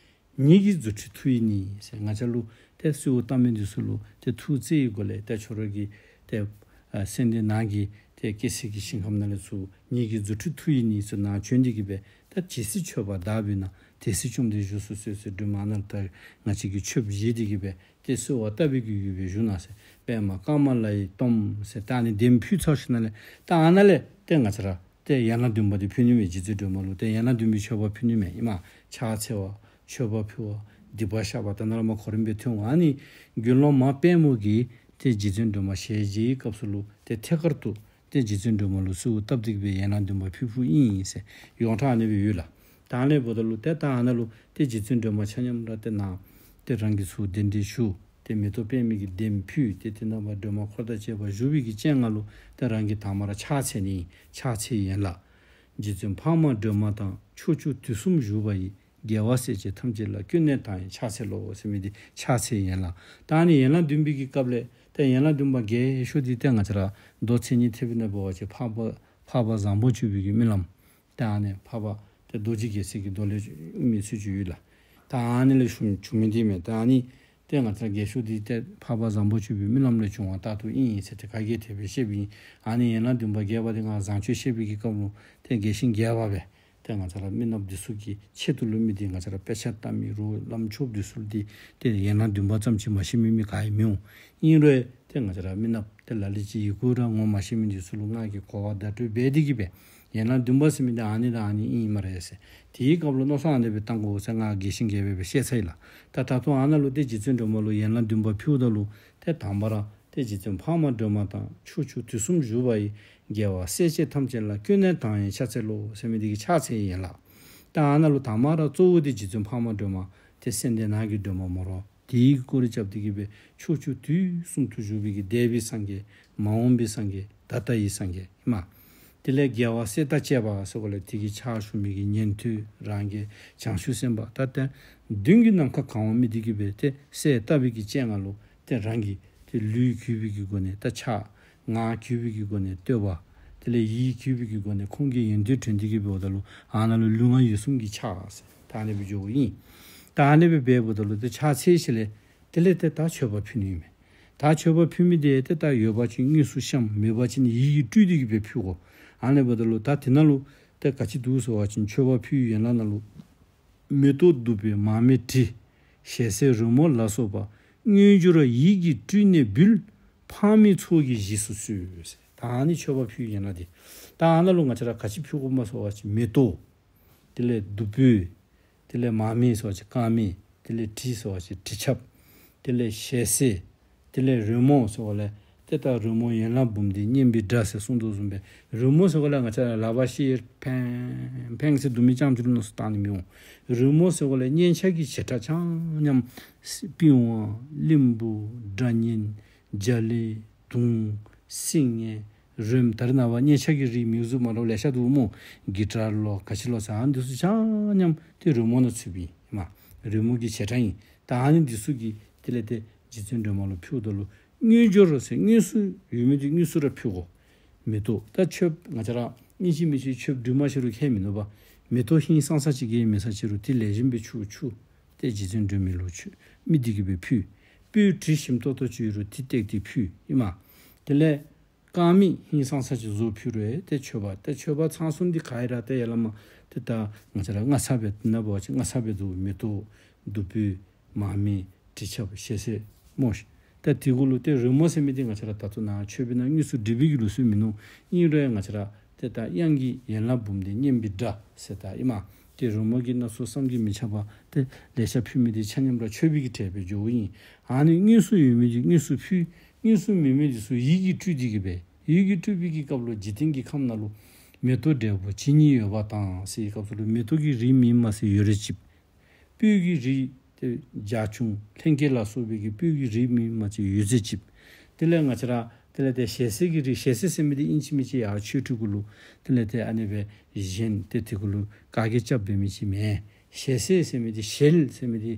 ཉིད་ཀྱི་རྫུ་འཕྲུལ་མཐུ་ཡིས་ནི་ཟེར། ང་བཅས་ལུ་ཏེ་གསོལཝ་བཏབ་མི་འདི་ཚུ་ལུ་ཏེ་ཐུགས་བརྩེ་བའི་སྒོ་ལས་ཏེ་ཁྱོད་ར་གི་ཏེ་ཨ་སེམས་ཅན་ནང་གི་ཏེ་སྐྱེ་སྲིད་ཀྱི་ཞིང་ཁམས་ནང་ལས་ཚུར་ཉིད་ཀྱི་རྫུ་འཕྲུལ་མཐུ་ཡིས་ནི་ཟེར་ནཱ་བྱོན་ཏེ་གི་སྦེ་ད་ཇི་སྲིད་མཆོད་པར་བདག་འབུལ་ན། དེ་སྲིད་བཅོམ་ལྡན་བཞུགས་སུ་གསོལ་ཟེར། སྒྲོལ་མ་ཨ་ནཱ་ལུ་ད་ང་བཅས་ཀྱིས་མཆོདཔ་བཞེས་ཏེ་གི་སྦེ་ཏེ་གསོལ་བ་བཏབ་པའི་གི་ཡུལ་སྦེ་བཞུགས་གནང་ཟེར། པདྨ་དཀར་མ་ལ་ཡི་སྟོནམ་ཟེར་ད་ཨ་ནི་གདན་ཕུལ་ཚར་ཞིནམ་ལས་ད་ཨ་ནཱ་ལས་ཏེ་ང་བཅས་ར་ཏེ་ཡན་ལག་བདུན་པ་འདི་ཕུལ་ནི་མས། རྗེ་བཙུན་སྒྲོལ་མ་ལུ་ཏེ་ཡན་ལག་བདུན་པའི་མཆོད་པ་ཕུལ་ནི་མས། ཨིན་མས། ཕྱག་འཚལ་བ། མཆོད་པ་ཕུལ་བ། སྡིག་པ་བཤགས་པ། ད་ནཱ་ལས་མར་གོ་རིམ་སྦེ་ཐོན་འོང་། ཨ་ནི་དགེ་སློང་མ་དཔལ་མོ་གིས་ཏེ་རྗེ་བཙུན་སྒྲོལ་མ་ཞལ་མཇལ་བའི་སྐབས་སུ་ལུ་ཏེ་ཐད་ཀར་དུ་ཏེ་རྗེ་བཙུན་སྒྲོལ་མ་ལུ་གསོལཝ་བཏབ་སྟེ་གི་སྦེ་ཡན་ལག་བདུན་པ་ཕུལ་ཕུལཝ་ཨིན་ཟེར་ཡོངས་གྲགས་ཨ་ནི་སྦེ་ཡོད་ལགས། ད་ཨ་ནི་འབདཝ་ད་ལུ་ཏེ་ད་ཨ་ནཱ་ལུ་ཏེ་རྗེ་བཙུན་སྒྲོལ་མ་ཆ་མཉམ་ར་ཏེ་ནཱ་ཏེ་རང་གིས་ཚུར་གདན་འདྲེན་ཞུ། ཏེ་མེ་ཏོག་པདྨའི་གི་གདན་ཕུལ། ཏེ་དེ་ནང་མར་སྒྲོལ་མ་འཁོར་དང་བཅས་པ་བཞུགས་པའི་གི་སྤྱན་སྔར་ལུ་ཏེ་རང་གིས་དང་པ་ར་ཕྱག་འཚལ་ནི། ཕྱག་འཚལ་ཡན་ལག། རྗེ་བཙུན་འཕགས་མ་སྒྲོལ་མ་དང་། ཕྱོགས་བཅུ་དུས་གསུམ་བཞུགས་པ་ཡི། རྒྱལ་བ་སྲས་བཅས་ཐམས་ཅད་ལ། སྐྱོན་གནས་དང་ཡང་ཕྱག་འཚལ་ལོ་ཟེར་མི་འདི་ཕྱག་འཚལ་ཡན་ལག། ད་ཨ་ནི་ཡན་ལག་བདུན་པའི་གི་སྐབས་ལས་ཏེ་ཡན་ལག་བདུན་པ་རྒྱས་ཤོས་འདི་ཏེ་ང་བཅས་ར་མདོ་མཚན་ཉིད་ཐེག་པའི་ནང་འབད་བ་ཅིན་འཕགས་པ་འཕགས་པ་བཟང་པོ་སྤྱོད་པའི་གི་སྨོན་ལམ། ད་ཨ་ནི་འཕགས་པ་ཏེ་རྡོ་རྗེ་རྒྱལ་མཚན་གྱི་མདོ་ལས་དབུ་མའི་ཚུལ་གྱི་ཡུལ་ལགས། ད་ཨ་ནི་ལས་ཞུ་ཞུ་མི་འདི་མས། ད་ཨ་ནི་ཏེ་ང་བཅས་ར་རྒྱས་ཤོས་འདི་ཏེ་འཕགས་པ་བཟང་པོ་སྤྱོད་པའི་སྨོན་ལམ་ལས་བྱུང་བ་ལྟར་དུ་ཨིན་ཟེར་ཏེ་ག་གིས་དེ་སྦེ་བཤདཔ་ཨིན། ཨ་ནི་ཡན་ལག་བདུན་པ་རྒྱས་པ་འདི་ང་བཟང་སྤྱོད་བཤད་པའི་གི་སྐབས་ལུ་ཏེ་རྒྱས་ཤིང་རྒྱས་པ་སྦེ་ཏེ་ང་བཅས་ར་མི་ནགཔ་འདི་ཚུ་གི་ཆེད་དུ་ལུ་མི་འདི་ང་བཅས་ར་དཔེ་ཆ་ལྟ་མི་རོགས་བླམ་ཆོསཔ་འདི་ཚུ་འདི་ཏེ་ཡན་ལག་བདུན་པ་ཙམ་ཅིག་མ་ཤེས་མི་མི་ག་ཡང་མི་འོང་། ཨིན་རུང་ཏེ་ང་བཅས་ར་མི་ནགཔ་ཏེ་ལ་ལུ་ཅིག་ཡི་གུ་ར་ངོ་མ་ཤེས་མི་འདི་ཚུ་ལུ་ང་གིས་གོ་བ་བརྡ་སྤྲོད་འབད་དེ་གི་སྦེ་ཡན་ལག་བདུན་པ་ཟེར་མི་འདི་ཨ་ནི་དང་ཨ་ནི་ཨིན་སྨ་རེ་ཟེར། དེའི་སྐབས་ལུ་མནོ་བསམ་ཨ་ནི་སྦེ་བཏང་དགོ་ཟེར་ང་རྒྱས་ཤིང་རྒྱས་པ་སྦེ་བཤད་ཚར་ཡི་ལགས། ད་ད་རུང་ཨ་ནཱ་ལུ་ཏེ་རྗེ་བཙུན་སྒྲོལ་མ་ལུ་ཡན་ལག་བདུན་པ་ཕུལཝ་ད་ལུ་ཏེ་དང་པ་ར་ཏེ་རྗེ་བཙུན་འཕགས་མ་སྒྲོལ་མ་དང་། ཕྱོགས་བཅུ་དུས་གསུམ་བཞུགས་པ་ཡི། རྒྱལ་བ་སྲས་བཅས་ཐམས་ཅད་ལ། སྐྱོན་གནས་དང་ཡང་ཕྱག་འཚལ་ལོ་ཟེར་མི་འདི་གིས་ཕྱག་འཚལ་ཡན་ལག། ད་ཨ་ནཱ་ལུ་དང་པ་ར་གཙོ་བོ་འདི་རྗེ་བཙུན་འཕགས་མ་སྒྲོལ་མ་ཏེ་སེམས་ལྡན་ནགས་ཀྱི་སྒྲོལ་མ་མོ་ར་དེའི་སྐོར་ར་རྐྱབ་སྟེ་གི་སྦེ་ཕྱོགས་བཅུ་དུས་གསུམ་དུ་བཞུགས་པའི་གི་འདས་པའི་སངས་རྒྱས་མ་འོངས་པའི་སངས་རྒྱས་ད་ལྟ་ཡི་སངས་རྒྱས་ཨིན་མས། དེ་ལས་རྒྱལ་བ་སྲས་དང་བཅས་པ་ཟེརཝ་ལས་དེ་གི་ཕྱག་ཞུ་མི་གི་ཉན་ཐོས་རང་རྒྱལ་བྱང་ཆུབ་སེམས་དཔའ་ད་ལྟ་མདུན་གྱི་ནམ་མཁའ་གང་བ་མི་འདི་གིས་སྦེ་ཏེ་གསལ་བཏབ་པའི་གི་སྤྱན་སྔར་ལུ་ཏེ་རང་གི་ཏེ་ལུས་གུས་པའི་གི་སྒོ་ནས་ད་ཕྱག་ངག་གུས་པའི་གི་སྒོ་ནས་བསྟོད་པ། དེ་ལས་ཡིད་གུས་པའི་གི་སྒོ་ནས་ཁོང་གི་ཡོན་ཏན་དྲན་ཏེ་གི་འབདཝ་ད་ལུ་ཨ་ནཱ་ལུ་ལུས་ངག་ཡིད་གསུམ་གྱི་ཕྱག་ཟེར་ད་ཨ་ནི་སྦེ་འགྱོཝ་ཨིན། ད་ཨ་ནི་སྦེ་འབདཝ་ད་ལུ་ཏེ་ཕྱག་འཚལ་ཞིནམ་ལས་དེ་ལས་ཏེ་ད་མཆོད་པ་ཕུལ་ནི་ཨིན་མས། ད་མཆོད་པ་ཕུལ་མི་དེ་ཏེ་ད་ཡོད་པ་ཅིན་དངོས་སུ་བཤམས། མེད་པ་ཅིན་ཡིད་ཀྱིས་སྤྲུལ་ཏེ་གི་སྦེ་ཕུལ་དགོ། ཨ་ནི་འབདཝ་ད་ལུ་ད་དེ་ནང་ལུ་ཏེ་ག་ཅི་འདུག་ཟེར་བ་ཅིན་མཆོད་པ་ཕུལ་བའི་ཡན་ལག་ནང་ལུ་མེ་ཏོག་བདུག་སྤོས་མར་མེ་དྲི། ཞལ་ཟས་རོལ་མོ་ལ་སོགས་པ། དངོས་འབྱོར་ཡིད་ཀྱིས་སྤྲུལ་ནས་འབུལ། ཕངས་མེད་ཚོགས་ཀྱིས་བཞེས་སུ་གསོལ། ད་ཨ་ནི་མཆོད་པ་ཕུལ་བའི་ཡན་ལག་དེ། ད་ཨ་ནཱ་ལུ་ང་བཅས་ར་ག་ཅི་ཕུལ་དགོཔ་སྨོ་ཟེར་བ་ཅིན་མེ་ཏོག། དེ་ལས་བདུག་སྤོས། དེ་ལས་མར་མེ་ཟེར་བ་ཅིན་དཀར་མེ། དེ་ལས་དྲི་ཟེར་བ་ཅིན་དྲི་ཆབ། དེ་ལས་ཞལ་ཟས། དེ་ལས་རོལ་མོ་ཟེར་བ་ལས་ཏེ་ད་རོལ་མོ་ཡན་ལག་འབུམ་ལྡན་སྙན་པའི་སྒྲ་ཟེར་གསུངས་དོ་བཟུམ་སྦེ་རོལ་མོ་ཟེར་བ་ལས་ང་བཅས་ར་ལག་པར་ཤེལ་ཕེང་ཕེང་ཟེར་བརྡུང་མི་རྐྱངམ་ཅིག་ལུ་མནོ་བསམ་བཏང་ནི་མི་འོང་། རོལ་མོ་ཟེར་བ་ལས་སྙན་ཆ་གི་བྱེ་བྲག་ཆ་མཉམ་པི་ཝང་གླིང་བུ་སྒྲ་སྙན་རྒྱ་གླིང་དུང་སིལ་སྙན་རོལམོ་ད་རེས་ནངས་པ་སྙན་ཆ་གི་རིགས་མིའུ་ཟིག་མ་འདྲཝ་ལེ་ཤ་འདུག་སྨོ། གི་ཊར་ལོ་ག་ཅི་ལོ་ཟེར་ཨ་ནི་འདི་ཚུ་ཆ་མཉམ་ཏེ་རོལ་མོ་ནང་ཚུདཔ་ཨིན་མས། རོལ་མོ་གི་བྱེ་བྲག་ཨིན། ད་ཨ་ནི་འདི་ཚུ་གིས་དེ་ལས་ཏེ་རྗེ་བཙུན་སྒྲོལ་མ་ལུ་ཕུལཝ་ད་ལུ་དངོས་འབྱོར་ཟེར་དངོས་སུ་ཡོད་མི་དེ་དངོས་སུ་ར་ཕུལ་དགོ། མེ་ཏོག་ད་མཆོདཔ་ང་བཅས་ར་ཨིན་ཅི་མིན་ཅི་མཆོདཔ་འབྲུ་མ་ཞིག་རུང་ཁྱད་མིན་ནུག་པ། མེ་ཏོག་ཧིང་སངས་ས་ཅིག་གི་མེད་ས་ཅིག་རུང་དེ་ལེགས་ཤོམ་སྦེ་ཆུ་ཆུ་ཏེ་རྗེ་བཙུན་སྒྲོལ་མ་ལུ་ཆུ་མི་དེ་གིས་སྦེ་ཕུལ། སྤོས་དྲི་ཞིམ་ཏོག་ཏོ་ཅིག་ཡོད་རུང་དེ་བཏེགས་ཏེ་ཕུལ་ཨིན་མས། དེ་ལས་དཀར་མེ་ཧིང་སངས་ས་ཅིག་བཟོ་ཕུལ་རུང་ཏེ་མཆོད་པ་ཏེ་མཆོད་པ་ཚང་གསུམ་འདི་ག་ར་ཏེ་ཡ་ལ་མ་ཏེ་ད་ང་བཅས་ར་སྔགས་ཚར་སྦེ་ཏེ་ནཱ་འབད་བ་ཅིན་སྔགས་ཚར་སྦེ་འདུག། མེ་ཏོག་བདུག་སྤོས་མར་མེ་དྲི་ཆབ་ཞལ་ཟས་སྨོ་ཤིག། ད་དེ་གུ་ལུ་ཏེ་རོལ་མོ་ཟེར་མི་འདི་ང་བཅས་ར་ད་ལྟོ་ནཱ་མཆོད་པའི་ནང་དངོས་སུ་སྒྲིག་པའི་གི་ལུགས་སྲོལ་མིན་ནུག། ཨིན་རུང་ཡང་ང་བཅས་ར་ཏེ་ད་དབྱངས་ཀྱི་ཡན་ལག་འབུམ་ལྡན་སྙན་པའི་སྒྲ་ཟེར་ད་ཨིན་མས། ཏེ་རོལ་མོ་གི་སྣ་ཚོགས་བསམ་གྱིས་མི་ཁྱབ་པ་ཏེ་ལེ་ཤ་ཕུལ་མི་འདི་ཆ་མཉམ་ར་མཆོད་པའི་གི་གྲལ་སྦེ་འགྱོཝ་ཨིན། ཨ་ནི་དངོས་སུ་ཡོད་མི་འདི་དངོས་སུ་ཕུལ། དངོས་སུ་མེད་མི་འདི་ཚུ་ཡིད་ཀྱིས་སྤྲུལ་ཏེ་གི་སྦེ་ཡིད་ཀྱིས་སྤྲུལ་པའི་གི་སྐབས་ལུ་འཇིག་རྟེན་གྱི་ཁམས་ནང་ལུ་མེ་ཏོག་འབྲས་བུ་ཇི་སྙེད་ཡོད་པ་དང་ཟེར་བའི་སྐབས་སུ་ལུ་མེ་ཏོག་གི་རིགས་མིན་མ་ཚད་ཡོད་རེ་ཅིག། སྤོས་ཀྱི་རིགས་ཏེ་བྱ་ཁྱུང་ལྷན་སྐྱེས་ལ་སོགས་པའི་གི་སྤོས་ཀྱི་རིགས་མིན་མ་ཚད་ཡོད་ཚད་ཅིག། དེ་ལས་ང་བཅས་ར་དེ་ལས་ཏེ་ཞལ་ཟས་ཀྱི་རིགས་ཞལ་ཟས་ཟེར་མི་འདི་ཨིན་ཅི་མིན་ཅི་ཡར་མཆོད་ཁྲི་གུ་ལུ་དེ་ལས་ཏེ་ཨ་ནི་སྦེ་བཞེངས་ཏེ་དེ་གུ་ལུ་བཀའ་བརྒྱད་རྐྱབ་འབད་མི་ཅིག་མེན། ཞལ་ཟས་ཟེར་མི་འདི་ཞལ་ཟེར་མི་འདི་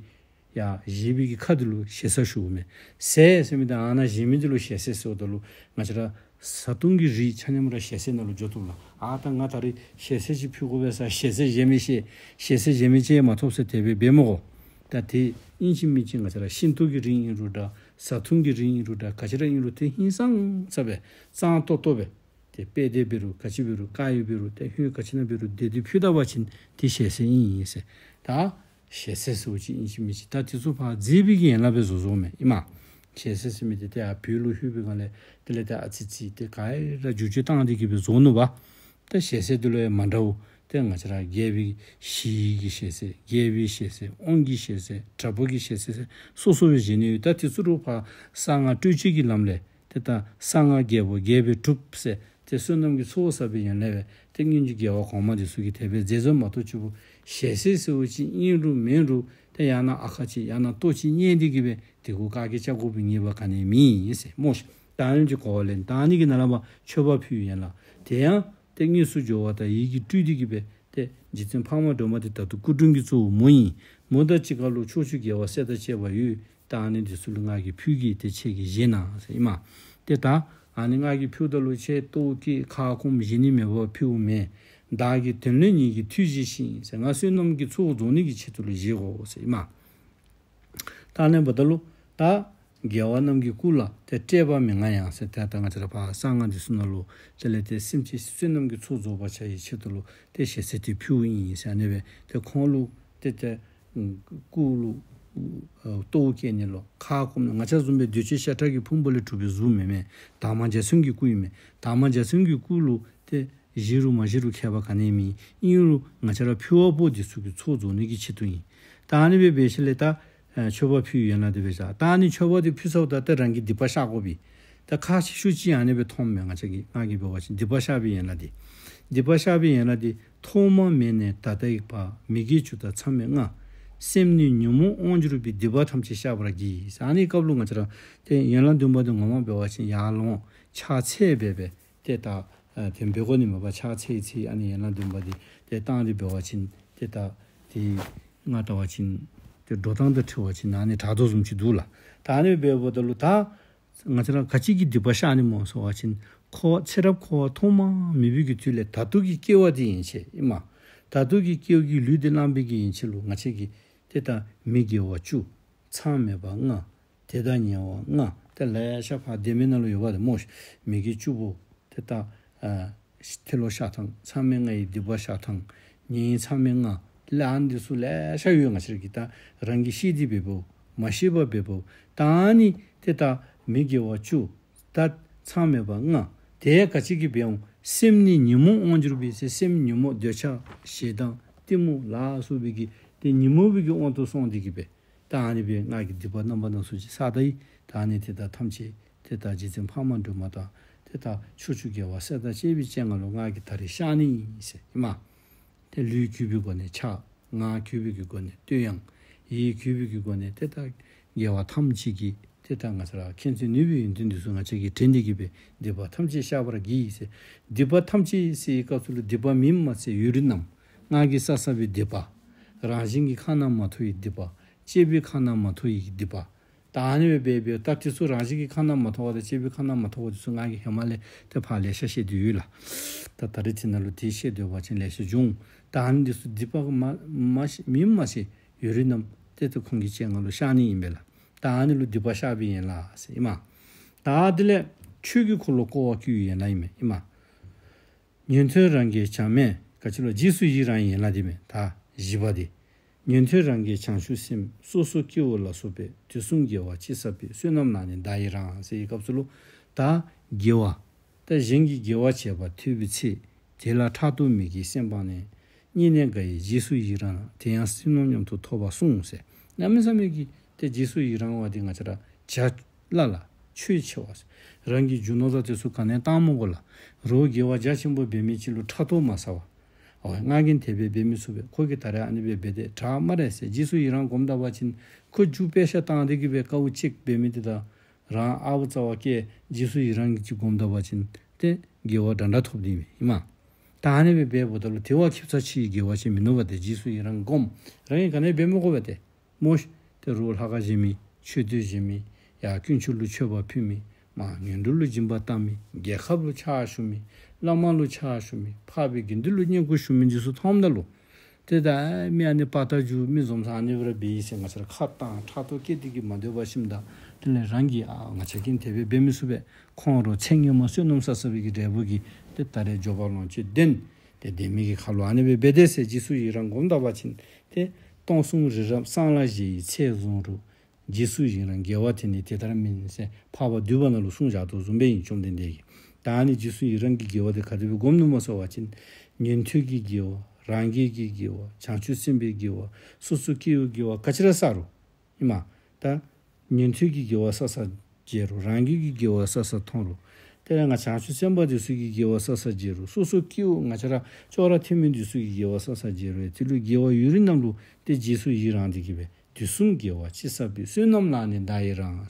ཡར་བཞེས་པའི་གི་ཁ་འདི་ལུ་ཞེ་ས་ཞུཝ་མས། ཟས་ཟེར་མི་འདི་ཨ་ནཱ་བཞེས་མི་འདི་ལུ་ཞལ་ཟས་ཟེརཝ་ད་ལུ་ང་བཅས་ར་བཟའ་བཏུང་གི་རིགས་ཆ་མཉམ་ར་ཞལ་ཟས་ནང་ལུ་འགྱོ་བཏུབ་ལགས། ཨ་ད་ང་ད་རིས་ཞལ་ཟས་ཅིག་ཕུལ་དགོ་པས་ཟེར་ཞལ་ཟས་བཞེས་མི་ཤེས་ཞལ་ཟས་བཞེས་མི་ཅིག་མ་ཐོབ་ཟེར་དེ་སྦེ་འབད་མི་དགོ། ད་དེ་ཨིན་ཅི་མིན་ཅི་ང་བཅས་ར་ཤིང་ཏོག་གི་རིགས་ཨིན་རུང་འདྲ་བཟའ་བཏུང་གི་རིགས་ཨིན་རུང་འདྲ་ག་ཅི་ར་ཨིན་རུང་ཏེ་ཧིང་སངས་ས་སྦེ་གཙང་ཏོག་ཏོ་སྦེ་ཏེ་དཔེ་དེབ་འབད་རུང་ག་ཅི་འབད་རུང་དཀར་ཡོལ་འབད་རུང་ཏེ་ཧོད་ག་ཅི་ནང་འབད་རུང་དེ་དེ་ཕུལ་ད་པ་ཅིན་དེ་ཞལ་ཟས་ཨིན་ཨིན་ཟེར། ད་ཞལ་ཟས་ཟེརཝ་ཅིག་ཨིན་ཅི་མིན་ཅི་ད་དེ་ཚུ་ཕར་མཛེས་པའི་གི་ཡན་ལག་སྦེ་བཟོ་བཟོཝ་མས་ཨིན་མས། ཞལ་ཟས་ཟེར་མི་འདི་ཏེ་ཡར་བོད་ལུ་ལྷོད་པའི་སྒང་ལས་དེ་ལས་ཏེ་ཨ་ཙི་ཙི་ཏེ་ག་ར་བསྒྱུར་བཅོས་བཏང་སྟེ་གི་སྦེ་བཟོ་ནུག་པ། ཏེ་ཞལ་ཟས་འདི་ལུ་ཡང་མ་འདྲཝ་ཏེ་ང་བཅས་ར་རྒྱལ་པོའི་ཞི་བའི་གི་ཞལ་ཟས་རྒྱལ་པོའི་ཞལ་ཟས་དབང་གི་ཞལ་ཟས་དྲག་པོ་གི་ཞལ་ཟས་ཟེར་སོ་སོ་སྦེ་བཞེས་ནི་ཡོད། ད་དེ་ཚུ་རུང་ཕར་གསང་སྔགས་སྤྲོས་བཅས་ཀྱི་ལམ་ལས་ཏེ་ད་གསང་སྔགས་རྒྱལ་པོ་རྒྱལ་པོའི་གྲུབ་ཟེར་ཏེ་བསོད་ནམས་ཀྱི་ཚོགས་བསགས་པའི་ཡོན་ལས་སྦེ་ཏེ་སྔོན་གྱི་རྒྱལ་བ་གོང་མ་འདི་ཚུ་གིས་དེ་སྦེ་མཛད་མཛདཔ་མ་གཏོགས་ཅིག་པོ་ཞལ་ཟས་ཟེརཝ་ཅིག་ཨིན་རུང་མེན་རུང་ཏེ་ཡང་ན་ཨ་ཁ་ཅིག་ཡང་ན་ལྟོ་ཅིག་བསྙལ་ཏེ་གི་སྦེ་དེ་གུ་བཀའ་བརྒྱད་རྐྱབ་དགོ་པའི་ངེས་པ་ག་ནི་ཡང་མེད་ཟེར་སྨོ་ཤིག། ད་ཨ་ནི་ཅིག་གོ་བ་ལེན། ད་ཨ་ནི་གི་ནང་ལས་མཆོད་པ་ཕུལ་ཡན་ལག་དེ་ཡང་ཏེ་དངོས་སུ་འབྱོར་བ་དང་ཡིད་ཀྱིས་སྤྲུལ་ཏེ་གི་སྦེ་ཏེ་རྗེ་བཙུན་འཕགས་མ་སྒྲོལ་མ་འདི་ད་ལྟོ་སྐུ་དྲུང་གི་གཙོ་བོ་མོ་ཨིན། མོ་དང་གཅིག་ཁར་ལུ་ཕྱོགས་བཅུའི་རྒྱལ་བ་སྲས་དང་བཅས་པ་ཡོད། ད་ཨ་ནི་འདི་ཚུ་ལུ་ང་གིས་ཕུལ་གེ། ཏེ་ཁྱེད་ཀྱིས་བཞེས་གནང་ཟེར་ཨིན་མས། ཏེ་ད་ཨ་ནི་ང་གིས་ཕུལཝ་ད་ལུ་ཁྱེད་ལྟོཝ་བཀྱེས་ཁ་སྐོམ་བཞེས་ནི་མེད་པར་ཕུལཝ་མེན། བདག་གི་དོན་སླད་ཉིད་ཀྱིས་མཐུས་བཞེས་ཤིག་ཟེར་ང་བསོད་ནམས་ཀྱི་ཚོགས་རྫོགས་ནི་གི་ཆེད་དུ་ལུ་བཞེས་དགོ་ཟེར་ཨིན་མས། ད་ཨ་ནི་འབདཝ་ད་ལུ་ད་རྒྱལ་བ་རྣམས་ཀྱི་སྐུ་ལ་ཏེ་བཀྲེས་པ་མི་མངའ་ཡང་ཟེར་ཏེ་ད་ང་བཅས་ར་ཕར་གསང་སྔགས་འདི་ཚུ་ནང་ལུ་དེ་ལས་ཏེ་སེམས་ཅན་བསོད་ནམས་ཀྱི་ཚོགས་རྫོགས་པར་བྱ་བའི་ཆེད་དུ་ལུ་ཏེ་ཞལ་ཟས་འདི་ཕུལཝ་ཨིན་ཟེར་ཨ་ནི་སྦེ་ཏེ་ཁོང་ལུ་ཏེ་ཏེ་སྐུ་ལུ་ལྟོཝ་བཀྱེས་ནི་ལུ་ཁ་སྐོམ་ནི་ང་བཅས་བཟུམ་སྦེ་འདོད་སྤྱོད་ཤ་ཁྲག་གི་ཕུང་པོ་ལས་གྲུབ་པའི་གཟུགས་མེན་མས། དར་མ་འཇའ་ཚོན་གྱི་སྐུ་ཨིན་མས། དར་མ་འཇའ་ཚོན་གྱི་སྐུ་ལུ་ཏེ་བཞེས་རུང་མ་བཞེས་རུང་ཁྱད་པར་ག་ནི་ཡང་མེད། ཨིན་རུང་ང་བཅས་ར་ཕུལ་བ་པོ་འདི་ཚུ་གི་ཚོགས་རྫོགས་ནི་གི་ཆེད་དུ་ཨིན། ད་ཨ་ནི་སྦེ་འབད་ཞིནམ་ལས་ད་ཨ་མཆོད་པ་ཕུལ་ཡན་ལག་འདི་འབད་བཞག། ད་ཨ་ནི་མཆོད་པ་འདི་ཕུལ་ཚརཝ་ད་ཏེ་རང་གི་སྡིག་པ་བཤགས་དགོ་པས། ད་ཁ་ཤས་ཤུགས་ཅིག་ཨ་ནི་སྦེ་མཐོངམ་མས། ང་བཅས་ཀྱིས་ང་གིས་འབད་བ་ཅིན་སྡིག་པ་བཤགས་པའི་ཡན་ལག་འདི། སྡིག་པ་བཤགས་པའི་ཡན་ལག་འདི། ཐོག་མ་མེད་ནས་ད་ལྟའི་བར། མི་དགེ་བཅུ་དང་མཚམས་མེད་ལྔ། སེམས་ནི་ཉོན་མོངས་དབང་གྱུར་པའི། སྡིག་པ་ཐམས་ཅད་བཤགས་པར་བགྱི། ཨ་ནི་སྐབས་ལུ་ང་བཅས་ར་ཏེ་ཡན་ལག་བདུན་པ་འདི་ངོ་མ་འབད་བ་ཅིན་ཡར་ལོང་ཕྱག་འཚལ་སྦེ་སྦེ་ཏེ་ད་ཨ་དེ་འབད་དགོ་ནི་མས་པ། ཕྱག་འཚལ་འཚལ་ཨ་ནི་ཡན་ལག་བདུན་པ་འདི་ཏེ་བཏང་སྟེ་འབད་བ་ཅིན་ཏེ་ད་ཏེ་ང་བལྟ་བ་ཅིན་ཏེ་འགྲོ་སྟངས་དང་འཁྲིལ་བ་ཅིན་ཨ་ནི་དྲག་དོ་བཟུམ་ཅིག་འདུག་ལགས། ད་ཨ་ནི་འབདཝ་ད་ལུ་ད་ང་བཅས་ར་ག་ཅི་གིས་སྡིག་པ་བཤགས་ནི་སྨོ་ཟེར་བ་ཅིན་ འཁོར་བ་ཚེ་རབས་འཁོར་བ་ཐོག་མ་མེད་པའི་གི་དུས་ལས་ད་ལྟོ་གི་སྐྱེ་བ་འདི་ཡན་ཆད་ཨིན་མས། ད་ལྟོ་གི་སྐྱེ་བ་གི་ལུས་འདི་བླངས་པའི་གི་ཡན་ཆད་ལུ་ང་བཅས་ཀྱིས་ཏེ་ད་མི་དགེ་བ་བཅུ། མཚམས་མེད་པ་ལྔ། དེ་དག་ཉེ་བ་ལྔ། ཏེ་ལེ་ཤ་ཕར་བདེན་མེད་ནང་ལུ་ཡོདཔ་འདི་སྨོ་ཤིག། མི་དགེ་བཅུ་པོ་ཏེ་ད་ཨ་ཏེ་ལོག་བཤགས་ཐངས། མཚམས་མེད་ལྔ་ཡི་སྡིག་པ་བཤགས་ཐངས། ཉེས་མཚམས་མེད་ལྔ། ལགས་ཨ་ནི་འདི་ཚུ་ལེ་ཤ་ཡོད། ང་བཅས་ར་གིས་ད་རང་གིས་ཤེས་ཏེ་འབདཝ་མ་ཤེས་པར་འབདཝ། ད་ཨ་ནི་ཏེ་ད་མི་དགེ་བ་བཅུ། ད་མཚམས་མེད་པ་ལྔ། དེ་ག་ཅི་གིས་འབད་འོང་། སེམས་ནི་ཉོན་མོངས་དབང་འགྱུར་བས་ཟེར། སེམས་ཉོན་མོངས་འདོད་ཆགས་ཞེ་སྡང་གཏི་མུག་ལ་སོགས་པའི་གི་ཏེ་ཉོན་མོངས་པའི་གི་དབང་དུ་སོང་སྟེ་གིས་སྦེ། ད་ཨ་ནི་སྦེ་ང་གིས་སྡིག་པ་རྣམ་པ་སྣ་ཚོགས་ཅིག་བསགས་ད་ཡི། ད་ཨ་ནི་དེ་དག་ཐམས་ཅད་ཏེ་ད་རྗེ་བཙུན་འཕགས་མ་སྒྲོལ་མ་དང་ཏེ་ད་ཕྱོགས་བཅུའི་རྒྱལ་བ་སྲས་དང་བཅས་པའི་སྤྱན་སྔར་ལུ་ང་གིས་ད་རིས་བཤགས་ནི་ཨིན་ཟེར་ཨིན་མས། ཏེ་ལུས་གུས་པའི་སྒོ་ནས་ཕྱག། ངག་གུས་པའི་གི་སྒོ་ནས་བསྟོད་དབྱངས། ཡིད་གུས་པའི་གི་སྒོ་ནས་ཏེ་ད་རྒྱལ་བ་ཐམས་ཅད་ཀྱི་ཏེ་ད་ང་བཅས་ར་མཁྱེན་བརྩེ་ནུས་པའི་ཡོན་ཏན་འདི་ཚུ་ང་བཅས་ཀྱིས་དྲན་ཏེ་གིས་སྦེ་སྡིག་པ་ཐམས་ཅད་བཤགས་པར་བགྱི་ཟེར། སྡིག་པ་ཐམས་ཅད་ཟེར་བའི་སྐབས་སུ་ལུ་སྡིག་པ་མིན་མ་ཚད་ཡུལ་རྣམས་ང་གིས་བསགས་བསགས་པའི་སྡིག་པ། རང་གཞན་གྱིས་ཁ་ནང་མ་ཐོ་བའི་སྡིག་པ། གཅེས་པའི་ཁ་ནང་མ་ཐོ་བའི་སྡིག་པ། ད་ཨ་ནི་སྦེ་འབད་འབདཝ་ད་དེ་ཚུ་རང་གཞན་གྱིས་ཁ་ནང་མ་ཐོ་བ་དང་གཅེས་པའི་ཁ་ནང་མ་ཐོ་བ་དེ་ཚུ་ང་གིས་ཧེ་མ་ལས་ཏེ་ཕར་ལེ་ཤ་བཤད་དེ་ཡོད་ལགས། ད་ད་རིས་དེ་ནང་ལུ་དེ་བཤད་སྡོད་པ་ཅིན་ལེ་ཤ་འབྱུང་། ད་ཨ་ནི་འདི་ཚུ་སྡིག་པ་མ་མ་མིན་མ་ཚད་ཡུལ་རྣམས་ཏེ་ཏེ་ཁོང་གི་སྤྱན་སྔར་ལུ་བཤགས་ནི་ཨིན་པས་ལགས། ད་ཨ་ནི་ལུ་སྡིག་པ་བཤགས་པའི་ཡན་ལག་ཟེར་ཨིན་མས། ད་དེ་ལས་ཆོས་ཀྱི་འཁོར་ལོ་བསྐོར་བར་བསྐུལ་བའི་ཡན་ལག་ཨིན་མས་ཨིན་མས། ཉན་ཐོས་རང་རྒྱལ་བྱམས་མེད་ག་ཅི་ལོ། རྗེས་སུ་ཡི་རང་ཡན་ལག་འདི་མས། ད་བཞི་པ་འདི། ཉན་ཐོས་རང་རྒྱལ་བྱང་ཆུབ་སེམས། སོ་སོ་སྐྱེ་བོ་ལ་སོགས་པའི། དུས་གསུམ་དགེ་བ་ཅི་བསགས་པའི། བསོད་ནམས་ལ་ནི་བདག་ཡི་རང་ཟེར་བའི་སྐབས་སུ་ལུ་ད་དགེ་བ། ད་གཞན་གྱིས་དགེ་བ་བྱས་པ་ཐོས་པའི་ཚེ། དེ་ལ་ཕྲག་དོག་མི་དགེའི་སེམས་སྤངས་ནས། སྙིང་ནས་དགའ་ཡི་རྗེས་སུ་ཡི་རང་། དེ་ཡང་བསོད་ནམས་མཉམ་དུ་ཐོབ་པར་གསུངས་ཟེར། གནམ་མེད་ས་མེད་ཀྱི་ཏེ་རྗེས་སུ་ཡི་རང་བ་འདི་ང་བཅས་ར་བྱ་སླ་ལ་ཆོད་ཆེ་བ་ཟེར། རང་གི་རྒྱུ་ནོར་དང་དེ་ཚུ་ག་ནི་བཏང་མི་དགོ་ལགས། རོགས་དགེ་བ་རྒྱ་ཆེན་པོ་འབད་མི་ཅིག་ལུ་ཕྲག་དོག་མ་ཟ་བར། ཨོ་ང་གིས་དེ་སྦེ་འབད་མི་ཚུགས་པས། ཁོ་གིས་ད་རེས་ཨ་ནི་སྦེ་འབད་དེ་དྲག་སྨ་རེ་ཟེར། རྗེས་སུ་ཡི་རང་སྒོམ་ད་པ་ཅིན་ཁོ་རྒྱུ་དཔེ་ཆ་བཏང་སྟེ་གིས་སྦེ་དཀའཝ་སྤྱད་འབད་མི་དེ་དང་རང་ཨརཝ་རྩ་བ་བཀལ་རྗེས་སུ་ཡི་རང་གིས་ཅིག་སྒོམ་ད་པ་ཅིན་ཏེ་དགེ་བ་འདྲ་འདྲ་ཐོབ་ནི་མས་ཨིན་མས། ད་ཨ་ནི་སྦེ་འབདཝ་ད་ལུ་དེ་བ་ཁེབ་ཚ་ཆེ་བའི་དགེ་བ་ཅིག་མིན་ནུག་པ་ཏེ། རྗེས་སུ་ཡི་རང་སྒོམ། རང་གིས་ག་ནི་འབད་མི་དགོ་པས་ཏེ། སྨོ་ཤིག། ཏེ་རོགས་ལྷ་ཁང་བཞེངས་མི་མཆོད་རྟེན་བཞེངས་མི་ཡང་དཀོན་མཆོག་ལུ་མཆོད་པ་ཕུལ་མི་མ་ངན་འགྲོ་ལུ་སྦྱིན་པ་བཏང་མི་རྒྱལ་ཁབ་ལུ་ཕྱག་ཞུ་མི་བླ་མ་ལུ་ཕྱག་ཞུ་མི་འཕགས་པའི་དགེ་འདུན་ལུ་བསྙེན་བཀུར་ཞུ་མི་འདི་ཚུ་མཐོངམ་ད་ལུ་ཏེ་ད་མི་ཨ་ནི་དཔའ་རྟགས་འགྱུར་མི་འཛོམས་ས་ཨ་ནི་སྦེ་ར་འབད་ཡི་ཟེར་ང་བཅས་ར་ཁ་བཏང་ཕྲག་དོག་སྐྱེས་ཏེ་གིས་མ་སྡོད་པར་ཞིནམ་ད་དེ་ལས་རང་གིས་ཨ་ང་བཅས་ཀྱིས་དེ་སྦེ་འབད་མི་ཚུགས་པས། ཁོང་ར་ཚེ་སྔོན་མ་བསོད་ནམས་བསགས་བསགས་པའི་གི་འབྲས་བུ་གིས་ཏེ་ད་རེས་འབྱོར་པ་ལོངས་སྤྱོད་ལྡན་ཏེ་ལྡན་མི་གི་ཁར་ལུ་ཨ་ནི་སྦེ་འབད་དེ་ཟེར། རྗེས་སུ་ཡི་རང་སྒོམ་ད་པ་ཅིན་ཏེ་སྟོང་གསུམ་རི་རབ་གསང་སྔགས་གཞལ་ཡས་ཚད་བཟུང་རུང་། རྗེས་སུ་ཡི་རང་དགེ་བ་དེ་ནི་དེ་ལྟར་མིན་ཟེར་འཕགས་པ་འདུས་པ་ནང་ལུ་གསུངས་བཞག་དོ་བཟུམ་སྦེ་ཨིན། བཅོམ་ལྡན་འདས་ཀྱིས། ད་ཨ་ནི་རྗེས་སུ་ཡི་རང་གི་དགེ་བ་དེ་ག་དེ་སྦེ་སྒོམ་ནུག་སྨོ་ཟེར་བ་ཅིན་ཉན་ཐོས་ཀྱི་དགེ་བ་རང་རྒྱལ་གྱི་དགེ་བ་བྱང་ཆུབ་སེམས་དཔའི་དགེ་བ་སོ་སོ་སྐྱེ་བོའི་དགེ་བ་ག་ཅི་ར་བསགས་རུང་ཨིན་མས། ད་ཉན་ཐོས་ཀྱི་དགེ་བ་བསགས་བསགས་མཇལ་རུང་རང་རྒྱལ་གྱི་དགེ་བ་བསགས་བསགས་མཐོང་རུང་དེ་ལས་ང་བྱང་ཆུབ་སེམས་དཔའ་འདི་ཚུ་གི་དགེ་བ་བསགས་བསགས་མཇལ་རུང་སོ་སོ་སྐྱེ་བོ་ང་བཅས་ར་ཅོག་ར་འཐདམི་འདི་ཚུ་གི་དགེ་བ་བསགས་བསགས་མཇལ་རུང་དེ་ལུ་དགེ་བ་ཡུལ་རྣམས་ལུ་ཏེ་རྗེས་སུ་ཡི་རང་སྟེ་གིས་སྦེ་དུས་གསུམ་དགེ་བ་ཅི་བསགས་པའི། བསོད་ནམས་ལ་ནི་བདག་ཡི་རང་།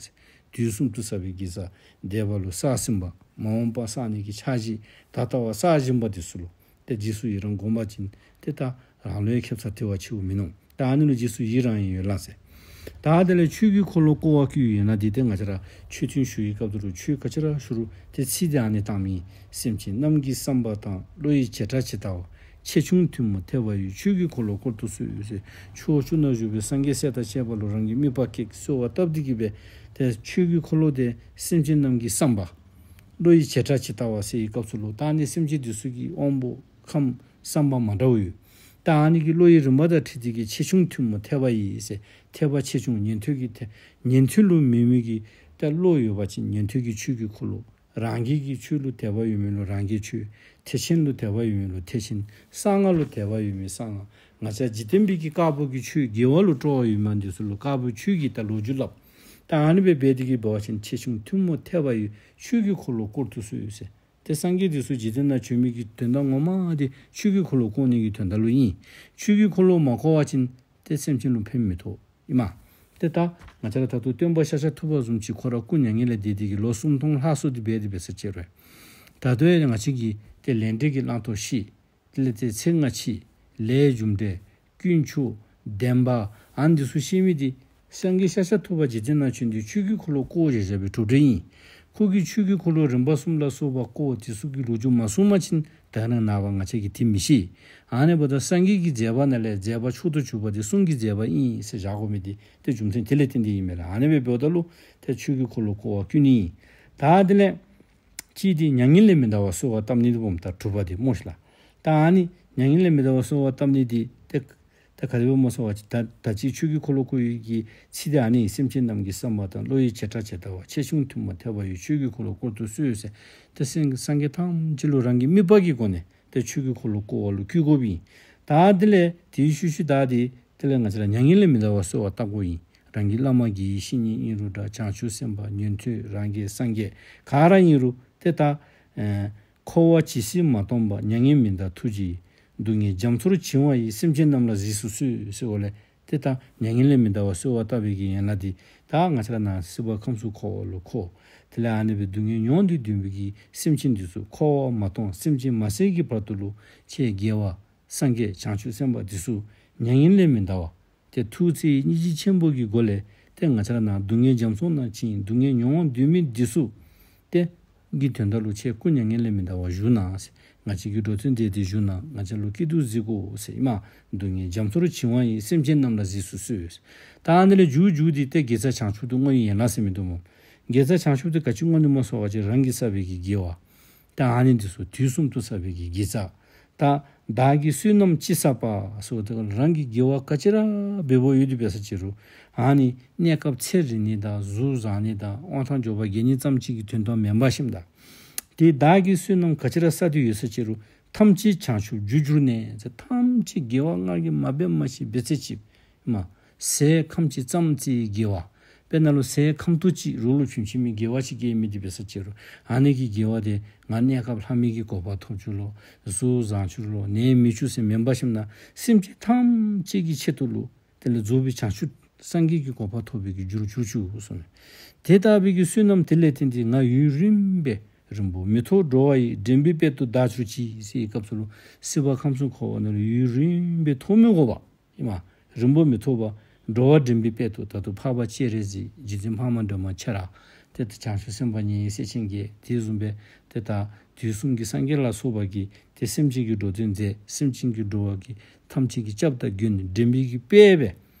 དུས་གསུམ་དུ་བསགས་པའི་དགེ་རྩ་འདས་པ་ལུ་བསགས་ཟིན་པ་མ་འོངས་པ་བསགས་ནི་གི་ཕྱག་རྗེས་ད་ལྟ་བ་བསགས་བཞིན་པ་འདི་ཚུ་ལུ་ཏེ་རྗེས་སུ་ཡི་རང་སྒོམ་པ་ཅིན་ཏེ་ད་རང་ལུ་ཡང་ཁེབ་ཚ་དེ་བ་ཆེཝ་མིན་ནུག། ད་ཨ་ནི་ལུ་རྗེས་སུ་ཡི་རང་ཡོད་ལགས་ཟེར། ད་དེ་ལས་ཆོས་ཀྱི་འཁོར་ལོ་བསྐོར་བར་བསྐུལ་བའི་ཡན་ལག་འདི་ཏེ་ང་བཅས་ར་ཆོས་ཐུན་ཞུ་བའི་སྐབས་དེ་ལུ་ཆོས་ག་ཅི་ར་ཞུ་རུང་ཏེ་ཚིག་འདི་ཨ་ནི་བཏང་མི་ཨིན། སེམས་ཅན་རྣམས་ཀྱི་བསམ་པ་དང་། བློ་ཡི་བྱེ་བྲག་ཇི་ལྟ་བ། ཆེ་ཆུང་ཐུན་མོང་ཐེག་པ་ཡི། ཆོས་ཀྱི་འཁོར་ལོ་བསྐོར་དུ་གསོལ་ཟེར། ཕྱོགས་བཅུ་ན་བཞུགས་པའི་སངས་རྒྱས་སྲས་དང་བཅས་པ་ལུ་རང་གི་དམིགས་པ་བསྐྱེད་གསོལ་བ་བཏབ་སྟེ་གིས་སྦེ་ཏེ་ཆོས་ཀྱི་འཁོར་ལོ་དེ་སེམས་ཅན་རྣམས་ཀྱི་བསམ་པ་བློ་ཡི་བྱེ་བྲག་ཇི་ལྟ་བ་ཟེར་བའི་སྐབས་སུ་ལུ་ད་ཨ་ནི་སེམས་ཅན་འདི་ཚུ་གི་དབང་པོ་ཁམས་བསམ་པ་མ་འདྲཝ་ཡོད། ད་ཨ་ནི་གི་བློ་ཡི་རིམ་པ་དང་འཁྲིལ་ཏེ་གིས་ཆེ་ཆུང་ཐུན་མོང་ཐེག་པ་ཡི་ཟེར། ཐེག་པ་ཆེ་ཆུང་ཉན་ཐོས་ཀྱི་ཐེག་ཉན་ཐོས་ལུ་མེད་མི་གི་ད་བློ་ཡོད་པ་ཅིན་ཉན་ཐོས་ཀྱི་ཆོས་ཀྱི་འཁོར་ལོ། རང་རྒྱལ་གྱི་ཆོས་ལུ་དད་པ་ཡོད་མི་ལུ་རང་རྒྱལ་ཆོས། ཐེག་ཆེན་ལུ་དད་པ་ཡོད་མི་ལུ་ཐེག་ཆེན། གསང་སྔགས་ལུ་དད་པ་ཡོད་མི་གསང་སྔགས། ང་བཅས་འཇིག་རྟེན་པའི་གི་དཀར་པོ་གི་ཆོས་དགེ་བ་ལུ་སྤྲོ་བ་ཡོད་མི་འདི་ཚུ་ལུ་དཀར་པོའི་ཆོས་ཀྱི་ད་ལོ་རྒྱུས་སླབ། ད་ཨ་ནི་སྦེ་འབད་དེ་གིས་འབད་བ་ཅིན་ཆེ་ཆུང་ཐུན་མོང་ཐེག་པ་ཡི། ཆོས་ཀྱི་འཁོར་ལོ་བསྐོར་དུ་གསོལ་ཟེར། ཏེ་སངས་རྒྱས་འདི་ཚུ་འཇིག་རྟེན་ནང་བྱོན་མི་གི་དོན་དག་ངོ་མ་འདི་ཆོས་ཀྱི་འཁོར་ལོ་བསྐོར་ནི་གི་དོན་དག་ལུ་ཨིན། ཆོས་ཀྱི་འཁོར་ལོ་མ་བསྐོར་བ་ཅིན་ཏེ་སེམས་ཅན་ལུ་ཕན་མི་ཐོགས་ཨིན་མས། ཏེ་ད་ང་བཅས་ར་ད་ལྟོ་སྟོན་པ་ཤཱཀྱ་ཐུབ་པ་བཟུམ་ཅིག་ཁོ་ར་སྐུ་མྱ་ངན་ལས་འདས་ཏེ་གིས་ལོ་སུམ་སྟོང་ལྷག་སོང་སྟེ་འབད་དེ་འབད་ས་ཅིག་རུང་ད་ལྟོ་ཡང་ང་བཅས་ཀྱིས་ཏེ་ལས་འབྲས་ཀྱི་བླང་དོར་ཤེས། དེ་ལས་ཏེ་ཚེ་སྔ་ཕྱི་ལས་རྒྱུ་འབྲས་དཀོན་མཆོག་བདེན་པ་ཨ་ནི་འདི་ཚུ་ཤེས་མི་འདི་སངས་རྒྱས་ཤཱཀྱ་ཐུབ་པ་འཇིག་རྟེན་ནང་བྱོན་ཏེ་ཆོས་ཀྱི་འཁོར་ལོ་བསྐོར་བཞག་བཞག་པའི་གྲུབ་འབྲས་ཨིན། སྐུ་གི་ཆོས་ཀྱི་འཁོར་ལོ་རིམ་པ་གསུམ་ལ་སོགས་པ་བསྐོར་དེ་ཚུ་གི་ལོ་རྒྱུས་མ་གསུངས་པ་ཅིན་ད་ནངས་པ་ང་བཅས་ཀྱིས་དེ་མི་ཤེས། ཨ་ནི་འབདཝ་ད་སངས་རྒྱས་ཀྱི་མཛད་པ་ནང་ལས་མཛད་པ་མཆོག་ཏུ་གྱུར་པ་དེ་གསུང་གི་མཛད་པ་ཨིན་ཟེར་བཞག་དགོ་མི་དེ་ཏེ་རྒྱུ་མཚན་དེ་ལས་བརྟེན་ཏེ་ཨིན་མས་ལགས། ཨ་ནི་སྦེ་འབདཝ་ད་ལུ་ཏེ་ཆོས་ཀྱི་འཁོར་ལོ་བསྐོར་བ་བསྐུལ་ནི་ཨིན། ད་དེ་ལས་གཅིག་དེ་མྱ་ངན་ལས་མི་འདའ་བར་གསོལ་བ་བཏབ་ནི་དེ་སྦོམ་ད་དྲུག་པ་དེ་སྨོ་ཤིག་ལགས། ད་ཨ་ནི་མྱ་ངན་ལས་མི་འདའ་བར་གསོལ་བ་བཏབ་ནི་དེ་ཏེ་ད་ག་དེ་སྦེ་སྨོ་ཟེར་བ་ཅིན་ད་ད་ཅི་ཆོས་ཀྱི་འཁོར་ལོ་བསྐོར་བའི་གི་ཚིག་དེ་ཨ་ནི་སེམས་ཅན་རྣམས་ཀྱི་བསམ་པ་དང་བློ་ཡི་བྱེ་བྲག་ཇི་ལྟ་བ། ཆེ་ཆུང་ཐུན་མོང་ཐེག་པ་ཡི། ཆོས་ཀྱི་འཁོར་ལོ་བསྐོར་དུ་གསོལ་ཟེར་ཏེ་སེམས་སངས་རྒྱས་ཐམས་ཅད་ལུ་རང་གི་དམིགས་པ་གི་སྒོ་ནས་ཏེ་ཆོས་ཀྱི་འཁོར་ལོ་བསྐོར་བ་ལུ་བསྐུལ་དགོཔ་ཨིན། ད་དེ་ལས་དེའི་ཤུལ་ཤུལ་ད་དེ་དེ་ལས་ང་བཅས་ར་མྱ་ངན་ལས་མི་འདའ་བར་གསོལ་བ་བཏབ་དགོཔ་ཨིན། རང་གི་བླ་མ་དགེ་བའི་བཤེས་གཉེན་ཨིན་རུང་འདྲ། བྱང་ཆུབ་སེམས་དཔའ་ཉན་ཐོས་རང་རྒྱལ་སངས་རྒྱས་ག་ར་ཨིན་རུང་ཏེ་ད་ཨེ་འཁོར་བ་ཇི་སྲིད་མ་སྟོངས་པ། མྱ་ངན་མི་འདའ་ཐུགས་རྗེ་ཡིས། སྡུག་བསྔལ་རྒྱ་མཚོར་བྱིང་བ་ཡི། སེམས་ཅན་རྣམས་ལ་གཟིགས་སུ་གསོལ་ཟེར་འོ་ལས་ཏེ་ད་མྱ་ངན་ལས་མི་འདའ་བར་གསོལ་བ་བཏབ་པའི་གི་ཡན་ལག་དེ་ད་ང་བཅས་ར་ནཱ་སྲིད་པ་ཁམས་གསུམ་འཁོར་བ་ལུ་འཁོར། དེ་ལས་ཨ་ནི་སྦེ་སྡུག་བསྔལ་མྱོང་སྟེ་སྡོད་པའི་གི་སེམས་ཅན་འདི་ཚུ་འཁོར་བ་མ་སྟོངས་སེམས་ཅན་མ་ཟད་ཀྱི་བར་དུ་ལུ་ཁྱེད་རྒྱལ་བ་སངས་རྒྱས་བྱང་ཆུབ་སེམས་དཔའ་འདི་ཚུ་མྱ་ངན་ལས་མི་འདའ་བར་ཏེ་ཐུགས་བརྩེ་བའི་སྙིང་རྗེ་ཆེན་པོ་གི་སྒོ་ལས་ཏེ་ང་བཅས་ར་ནཱ་སྡུག་བསྔལ་རྒྱ་མཚོ་ནང་བྱིང་སྡུག་བསྔལ་མྱོང་སྡོད་མི་འདི་ཚུ་ཏེ་གི་དོན་དག་ལུ་ཁྱེད་སྐུ་མྱ་ངན་ལས་མི་འདའ་བར་བཞུགས་གནང་ཟེར། ང་བཅས་ཀྱི་འགྲོ་དོན་མཛད་དེ་བཞུགས་གནང་། ང་བཅས་ལུ་སྐྱིད་སྡུག་གཟིགས་དགོ་ཟེར་ཨིན་མས། སྡུག་བསྔལ་རྒྱ་མཚོར་བྱིང་བ་ཡི། སེམས་ཅན་རྣམས་ལ་གཟིགས་སུ་གསོལ་ཟེར། ད་ཨ་ནི་ལས་མཇུག་མཇུག་དེ་ཏེ་དགེ་རྩ་བྱང་ཆུབ་ཏུ་བསྔོ་བའི་ཡན་ལག་ཟེར་མི་འདུག་སྨོ། དགེ་རྩ་བྱང་ཆུབ་དེ་ག་ཅི་བསྔོ་ནི་སྨོ་ཟེར་བ་ཅིན་རང་གིས་བསགས་པའི་གི་དགེ་བ་ད་ཨ་ནི་འདི་ཚུ་དུས་གསུམ་དུ་བསགས་པའི་གི་དགེ་རྩ། ད་བདག་གིས་བསོད་ནམས་ཅི་བསགས་པ་ཟེར་བ་ཅིན་རང་གིས་དགེ་བ་ག་ཅི་ར་འབད་འབདཝ་ཡོད་དེ་འབད་ས་ཅིག་རུང་ཨ་ནི་གནས་སྐབས་ཚེ་རིང་ནི་དང་གཟུགས་བཟང་ནི་དང་དབང་ཐང་འབྱོར་པ་རྒྱས་ནི་ཙམ་ཅིག་གི་དོན་དག་མེན་པར་ཞིནམ་ད་ཏེ་བདག་གིས་བསོད་ནམས་ག་ཅི་ར་བསགས་ཏེ་ཡོད་ས་ཅིག་རུང་ཐམས་ཅད་བྱང་ཆུབ་རྒྱུར་གྱུར་ནས་ཟེར། ཐམས་ཅད་དགེ་བ་སྔར་གྱི་མ་འབད་མ་ཤེས་འབད་ཚད་ཅིག་མ། ཟས་ཁམ་གཅིག་ཙམ་ཅིག་དགེ་བ། དཔེར་ན་ལུ་ཟས་ཁམ་ཐུག་གཅིག་རོགས་ལུ་བྱིན་བྱིན་མི་དགེ་བ་ཅིག་སྐྱེས་མི་དེ་འབད་ས་ཅིག་རུང་ཨ་ནི་གི་དགེ་བ་དེ་ང་གནས་སྐབས་ལྷ་མི་གི་གོ་འཕང་ཐོབ་བཅུག་ལོ། གཟུགས་བཟང་བཅུག་ལོ། ནད་མེད་བཅུག་ཟེར་མེན་པར་ཞིནམ་ན་སེམས་ཅན་ཐམས་ཅད་ཀྱི་ཆེད་དུ་ལུ་དེ་ལས་རྫོགས་པའི་བྱང་ཆུབ་སངས་རྒྱས་ཀྱི་གོ་འཕང་ཐོབ་པའི་གི་རྒྱུར་གྱུར་ཅིག་གསུངས་ནུག། དེ་ལྟ་བུའི་གི་བསོད་ནམས་དེ་ལས་བརྟེན་ཏེ་ང་ཡུན་རིངམོ་སྦེ་རིང་པོ་མི་ཐོགས་འགྲོ་བ་ཡི། འདྲེན་པའི་དཔལ་དུ་བདག་གྱུར་ཅིག་ཟེར་བའི་སྐབས་སུ་ལུ་སྲིད་པ་ཁམས་གསུམ་འཁོར་བ་ནང་ལུ་ཡུན་རིངམོ་སྦེ་ཐོགས་མི་དགོ་པར་ཨིན་མས། རིང་པོ་མི་ཐོགས་པར་འགྲོ་བ་འདྲེན་པའི་དཔལ་དུ། ད་ལྟོ་འཕགས་པ་སྤྱན་རས་གཟིགས་རྗེ་བཙུན་འཕགས་མ་སྒྲོལ་མ་ཁྱེད་ར་ཏེ་ད་བྱང་ཆུབ་སེམས་དཔའ་མཉན་ཡོད་སྲས་ཆེན་བརྒྱད་དེ་བཟུམ་སྦེ་ཏེ་ད་དུས་གསུམ་གྱི་སངས་རྒྱས་ལ་སོགས་པ་གིས་ཏེ་སེམས་ཅན་གྱི་འགྲོ་དོན་མཛད། སེམས་ཅན་གྱི་འགྲོ་བ་གི་ཐམས་ཅད་ཀྱི་སྐྱབས་དང་མགོན་འདྲེན་པའི་གི་དཔལ་སྦེ་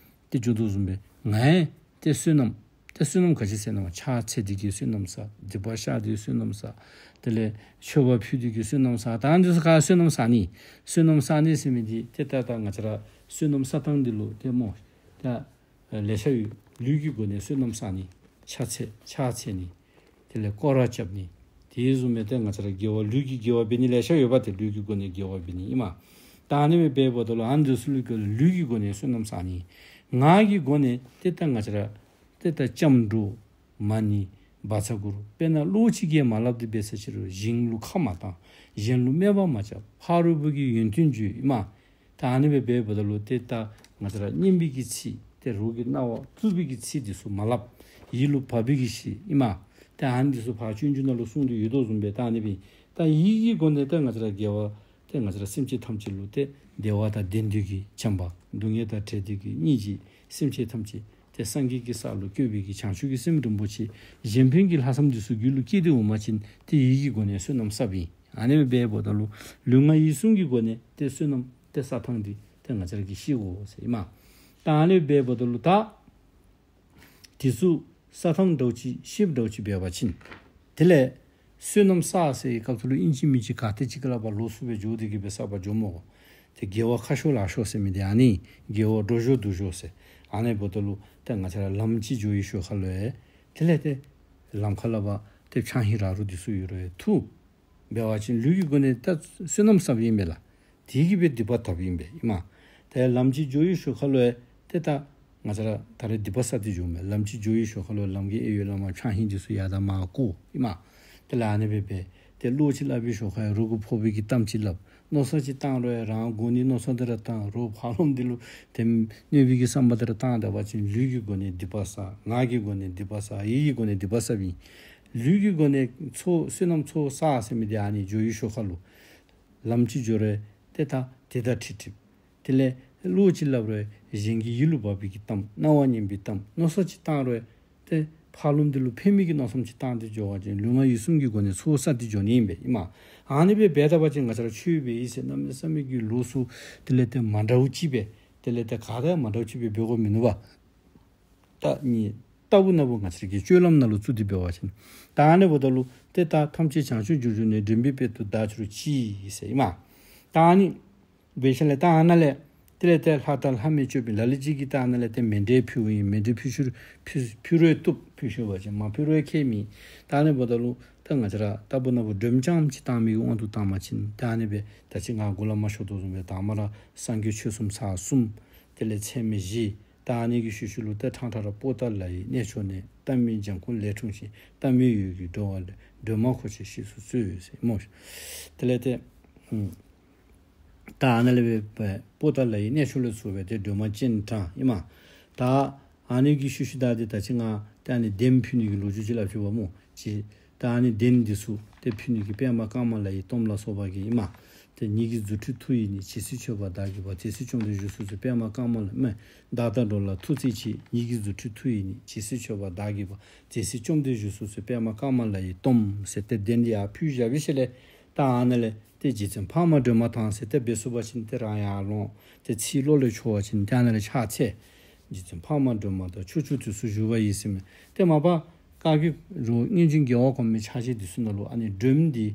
ཏེ་བྱོན་དོ་བཟུམ་སྦེ་ང་ཡང་ཏེ་བསོད་ནམས་ཏེ་བསོད་ནམས་ག་ཅི་ཟེར་ན་ཕྱག་འཚལ་ཏེ་གི་བསོད་ནམས་བསགས། སྡིག་པ་བཤགས་ཏེ་བསོད་ནམས་བསགས། དེ་ལས་མཆོད་པ་ཕུལ་ཏེ་གི་བསོད་ནམས་བསགས། ད་འདི་ཚུ་ག་བསོད་ནམས་བསགས་ནི། བསོད་ནམས་བསགས་ནི་ཟེར་མི་འདི་ཏེ་ད་ད་ང་བཅས་ར་བསོད་ནམས་བསགས་ཐངས་འདི་ལུ་ཏེ་སྨོ། ད་ལེ་ཤ་ཡོད། ལུས་ཀྱི་སྒོ་ནས་བསོད་ནམས་བསགས་ནི། ཕྱག་འཚལ་ཕྱག་འཚལ་ནི། དེ་ལས་སྐོར་ར་རྐྱབ་ནི། དེ་བཟུམ་སྦེ་ཏེ་ང་བཅས་ར་དགེ་བ་ལུས་ཀྱི་དགེ་བ་འབད་ནི་ལེ་ཤ་ཡོདཔ་ཏེ་ལུས་ཀྱི་སྒོ་ནས་དགེ་བ་འབད་ནི་ཨིན་མས། ད་ཨ་ནི་སྦེ་འབདཝ་ད་ལུ་ཨ་ནི་འདི་ཚུ་ལུ་གི་ལུས་ཀྱི་སྒོ་ནས་བསོད་ནམས་བསགས་ནི། ངག་གི་སྒོ་ནས་ཏེ་ད་ང་བཅས་ར་ཏེ་ད་སྐྱབས་འགྲོ། མ་ཎི། བཛྲ་གུ་རུ། དཔེར་ན་བློ་ཅིག་གིས་མ་སླབ་སྟེ་འབད་ས་ཅིག་རུང་གཞན་ལུ་ཁ་མ་བཏང་། གཞན་ལུ་སྨད་པ་མ་རྐྱབ། ཕ་རོལ་པོ་གི་ཡོན་ཏན་བརྗོད་ཨིན་མས། ད་ཨ་ནི་སྦེ་འབདཝ་ད་ལུ་ཏེ་ད་ང་བཅས་ར་སྙན་པའི་གི་ཚིག་ཏེ་རོགས་ཀྱི་རྣ་བར་བཙུགས་པའི་གི་ཚིག་འདི་ཚུ་མ་སླབ། ཡིད་ལུ་བབས་པའི་གི་ཞིག་ཨིན་མས། ཏེ་ཨ་ནི་འདི་ཚུ་ཕར་སྤྱོད་འཇུག་ནང་ལུ་གསུངས་ཏེ་ཡོད་དོ་བཟུམ་སྦེ་ད་ཨ་ནི་སྦེ་ད་ཡིད་ཀྱི་སྒོ་ནས་ཏེ་ང་བཅས་ར་དགེ་བ་ཏེ་ང་བཅས་ར་སེམས་ཅན་ཐམས་ཅད་ལུ་ཏེ་བདེ་བ་དང་ལྡན་འདོད་ཀྱི་བྱམས་པ། སྡུག་བསྔལ་དང་བྲལ་འདོད་ཀྱི་སྙིང་རྗེ། སེམས་ཅན་ཐམས་ཅད་ཏེ་སངས་རྒྱས་ཀྱི་ས་ལུ་བཀོད་པའི་གི་བྱང་ཆུབ་ཀྱི་སེམས་རིན་པོ་ཆེ་གཞན་ཕན་གྱི་ལྷག་བསམ་འདི་ཚུ་རྒྱུད་ལུ་སྐྱེས་ཏེ་འོང་པ་ཅིན་ཏེ་ཡིད་ཀྱི་སྒོ་ནས་བསོད་ནམས་བསགསཔ་ཨིན། ཨ་ནི་སྦེ་འབདཝ་ད་ལུ་ལུས་ངག་ཡིད་གསུམ་གྱི་སྒོ་ནས་ཏེ་བསོད་ནམས་ཏེ་བསགས་ཐངས་འདི་ཏེ་ང་བཅས་ར་གིས་ཤེས་དགོ་ཟེར་ཨིན་མས། ད་ཨ་ནི་སྦེ་འབདཝ་ད་ལུ་ད་དེ་ཚུ་བསགས་ཐངས་འདྲཝ་ཅིག་ཤེསཔ་འདྲཝ་ཅིག་འབད་བ་ཅིན་དེ་ལས་བསོད་ནམས་བསགས་ཟེར་བའི་སྐབས་སུ་ལུ་ཨིན་ཅི་མིན་ཅི་ག་ཏེ་ཅིག་གི་ལག་པར་ལོགས་སུ་སྦེ་འགྱོ་སྟེ་གི་སྦེ་བསགས་པར་འགྱོ་མི་དགོ། ཏེ་དགེ་བ་ཁ་ཤོར་ལག་ཤོར་ཟེར་མི་འདི་ཨ་ནི་དགེ་བ་འགྲོ་ཤོར་འདུག་ཤོར་ཟེར། ཨ་ནི་འབདཝ་ད་ལུ་ཏེ་ང་བཅས་ར་ལམ་ཅིག་འགྱོ་བའི་ཞོར་ཁ་ལུ་ཡང་དེ་ལས་ཏེ་ལམ་ཁ་ལས་ཕར་ཏེ་ཆང་ཧིང་ར་རོ་འདི་ཚུ་ཡོད་རུང་ཡང་འཐུང་འབད་བ་ཅིན་ལུས་ཀྱི་སྒོ་ནས་ད་བསོད་ནམས་བསགསཔ་ཨིན་པས་ལགས། དེ་གིས་སྦེ་སྡིག་པ་དགཔ་ཨིན་པས་ཨིན་མས། ཏེ་ལམ་ཅིག་འགྱོ་བའི་ཞོར་ཁ་ལུ་ཡང་ཏེ་ད་ང་བཅས་ར་ད་རེས་སྡིག་པ་བསགས་ཏེ་འགྱོཝ་མས། ལམ་ཅིག་འགྱོ་བའི་ཞོར་ཁ་ལུ་ལམ་གྱི་གཡས་གཡོན་ལས་མར་ཆང་ཧིང་འདི་ཚུ་ཡར་དང་མར་བཀོག་ཨིན་མས། དེ་ལས་ཨ་ནི་སྦེ་འབད་དེ་བློ་ཅིག་སླབ་པའི་ཞོར་ཁ་ཡང་རོགས་ཀྱི་ཕོག་པའི་གི་གཏམ་ཅིག་སླབ། མནོ་བསམ་ཅིག་བཏང་རུང་ཡང་རང་དགོ་ནི་མནོ་བསམ་དེ་ར་བཏང་། རོགས་ཕར་ལོགམ་འདི་ལུ་ཏེ་གནོད་པའི་གི་བསམ་པ་དེ་ར་བཏང་སྡོད་པ་ཅིན་ལུས་ཀྱི་སྒོ་ནས་སྡིག་པ་བསགས། ངག་གི་སྒོ་ནས་སྡིག་པ་བསགས། ཡིད་ཀྱི་སྒོ་ནས་སྡིག་པ་བསགསཔ་ཨིན། ལུས་ཀྱི་སྒོ་ནས་ཚོགས་བསོད་ནམས་ཚོགས་བསགས་ཟེར་མི་འདི་ཨ་ནི་འགྱོ་བའི་ཞོར་ཁ་ལུ་ལམ་ཅིག་འགྱོ་རུང་ཡང་ཏེ་ད་དེ་དང་འཁྲིལ་འཁྲིལཝ། དེ་ལས་བློ་ཅིག་སླབ་རུང་ཡང་གཞན་གྱི་ཡིད་ལུ་འབབ་པའི་གི་གཏམ་རྣ་བར་སྙན་པའི་གཏམ་མནོ་བསམ་ཅིག་བཏང་རུང་ཡང་ཏེ་ ཕར་ལུ་འདི་ལུ་ཕན་མི་གི་མནོ་བསམ་ཅིག་བཏང་སྟེ་འགྱོ་བ་ཅིན་ལུས་ངག་ཡིད་གསུམ་གྱི་སྒོ་ནས་ཚོགས་བསགས་ཏེ་འགྱོ་ནི་ཨིན་པས་ཨིན་མས། ཨ་ནི་སྦེ་འབད་ད་པ་ཅིན་ང་བཅས་ར་ཆོས་འབད་ཡི་ཟེར་གནམ་མེད་ས་མེད་ཀྱི་ལོགས་སུ་དེ་ལས་ཏེ་མ་འདྲཝ་ཅིག་སྦེ་དེ་ལས་ཏེ་ག་དང་ཡང་མ་འདྲཝ་ཅིག་སྦེ་འབད་དགོཔ་མིན་ནུག་པ། ད་ནི་ལྟ་བུ་ན་བུ་ང་བཅས་ཀྱི་སྤྱོད་ལམ་ནང་ལུ་བཙུགས་ཏེ་འབད་བ་ཅིན། ད་ཨ་ནི་འབདཝ་ད་ལུ་ཏེ་ད་ཐམས་ཅད་བྱང་ཆུབ་རྒྱུར་གྱུར་ནས། འདྲེན་པའི་དཔལ་དུ་བདག་གྱུར་ཅིག་ཟེར་ཨིན་མས། ད་ཨ་ནི་འབད་ཞིནམ་ལས་ད་ཨ་ནཱ་ལས་དེ་ལས་ཏེ་ལྷ་དང་ལྷ་མིན་ཅོད་པན་ལ་ལུ་ཅིག་གིས་ད་ཨ་ནཱ་ལས་ཏེ་མཎྜལ་ཕུལཝ་ཨིན། མཎྜལ་ཕུལ་ཤུལ་ཕུལ་ཕུལ་རུང་བཏུབ། ཕུལ་ཤུལ་བ་ཅིན་མ་ཕུལ་རུང་ཁྱད་མེད། ད་ཨ་ནི་འབདཝ་ད་ལུ་ད་ང་བཅས་ར་ལྟ་བུ་ན་བུ་སྒྲོལ་མ་རྐྱངམ་ཅིག་བཏང་མི་གི་དབང་དུ་བཏང་བ་ཅིན། ད་ཨ་ནི་སྦེ་ད་ཅི་ང་འགོ་ལས་མར་ཞུ་དོ་བཟུམ་སྦེ་དང་པ་ར་སངས་རྒྱས་ཆོས་སྲུང་ཚར་གསུམ། དེ་ལས་ཚད་མེད་བཞི། ད་ཨ་ནི་གི་ཤུལ་ཤུལ་ལུ་ཏེ་ཕྲང་ཕྲང་ར་པོ་ཏ་ལ་ཡི་གནས་མཆོག་ནས། ལྟ་མིན་འཇམ་མགོན་ལས་འཁྲུངས་ཤིང་། ལྟ་མིན་འོད་ཀྱིས་འགྲོ་བ་ལས། སྒྲོལ་མ་འཁོར་བཅས་གཤེགས་སུ་གསོལ་ཟེར་སྨོ། དེ་ལས་ཏེ་ཨམ་ད་ཨ་ནཱ་ལས་སྦེ་པོ་ཏ་ལ་ཡི་གནས་མཆོག་ལས་ཚུར་སྦེ་ཏེ་སྒྲོལ་མ་སྤྱན་དྲངས་ཨིན་མས། ད་ཨ་ནི་གི་ཤུལ་ཤུལ་ད་ཏེ་ད་ཅི་ང་ཏེ་ཨ་ནི་གདན་ཕུལ་ནི་གི་ལོ་རྒྱུས་ཅིག་སླབ་ཅི་པ་སྨོ། ཅིག་ད་ཨ་ནི་གདན་འདི་ཚུ་ཏེ་ཕུལ་ནི་གི་པདྨ་དཀར་དམར་ལ་ཡི་སྟོནམ་ལ་སོགས་པ་གིས་ཨིན་མས། ཏེ་ཉིད་ཀྱི་རྫུ་འཕྲུལ་མཐུ་ཡིས་ནི། ཇི་སྲིད་མཆོད་པར་བདག་བགྱིའོ། དེ་སྲིད་བཅོམ་ལྡན་བཞུགས་སུ་གསོལ། པདྨ་དཀར་དམར་ལ་མེ་བདག་ལྟ་འགྲོ་ལ་ཐུགས་བརྩེ་ཆེ། ཉིད་ཀྱི་རྫུ་འཕྲུལ་མཐུ་ཡིས་ནི། ཇི་སྲིད་མཆོད་པར་བདག་བགྱིའོ། དེ་སྲིད་བཅོམ་ལྡན་བཞུགས་སུ་གསོལ། པདྨ་དཀར་དམར་ལ་ཡི་སྟོནམ་ཟེར་ཏེ་གདན་འདི་ཡར་ཕུལ་བཞག་པའི་ཤུལ་ལས། ད་ཨ་ནཱ་ལས་ཏེ་རྗེ་བཙུན་འཕགས་མ་སྒྲོལ་མ་དང་ཟེར་ཏེ་འབད་ཚུགས་པ་ཅིན་ཏེ་རང་ཡར་ལོངས་ཏེ་ཚིག་ལོག་ལས་འཕྱོ་བ་ཅིན་ཏེ་ཨ་ནཱ་ལས་ཕྱག་འཚལ། རྗེ་བཙུན་འཕགས་མ་སྒྲོལ་མ་དང་། ཕྱོགས་བཅུའི་དུས་སུ་བཞུགས་པ་ཡི་ཟེར་མི་ཏེ་མ་པ་བཀའ་བརྒྱུད་རུ་སྔོན་བྱོན་རྒྱལ་བ་གོང་མའི་ཕྱག་བཞེས་འདི་ཚུ་ནང་ལུ་ཨ་ནི་སྒྲོལ་མ་འདི་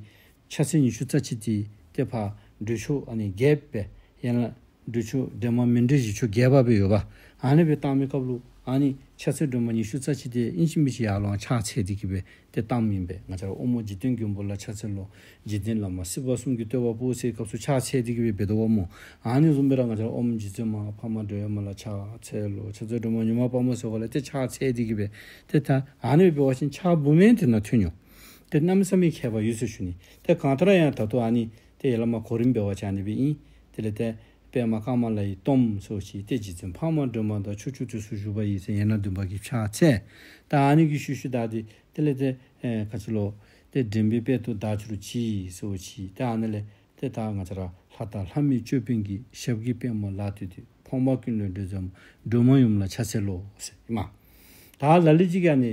ཕྱག་འཚལ་ཉི་ཤུ་རྩ་གཅིག་འདི་ཏེ་ཕར་སྒྲོལ་ཆོག་ཨ་ནི་རྒྱལཔོ་སྦེ་ཡན་ལག་སྒྲོལ་ཆོག་སྒྲོལ་མ་མཎྜལ་བཞེས་ཆོག་རྒྱལཔོ་སྦེ་ཡོདཔ། ཨ་ནི་སྦེ་བཏང་མི་སྐབས་ལུ་ཨ་ནི་ཕྱག་འཚལ་སྒྲོལ་མ་ཉི་ཤུ་རྩ་གཅིག་འདི་ཨིན་ཅི་མིན་ཅི་ཡར་ལོངས་ཕྱག་འཚལ་ཏེ་གི་སྦེ་ཏེ་བཏངམ་ཨིན་པས། ང་བཅས་ར་ཨོཾ་རྗེ་བཙུན་མགོན་པོ་ལ་ཕྱག་འཚལ་ལོ། རྗེ་བཙུན་བླ་མ་སྲིད་པ་གསུམ་གྱི་བསྟོད་པ་པོ་ཟེར་སྐབས་སུ་ཕྱག་འཚལ་ཏེ་གི་སྦེ་འབད་དོ་བ་སྨོ། ཨ་ནི་བཟུམ་སྦེ་ར་ང་བཅས་ར་ཨོཾ་རྗེ་བཙུན་མ་འཕགས་མ་སྒྲོལ་མ་ལ་ཕྱག་འཚལ་ལོ། ཕྱག་འཚལ་སྒྲོལ་མ་མྱུར་མ་དཔའ་མོ་ཟེར་བ་ལས་ཏེ་ཕྱག་འཚལ་ཏེ་གི་སྦེ་ཏེ་ད་ཨ་ནི་སྦེ་འབད་བ་ཅིན་ཕྱག་འབུམ་ཡང་དེ་ནང་ཐོན་འོང་། ཏེ་གནམ་མེད་ས་མེད་ཁྱད་པར་ཡོད་ཟེར་ཞུ་ནི། ཏེ་གང་ལྟར་ཡང་ད་ལྟོ་ཨ་ནི་ཏེ་ཡར་ལས་མར་གོ་རིམ་འབད་བ་ཅིན་ཨ་ནི་སྦེ་ཨིན། དེ་ལས་ཏེ་པདྨ་དཀར་དམར་ལ་ཡི་སྟོནམ་ཟེར་བ་ཅིན་ཏེ་རྗེ་བཙུན་འཕགས་མ་སྒྲོལ་མ་དང་། ཕྱོགས་བཅུའི་དུས་སུ་བཞུགས་པ་ཡི་ཟེར་ཡན་ལག་བདུན་པ་གིས་ཕྱག་འཚལ། ད་ཨ་ནི་གི་ཤུལ་ཤུལ་ད་ཏེ་དེ་ལས་ཏེ་ཨེ་ག་ཅི་ལོ། ཏེ་འདྲེན་པའི་དཔལ་དུ་བདག་གྱུར་ཅིག་ཟེར་བ་ཅིན་ཏེ་ཨ་ནི་ལས་ཏེ་ད་ང་བཅས་ར་ལྷ་དང་ལྷ་མིན་ཅོད་པན་གྱི། ཞབས་ཀྱི་པདྨོ་ལ་བཏུད་དེ། ཕོངས་པ་ཀུན་ལས་སྒྲོལ་མཛད་མ། སྒྲོལ་མ་ཡུམ་ལ་ཕྱག་འཚལ་ལོ་ཟེར་ཨིན་མས། ད་ལ་ལུ་ཅིག་གིས་ཨ་ནི་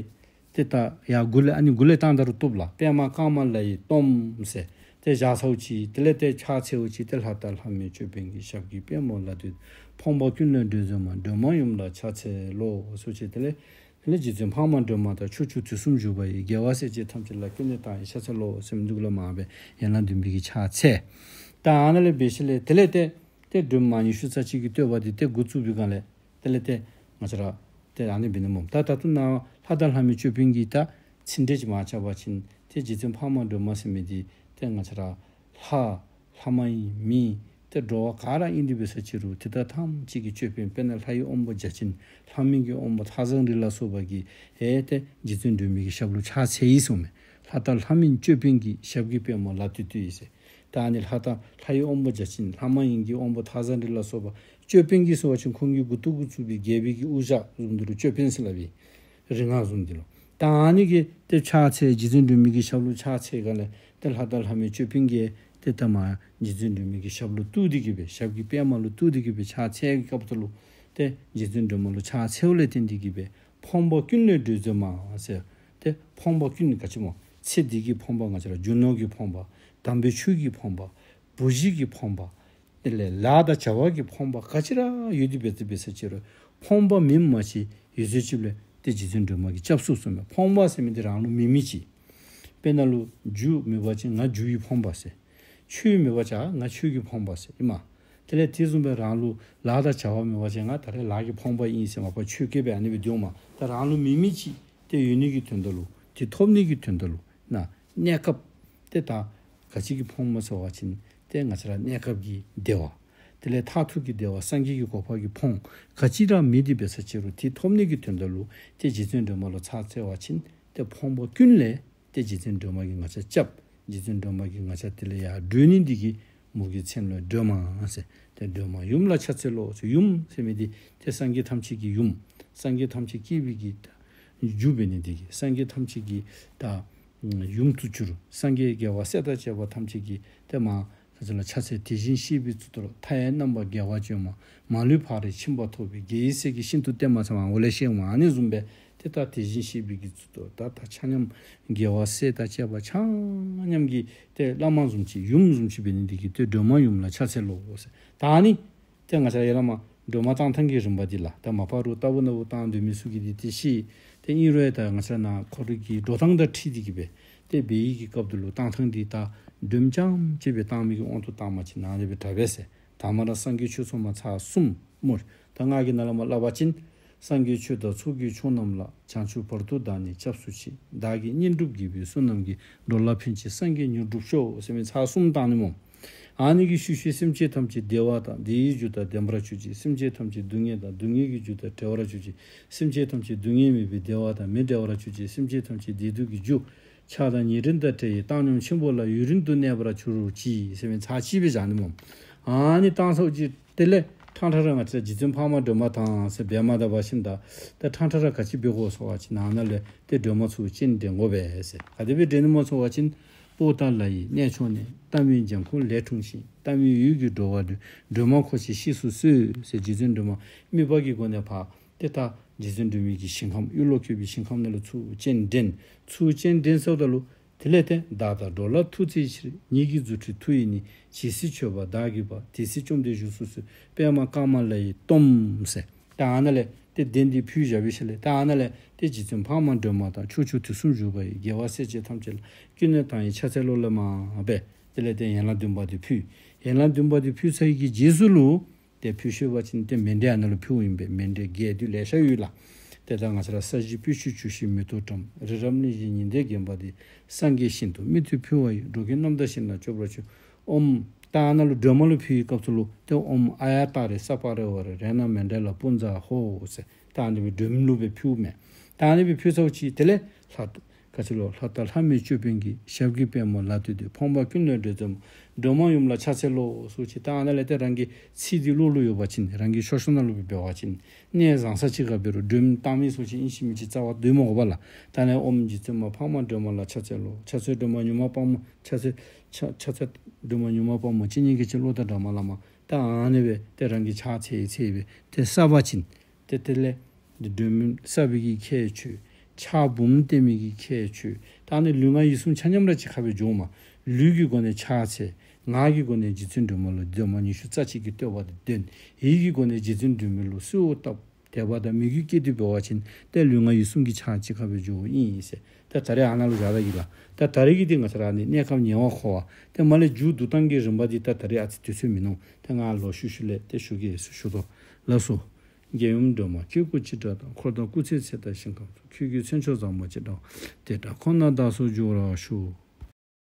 ཏེ་ད་ཡར་མགུ་ལས་ཨ་ནི་མགུ་ལས་བཏང་ད་རུང་བཏུབ་ལགས། པདྨ་དཀར་དམར་ལ་ཡི་སྟོནམ་ཟེར་ཏེ་བཞག་ཚརཝ་ཅིག་དེ་ལས་ཏེ་ཕྱག་འཚལཝ་ཅིག་ཏེ་ལྷ་དང་ལྷ་མིན་ཅོད་པན་གྱི། ཞབས་ཀྱི་པདྨོ་ལ་བཏུད་དེ། ཕོངས་པ་ཀུན་ལས་སྒྲོལ་མཛད་མ། སྒྲོལ་མ་ཡུམ་ལ་ཕྱག་འཚལ་ལོ་ཟེརཝ་ཅིག་དེ་ལས་དེ་ལས་རྗེ་བཙུན་འཕགས་མ་སྒྲོལ་མ་དང་། ཕྱོགས་བཅུ་དུས་གསུམ་བཞུགས་པ་ཡི། རྒྱལ་བ་སྲས་བཅས་ཐམས་ཅད་ལ། ཀུན་ནས་བདག་ཡིད་ཕྱག་འཚལ་ལོ་ཟེར་མི་འདི་གུ་ལས་མར་སྦེ་ཡན་ལག་བདུན་པའི་གི་ཕྱག་འཚལ། ད་ཨ་ནཱ་ལས་འབད་ཞིནམ་ལས་དེ་ལས་ཏེ་ཏེ་སྒྲོལ་མ་ཉི་ཤུ་རྩ་གཅིག་གི་བསྟོད་པ་འདི་ཏེ་འགོ་བཙུགས་པའི་སྒང་ལས་དེ་ལས་ཏེ་ང་བཅས་ར་ཏེ་ཨ་ནི་འབད་ནི་སྨོ། ད་ད་ལྟོ་ནཱ་ལྷ་དང་ལྷ་མིན་ཅོད་པན་གྱི་ད་ཚིག་འགྲེལ་ཅིག་མར་རྐྱབ་པ་ཅིན་ཏེ་རྗེ་བཙུན་འཕགས་མ་སྒྲོལ་མ་ཟེར་མི་འདི་ཏེ་ང་བཅས་ར་ལྷ་ལྷ་མ་ཡིན་མི་ཏེ་འགྲོ་བ་ག་ར་ཨིན་ཏེ་འབད་ས་ཅི་རུང་དེ་དག་ཐམས་ཅད་ཀྱི་ཅོད་པན་དཔེར་ན་ལྷ་ཡི་དབང་པོ་བརྒྱ་བྱིན་ལྷ་མིན་གྱི་དབང་པོ་ལྷ་བཟང་རི་ལ་སོགས་པ་གིས་ཨེ་ཏེ་རྗེ་བཙུན་སྒྲོལ་མའི་གི་ཞབས་ལུ་ཕྱག་འཚལ་ཡི་གསུངས་མས། ལྷ་དང་ལྷ་མིན་ཅོད་པན་གྱི། ཞབས་ཀྱི་པདྨོ་ལ་བཏུད་དེ་ཟེར། ད་ཨ་ནི་ལྷ་དང་ལྷ་ཡི་དབང་པོ་བརྒྱ་བྱིན་ལྷ་མ་ཡིན་གྱི་དབང་པོ་ལྷ་བཟང་རི་ལ་སོགས་པ་ཅོད་པན་གྱི་ཟེར་བ་ཅིན་ཁོང་གི་མགུ་ཏོ་གུ་བཙུགས་པའི་རྒྱལ་པོའི་གི་དབུ་ཞྭ་བཟུམ་འདི་ལུ་ཅོད་པན་ཟེར་སླབ་ཨིན། རིགས་ལྔ་བཟུམ་འདི་ལུ། ད་ཨ་ནི་གིས་ཏེ་ཕྱག་འཚལ་རྗེ་བཙུན་སྒྲོལ་མའི་གི་ཞབས་ལུ་ཕྱག་འཚལ་སྒང་ལས་ཏེ་ལྷ་དང་ལྷ་མིན་ཅོད་པན་གྱིས་ཏེ་ད་མར་རྗེ་བཙུན་སྒྲོལ་མའི་གི་ཞབས་ལུ་གཏུགས་ཏེ་གི་སྦེ་ཞབས་ཀྱི་པདྨ་ལུ་གཏུགས་ཏེ་གི་སྦེ་ཕྱག་འཚལ་གྱི་སྐབས་ད་ལུ་ཏེ་རྗེ་བཙུན་སྒྲོལ་མ་ལུ་ཕྱག་འཚལཝ་ལས་བརྟེན་ཏེ་གི་སྦེ་ཕོངས་པ་ཀུན་ལས་སྒྲོལ་མཛད་མ་ཟེར། ཏེ་ཕོངས་པ་ཀུན་ག་ཅི་སྨོ། ཚེ་འདི་གི་ཕོངས་པ་ང་བཅས་ར་རྒྱུ་ནོར་གྱི་ཕོངས་པ། དམ་པའི་ཆོས་ཀྱི་ཕོངས་པ། བུ་གཞི་གི་ཕོངས་པ། དེ་ལས་ལཱ་དང་བྱ་བ་གི་ཕོངས་པ་ག་ཅི་ར་ཡོད་དེ་འབད་དེ་འབད་ས་ཅི་རུང་ཕོངས་པ་མེནམ་ཅིག་ཡོད་ཚད་ཅིག་ལས་ཏེ་རྗེ་བཙུན་སྒྲོལ་མ་གིས་སྐྱབས་སུ་གསོལ་མས། ཕོངས་པ་ཟེར་མི་འདི་རང་ལུ་མེད་མི་ཅིག། དཔེར་ན་ལུ་རྒྱུ་མེད་པ་ཅིན་ང་རྒྱུ་ཡི་ཕོངས་པ་ཟེར། ཆོས་མེད་པ་ཅིན་ང་ཆོས་ཀྱི་ཕོངས་པ་ཟེར་ཨིན་མས། དེ་ལས་དེ་བཟུམ་སྦེ་རང་ལུ་ལཱ་དང་བྱ་བ་མེད་པ་ཅིན་ང་ད་རེས་ལཱ་གི་ཕོངས་པ་ཨིན་ཟེར་མ་པ་ཆོས་སྐད་སྦེ་ཨ་ནི་སྦེ་འདུག་མས། ད་རང་ལུ་མེད་མི་ཅིག་ཏེ་ཡོད་ནི་གི་དོན་དག་ལུ་དེ་ཐོབ་ནི་གི་དོན་དག་ལུ་ན་གནས་སྐབས་ཏེ་ད་ག་ཅི་གི་ཕོངས་སྨོ་ཟེར་བ་ཅིན་ཏེ་ང་བཅས་ར་གནས་སྐབས་ཀྱི་བདེ་བ། དེ་ལས་མཐར་ཐུག་གི་བདེ་བ་སངས་རྒྱས་ཀྱི་གོ་འཕང་གི་ཕོངས་ག་ཅི་ར་མེད་དེ་འབད་ས་ཅི་རུང་དེ་ཐོབ་ནི་གི་དོན་དག་ལུ་ཏེ་རྗེ་བཙུན་སྒྲོལ་མ་ལུ་ཕྱག་འཚལ་བ་ཅིན་ཏེ་ཕོངས་པ་ཀུན་ལས་ཏེ་རྗེ་བཙུན་སྒྲོལ་མ་གིས་ང་བཅས་སྐྱབས། རྗེ་བཙུན་སྒྲོལ་མ་གིས་ང་བཅས་དེ་ལས་ཡར་སྒྲོལ་ནི་འདི་གིས་མོ་གི་མཚན་ལུ་སྒྲོལ་མ་ཟེར། ཏེ་སྒྲོལ་མ་ཡུམ་ལ་ཕྱག་འཚལ་ལོ་ཟེར། ཡུམ་ཟེར་མི་འདི་ཏེ་སངས་རྒྱས་ཐམས་ཅད་ཀྱི་ཡུམ། སངས་རྒྱས་ཐམས་ཅད་སྐྱེ་བའི་གི་རྒྱུ་འབད་ནི་འདི་གིས་སངས་རྒྱས་ཐམས་ཅད་ཀྱི་ད་ཡུམ་དུ་གྱུར། སངས་རྒྱས་རྒྱལ་བ་སྲས་དང་བཅས་པ་ཐམས་ཅད་ཀྱིས་ཏེ་མ་ཁ་ཅིག་ལ་ཕྱག་འཚལ་དེ་བཞིན་གཤེགས་པའི་གཙུག་ཏོར། མཐའ་ཡས་རྣམ་པར་རྒྱལ་བ་བྱོན་མ། མ་ལུས་ཕ་རོལ་ཕྱིན་པ་ཐོབ་པའི། རྒྱལ་བའི་སྲས་ཀྱིས་ཤིན་ཏུ་བསྟེན་མ་ཟེར་མ་འོ་ལེ་ཤེས་མ་ཨ་ནི་བཟུམ་སྦེ་ ཏེ་ད་དེ་བཞིན་གཤེགས་པའི་གི་གཙུག་ཏོར་ད་ད་ཆ་མཉམ་རྒྱལ་བ་སྲས་དང་བཅས་པ་ཆ་མཉམ་གྱི་ཏེ་བླ་མ་བཟུམ་ཅིག་ཡུམ་བཟུམ་ཅིག་འབད་ནི་འདི་གིས་ཏེ་སྒྲོལ་མ་ཡུམ་ལ་ཕྱག་འཚལ་ལོ་ཟེར། ད་ནི་ཏེ་ང་བཅས་ཡར་ལས་མར་སྒྲོལ་མ་བཏང་ཐངས་ཀྱི་རིམ་པ་འདི་ལགས། ད་མ་པ་རུ་ལྟ་བུ་ན་བུ་བཏང་སྡོད་མི་ཚུ་གིས་འདི་ཏེ་ཤེས། ཏེ་ཨིན་རུང་ཡང་ད་ང་བཅས་ནཱ་ཁོ་རའི་གི་འགྲོ་སྟངས་དང་འཁྲིལ་ཏེ་གིས་སྦེ་ཏེ་འབད་བའི་གི་སྐབས་དེ་ལུ་བཏང་ཐངས་འདི་ད་སྒྲོལ་མ་རྐྱངམ་གཅིག་སྦེ་བཏང་མི་གི་དབང་དུ་བཏངམ་ཅིག་ནཱ་ལས་སྦེ་དྲག་པས་ཟེར། དང་པ་ར་སངས་རྒྱས་ཆོས་ཚོགས་མ་ཚར་གསུམ་སྨོ། ད་ང་གིས་ནཱ་ལས་མར་སླབ་པ་ཅིན། སངས་རྒྱས་ཆོས་དང་ཚོགས་ཀྱི་མཆོག་རྣམས་ལ། བྱང་ཆུབ་བར་དུ་བདག་ནི་སྐྱབས་སུ་མཆི། བདག་གིས་བསྙེན་སྒྲུབ་བགྱིས་པའི་བསོད་ནམས་ཀྱིས། འགྲོ་ལ་ཕན་ཕྱིར་སངས་རྒྱས་མྱུར་འགྲུབ་ཤོག་ཟེར་མི་ཚར་གསུམ་བཏང་ནི་སྨོ། ཨ་ནི་གི་ཤུལ་ཤུལ་སེམས་ཅན་ཐམས་ཅད་བདེ་བ་དང་བདེ་བའི་རྒྱུ་དང་ལྡན་པར་གྱུར་ཅིག་སེམས་ཅན་ཐམས་ཅད་སྡུག་བསྔལ་དང་སྡུག་བསྔལ་གྱི་རྒྱུ་དང་བྲལ་བར་གྱུར་ཅིག་སེམས་ཅན་ཐམས་ཅད་སྡུག་བསྔལ་མེད་པའི་བདེ་བ་དང་མི་འབྲལ་བར་གྱུར་ཅིག་སེམས་ཅན་ཐམས་ཅད་བདེ་སྡུག་གི་རྒྱུ་ཆགས་སྡང་ཉེ་འབྲིང་དང་བྲལ་བའི་བཏང་སྙོམས་ཆེན་པོ་ལ་ཡུན་རིང་དུ་གནས་པར་གྱུར་ཅིག་ཟེར་མི་ཚར་གཅིག་སྦེ་བཞག་ནི་སྨོ། ཨ་ནི་བཏང་ཚརཝ་ཅིག་དེ་ལས་ཕྲང་ཕྲང་ར་ང་བཅས་རྗེ་བཙུན་འཕགས་མ་སྒྲོལ་མ་དང་ཟེར་འབད་མ་ད་པ་ཅིན་ད་ད་ཕྲང་ཕྲང་ར་ག་ཅི་འབད་དགོ་ཟེར་བ་ཅིན་ནཱ་ནཱ་ལས་ཏེ་སྒྲོལ་མ་ཚུ་སྤྱན་འདྲེན་དགོ་པས་ཟེར། ག་དེ་སྦེ་འདྲེན་ནི་སྨོ་ཟེར་བ་ཅིན། པོ་ཏ་ལ་ཡི་གནས་མཆོག་ནས། ལྟ་མིན་འཇམ་མགོན་ལས་འཁྲུངས་ཤིང་། ལྟ་མིན་འོད་ཀྱི་འགྲོ་བ་ཀློད། སྒྲོལ་མ་འཁོར་ཆེན་གཤེགས་སུ་གསོལ་ཟེར། རྗེ་བཙུན་སྒྲོལ་མ་དམིགས་པ་གི་སྒོ་ནས་ཕར་ཏེ་ད་རྗེ་བཙུན་སྒྲོལ་མའི་གི་ཞིང་ཁམས་གཡུ་ལོ་བཀོད་པའི་ཞིང་ཁམས་ནང་ལུ་ཚུར་སྤྱན་འདྲེན། ཚུར་སྤྱན་འདྲེན་ཚརཝ་ད་ལུ་དེ་ལས་ཏེ་བདག་དང་འགྲོ་ལ་ཐུགས་བརྩེའི་ཕྱིར། ཉིད་ཀྱི་རྫུ་འཕྲུལ་མཐུ་ཡིས་ནི། ཇི་སྲིད་མཆོད་པ་བདག་བགྱིད་པ། དེ་སྲིད་བཅོམ་ལྡན་བཞུགས་སུ་གསོལ། པདྨ་ཀ་མ་ལ་ཡི་སྟོནམ་ཟེར། ད་ཨ་ནཱ་ལས་ཏེ་གདན་འདི་ཕུལ་བཞག་པའི་ཤུལ་ལས་ད་ཨ་ནཱ་ལས་ཏེ་རྗེ་བཙུན་འཕགས་མ་སྒྲོལ་མ་དང་ཕྱོགས་བཅུ་དུས་གསུམ་བཞུགས་པ་ཡི་རྒྱལ་བ་སྲས་བཅས་ཐམས་ཅད་ལ་ཀུན་ནས་དང་བའི་ཕྱག་འཚལ་ལོ་ལ་མ་སྦེ་དེ་ལས་ཏེ་ཡན་ལག་བདུན་པ་འདི་ཕུལ། ཡན་ལག་བདུན་པ་འདི་ཕུལ་ཚར་བའི་གི་རྗེས་སུ་ལུ་ཏེ་ཕུལ་ཞུ་བ་ཅིན་ཏེ་མཎྜལ་ཨ་ནཱ་ལུ་ཕུལཝ་ཨིན་པས། མཎྜལ་རྒྱས་བསྡུས་ལེ་ཤ་ཡོད་ལགས། ཏེ་ད་ང་བཅས་ར་ས་གཞི་སྤོས་ཆུས་བྱུགས་ཤིང་མེ་ཏོག་བཀྲམ། རི་རབ་གླིང་བཞི་ཉི་ཟླས་བརྒྱན་པ་འདི། སངས་རྒྱས་ཞིང་དུ་མི་མཐུན་ཕུལ་བ་ཡི། འགྲོ་ཀུན་རྣམ་དག་ཞིང་ལ་སྤྱོད་པར་ཤོག། ཨོཾ། ད་ཨ་ནཱ་ལུ་སྒྲོལ་མ་ལུ་ཕུལ་བའི་སྐབས་སུ་ལུ་ཏེ་ཨོཾ་ཨཱརྱ་ཏཱ་རེ་སརྦ་རེ་ཝཱ་རེ་རཏྣ་མཎྜལ་པུཉྩ་ཧོཿ་ཟེར་ད་ཨ་ནི་སྦེ་སྒྲོལ་མ་ལུ་སྦེ་ཕུལཝ་མས། ད་ཨ་ནི་སྦེ་ཕུལ་ཚརཝ་ཅིག་དེ་ལས་ལྷ་ག་ཅི་ལོ། ལྷ་དང་ལྷ་མོའི་ཅོད་པན་གྱིས། ཞབས་ཀྱི་པདྨོ་ལ་བཏུད་དེ། ཕོངས་པ་ཀུན་ལས་སྒྲོལ་མཛད་མ། སྒྲོལ་མ་ཡུམ་ལ་ཕྱག་འཚལ་ལོ་ཟེར་ཅིག་ད་ཨ་ནཱ་ལས་ཏེ་རང་གི་ཚིག་འདི་བློ་ལུ་ཡོད་པ་ཅིན་རང་གི་ཤོ་ཤོ་ནང་ལུ་སྦེ་འབད་བ་ཅིན་གནས་བཟང་ས་ཅིག་ཁར་འབད་རུང་སྒྲོལ་མ་བཏང་མི་ཚུ་ཅིག་ཨིན་ཅི་མིན་ཅི་རྩ་བ་འདི་མ་དགོ་པས་ལགས། ད་ཨ་ནཱ་ཨོཾ་རྗེ་བཙུན་མ་འཕགས་མ་སྒྲོལ་མ་ལ་ཕྱག་འཚལ་ལོ། ཕྱག་འཚལ་སྒྲོལ་མ་མྱུར་མ་དཔའ་མོ་ཕྱག་འཚལ་ཕྱག་ཕྱག་འཚལ་སྒྲོལ་མ་མྱུར་མ་དཔའ་མོ་སྤྱན་ནི་གི་ཅིག་བློ་དང་འདྲ་མ་ལ་མ་ད་ཨ་ནི་སྦེ་ཏེ་རང་གིས་ཕྱག་འཚལ་འཚལ་སྦེ་ཏེ་བསགས་པ་ཅིན་ཏེ་དེ་ལས་འདི་སྒྲོལ་མ་བསགས་པའི་གི་ཁྱད་ཆོས། ཕྱག་འབུམ་བཏོན་མི་གི་ཁྱད་ཆོས། ད་ཨ་ནི་ལུས་ངག་ཡིད་གསུམ་ཆ་མཉམ་ར་གཅིག་ཁར་སྦེ་འགྱོཝ་མས། ལུས་ཀྱི་སྒོ་ནས་ཕྱག་འཚལ། ངག་གི་སྒོ་ནས་རྗེ་བཙུན་སྒྲོལ་མ་ལུ་སྒྲོལ་མ་ཉི་ཤུ་རྩ་གཅིག་གི་བསྟོད་པ་འདི་འདོན། ཡིད་ཀྱི་སྒོ་ནས་རྗེ་བཙུན་སྒྲོལ་མ་ལུ་གསོལཝ་བཏབ། དད་པ་དང་མོས་གུས་བསྐྱེད་དེ་འབད་བ་ཅིན་ཏེ་ལུས་ངག་ཡིད་གསུམ་གྱི་ཕྱག་གཅིག་ཁར་སྦེ་འགྱོཝ་ཨིན་ཟེར། ད་ད་རེས་ཨ་ནཱ་ལུ་བཞག་ད་གེ་ལགས། ད་ད་རེས་ཀྱི་འདི་ང་བཅས་ར་ཨ་ནི་གནས་སྐབས་ཉེ་བར་མཁོ་བ་ཏེ་མར་ལས་མཇུག་བསྡུ་ཐངས་ཀྱི་རིམ་པ་འདི་ད་ད་རེས་ཨ་ཙི་དུས་ཚོད་མིན་ནུག། ཏེ་ང་ལོག་ཤུལ་ཤུལ་ལས་ཏེ་ཞུ་གེ་ཟེར་ཞུ་དོ། ལགས་སོ། རྒྱལ་ཡུམ་སྒྲོལ་མ་སྤྱན་དགུ་ཅི་འདྲ་དང་། འཁོར་དང་སྐུ་ཚེའི་ཚད་དང་ཞིང་ཁམས་སུ། ཁྱོད་ཀྱི་མཚན་མཆོག་བཟང་པོ་ཅི་འདྲ། དེ་འདྲ་ཁོ་ན་བདག་སོགས་འབྱུང་བར་ཤོག།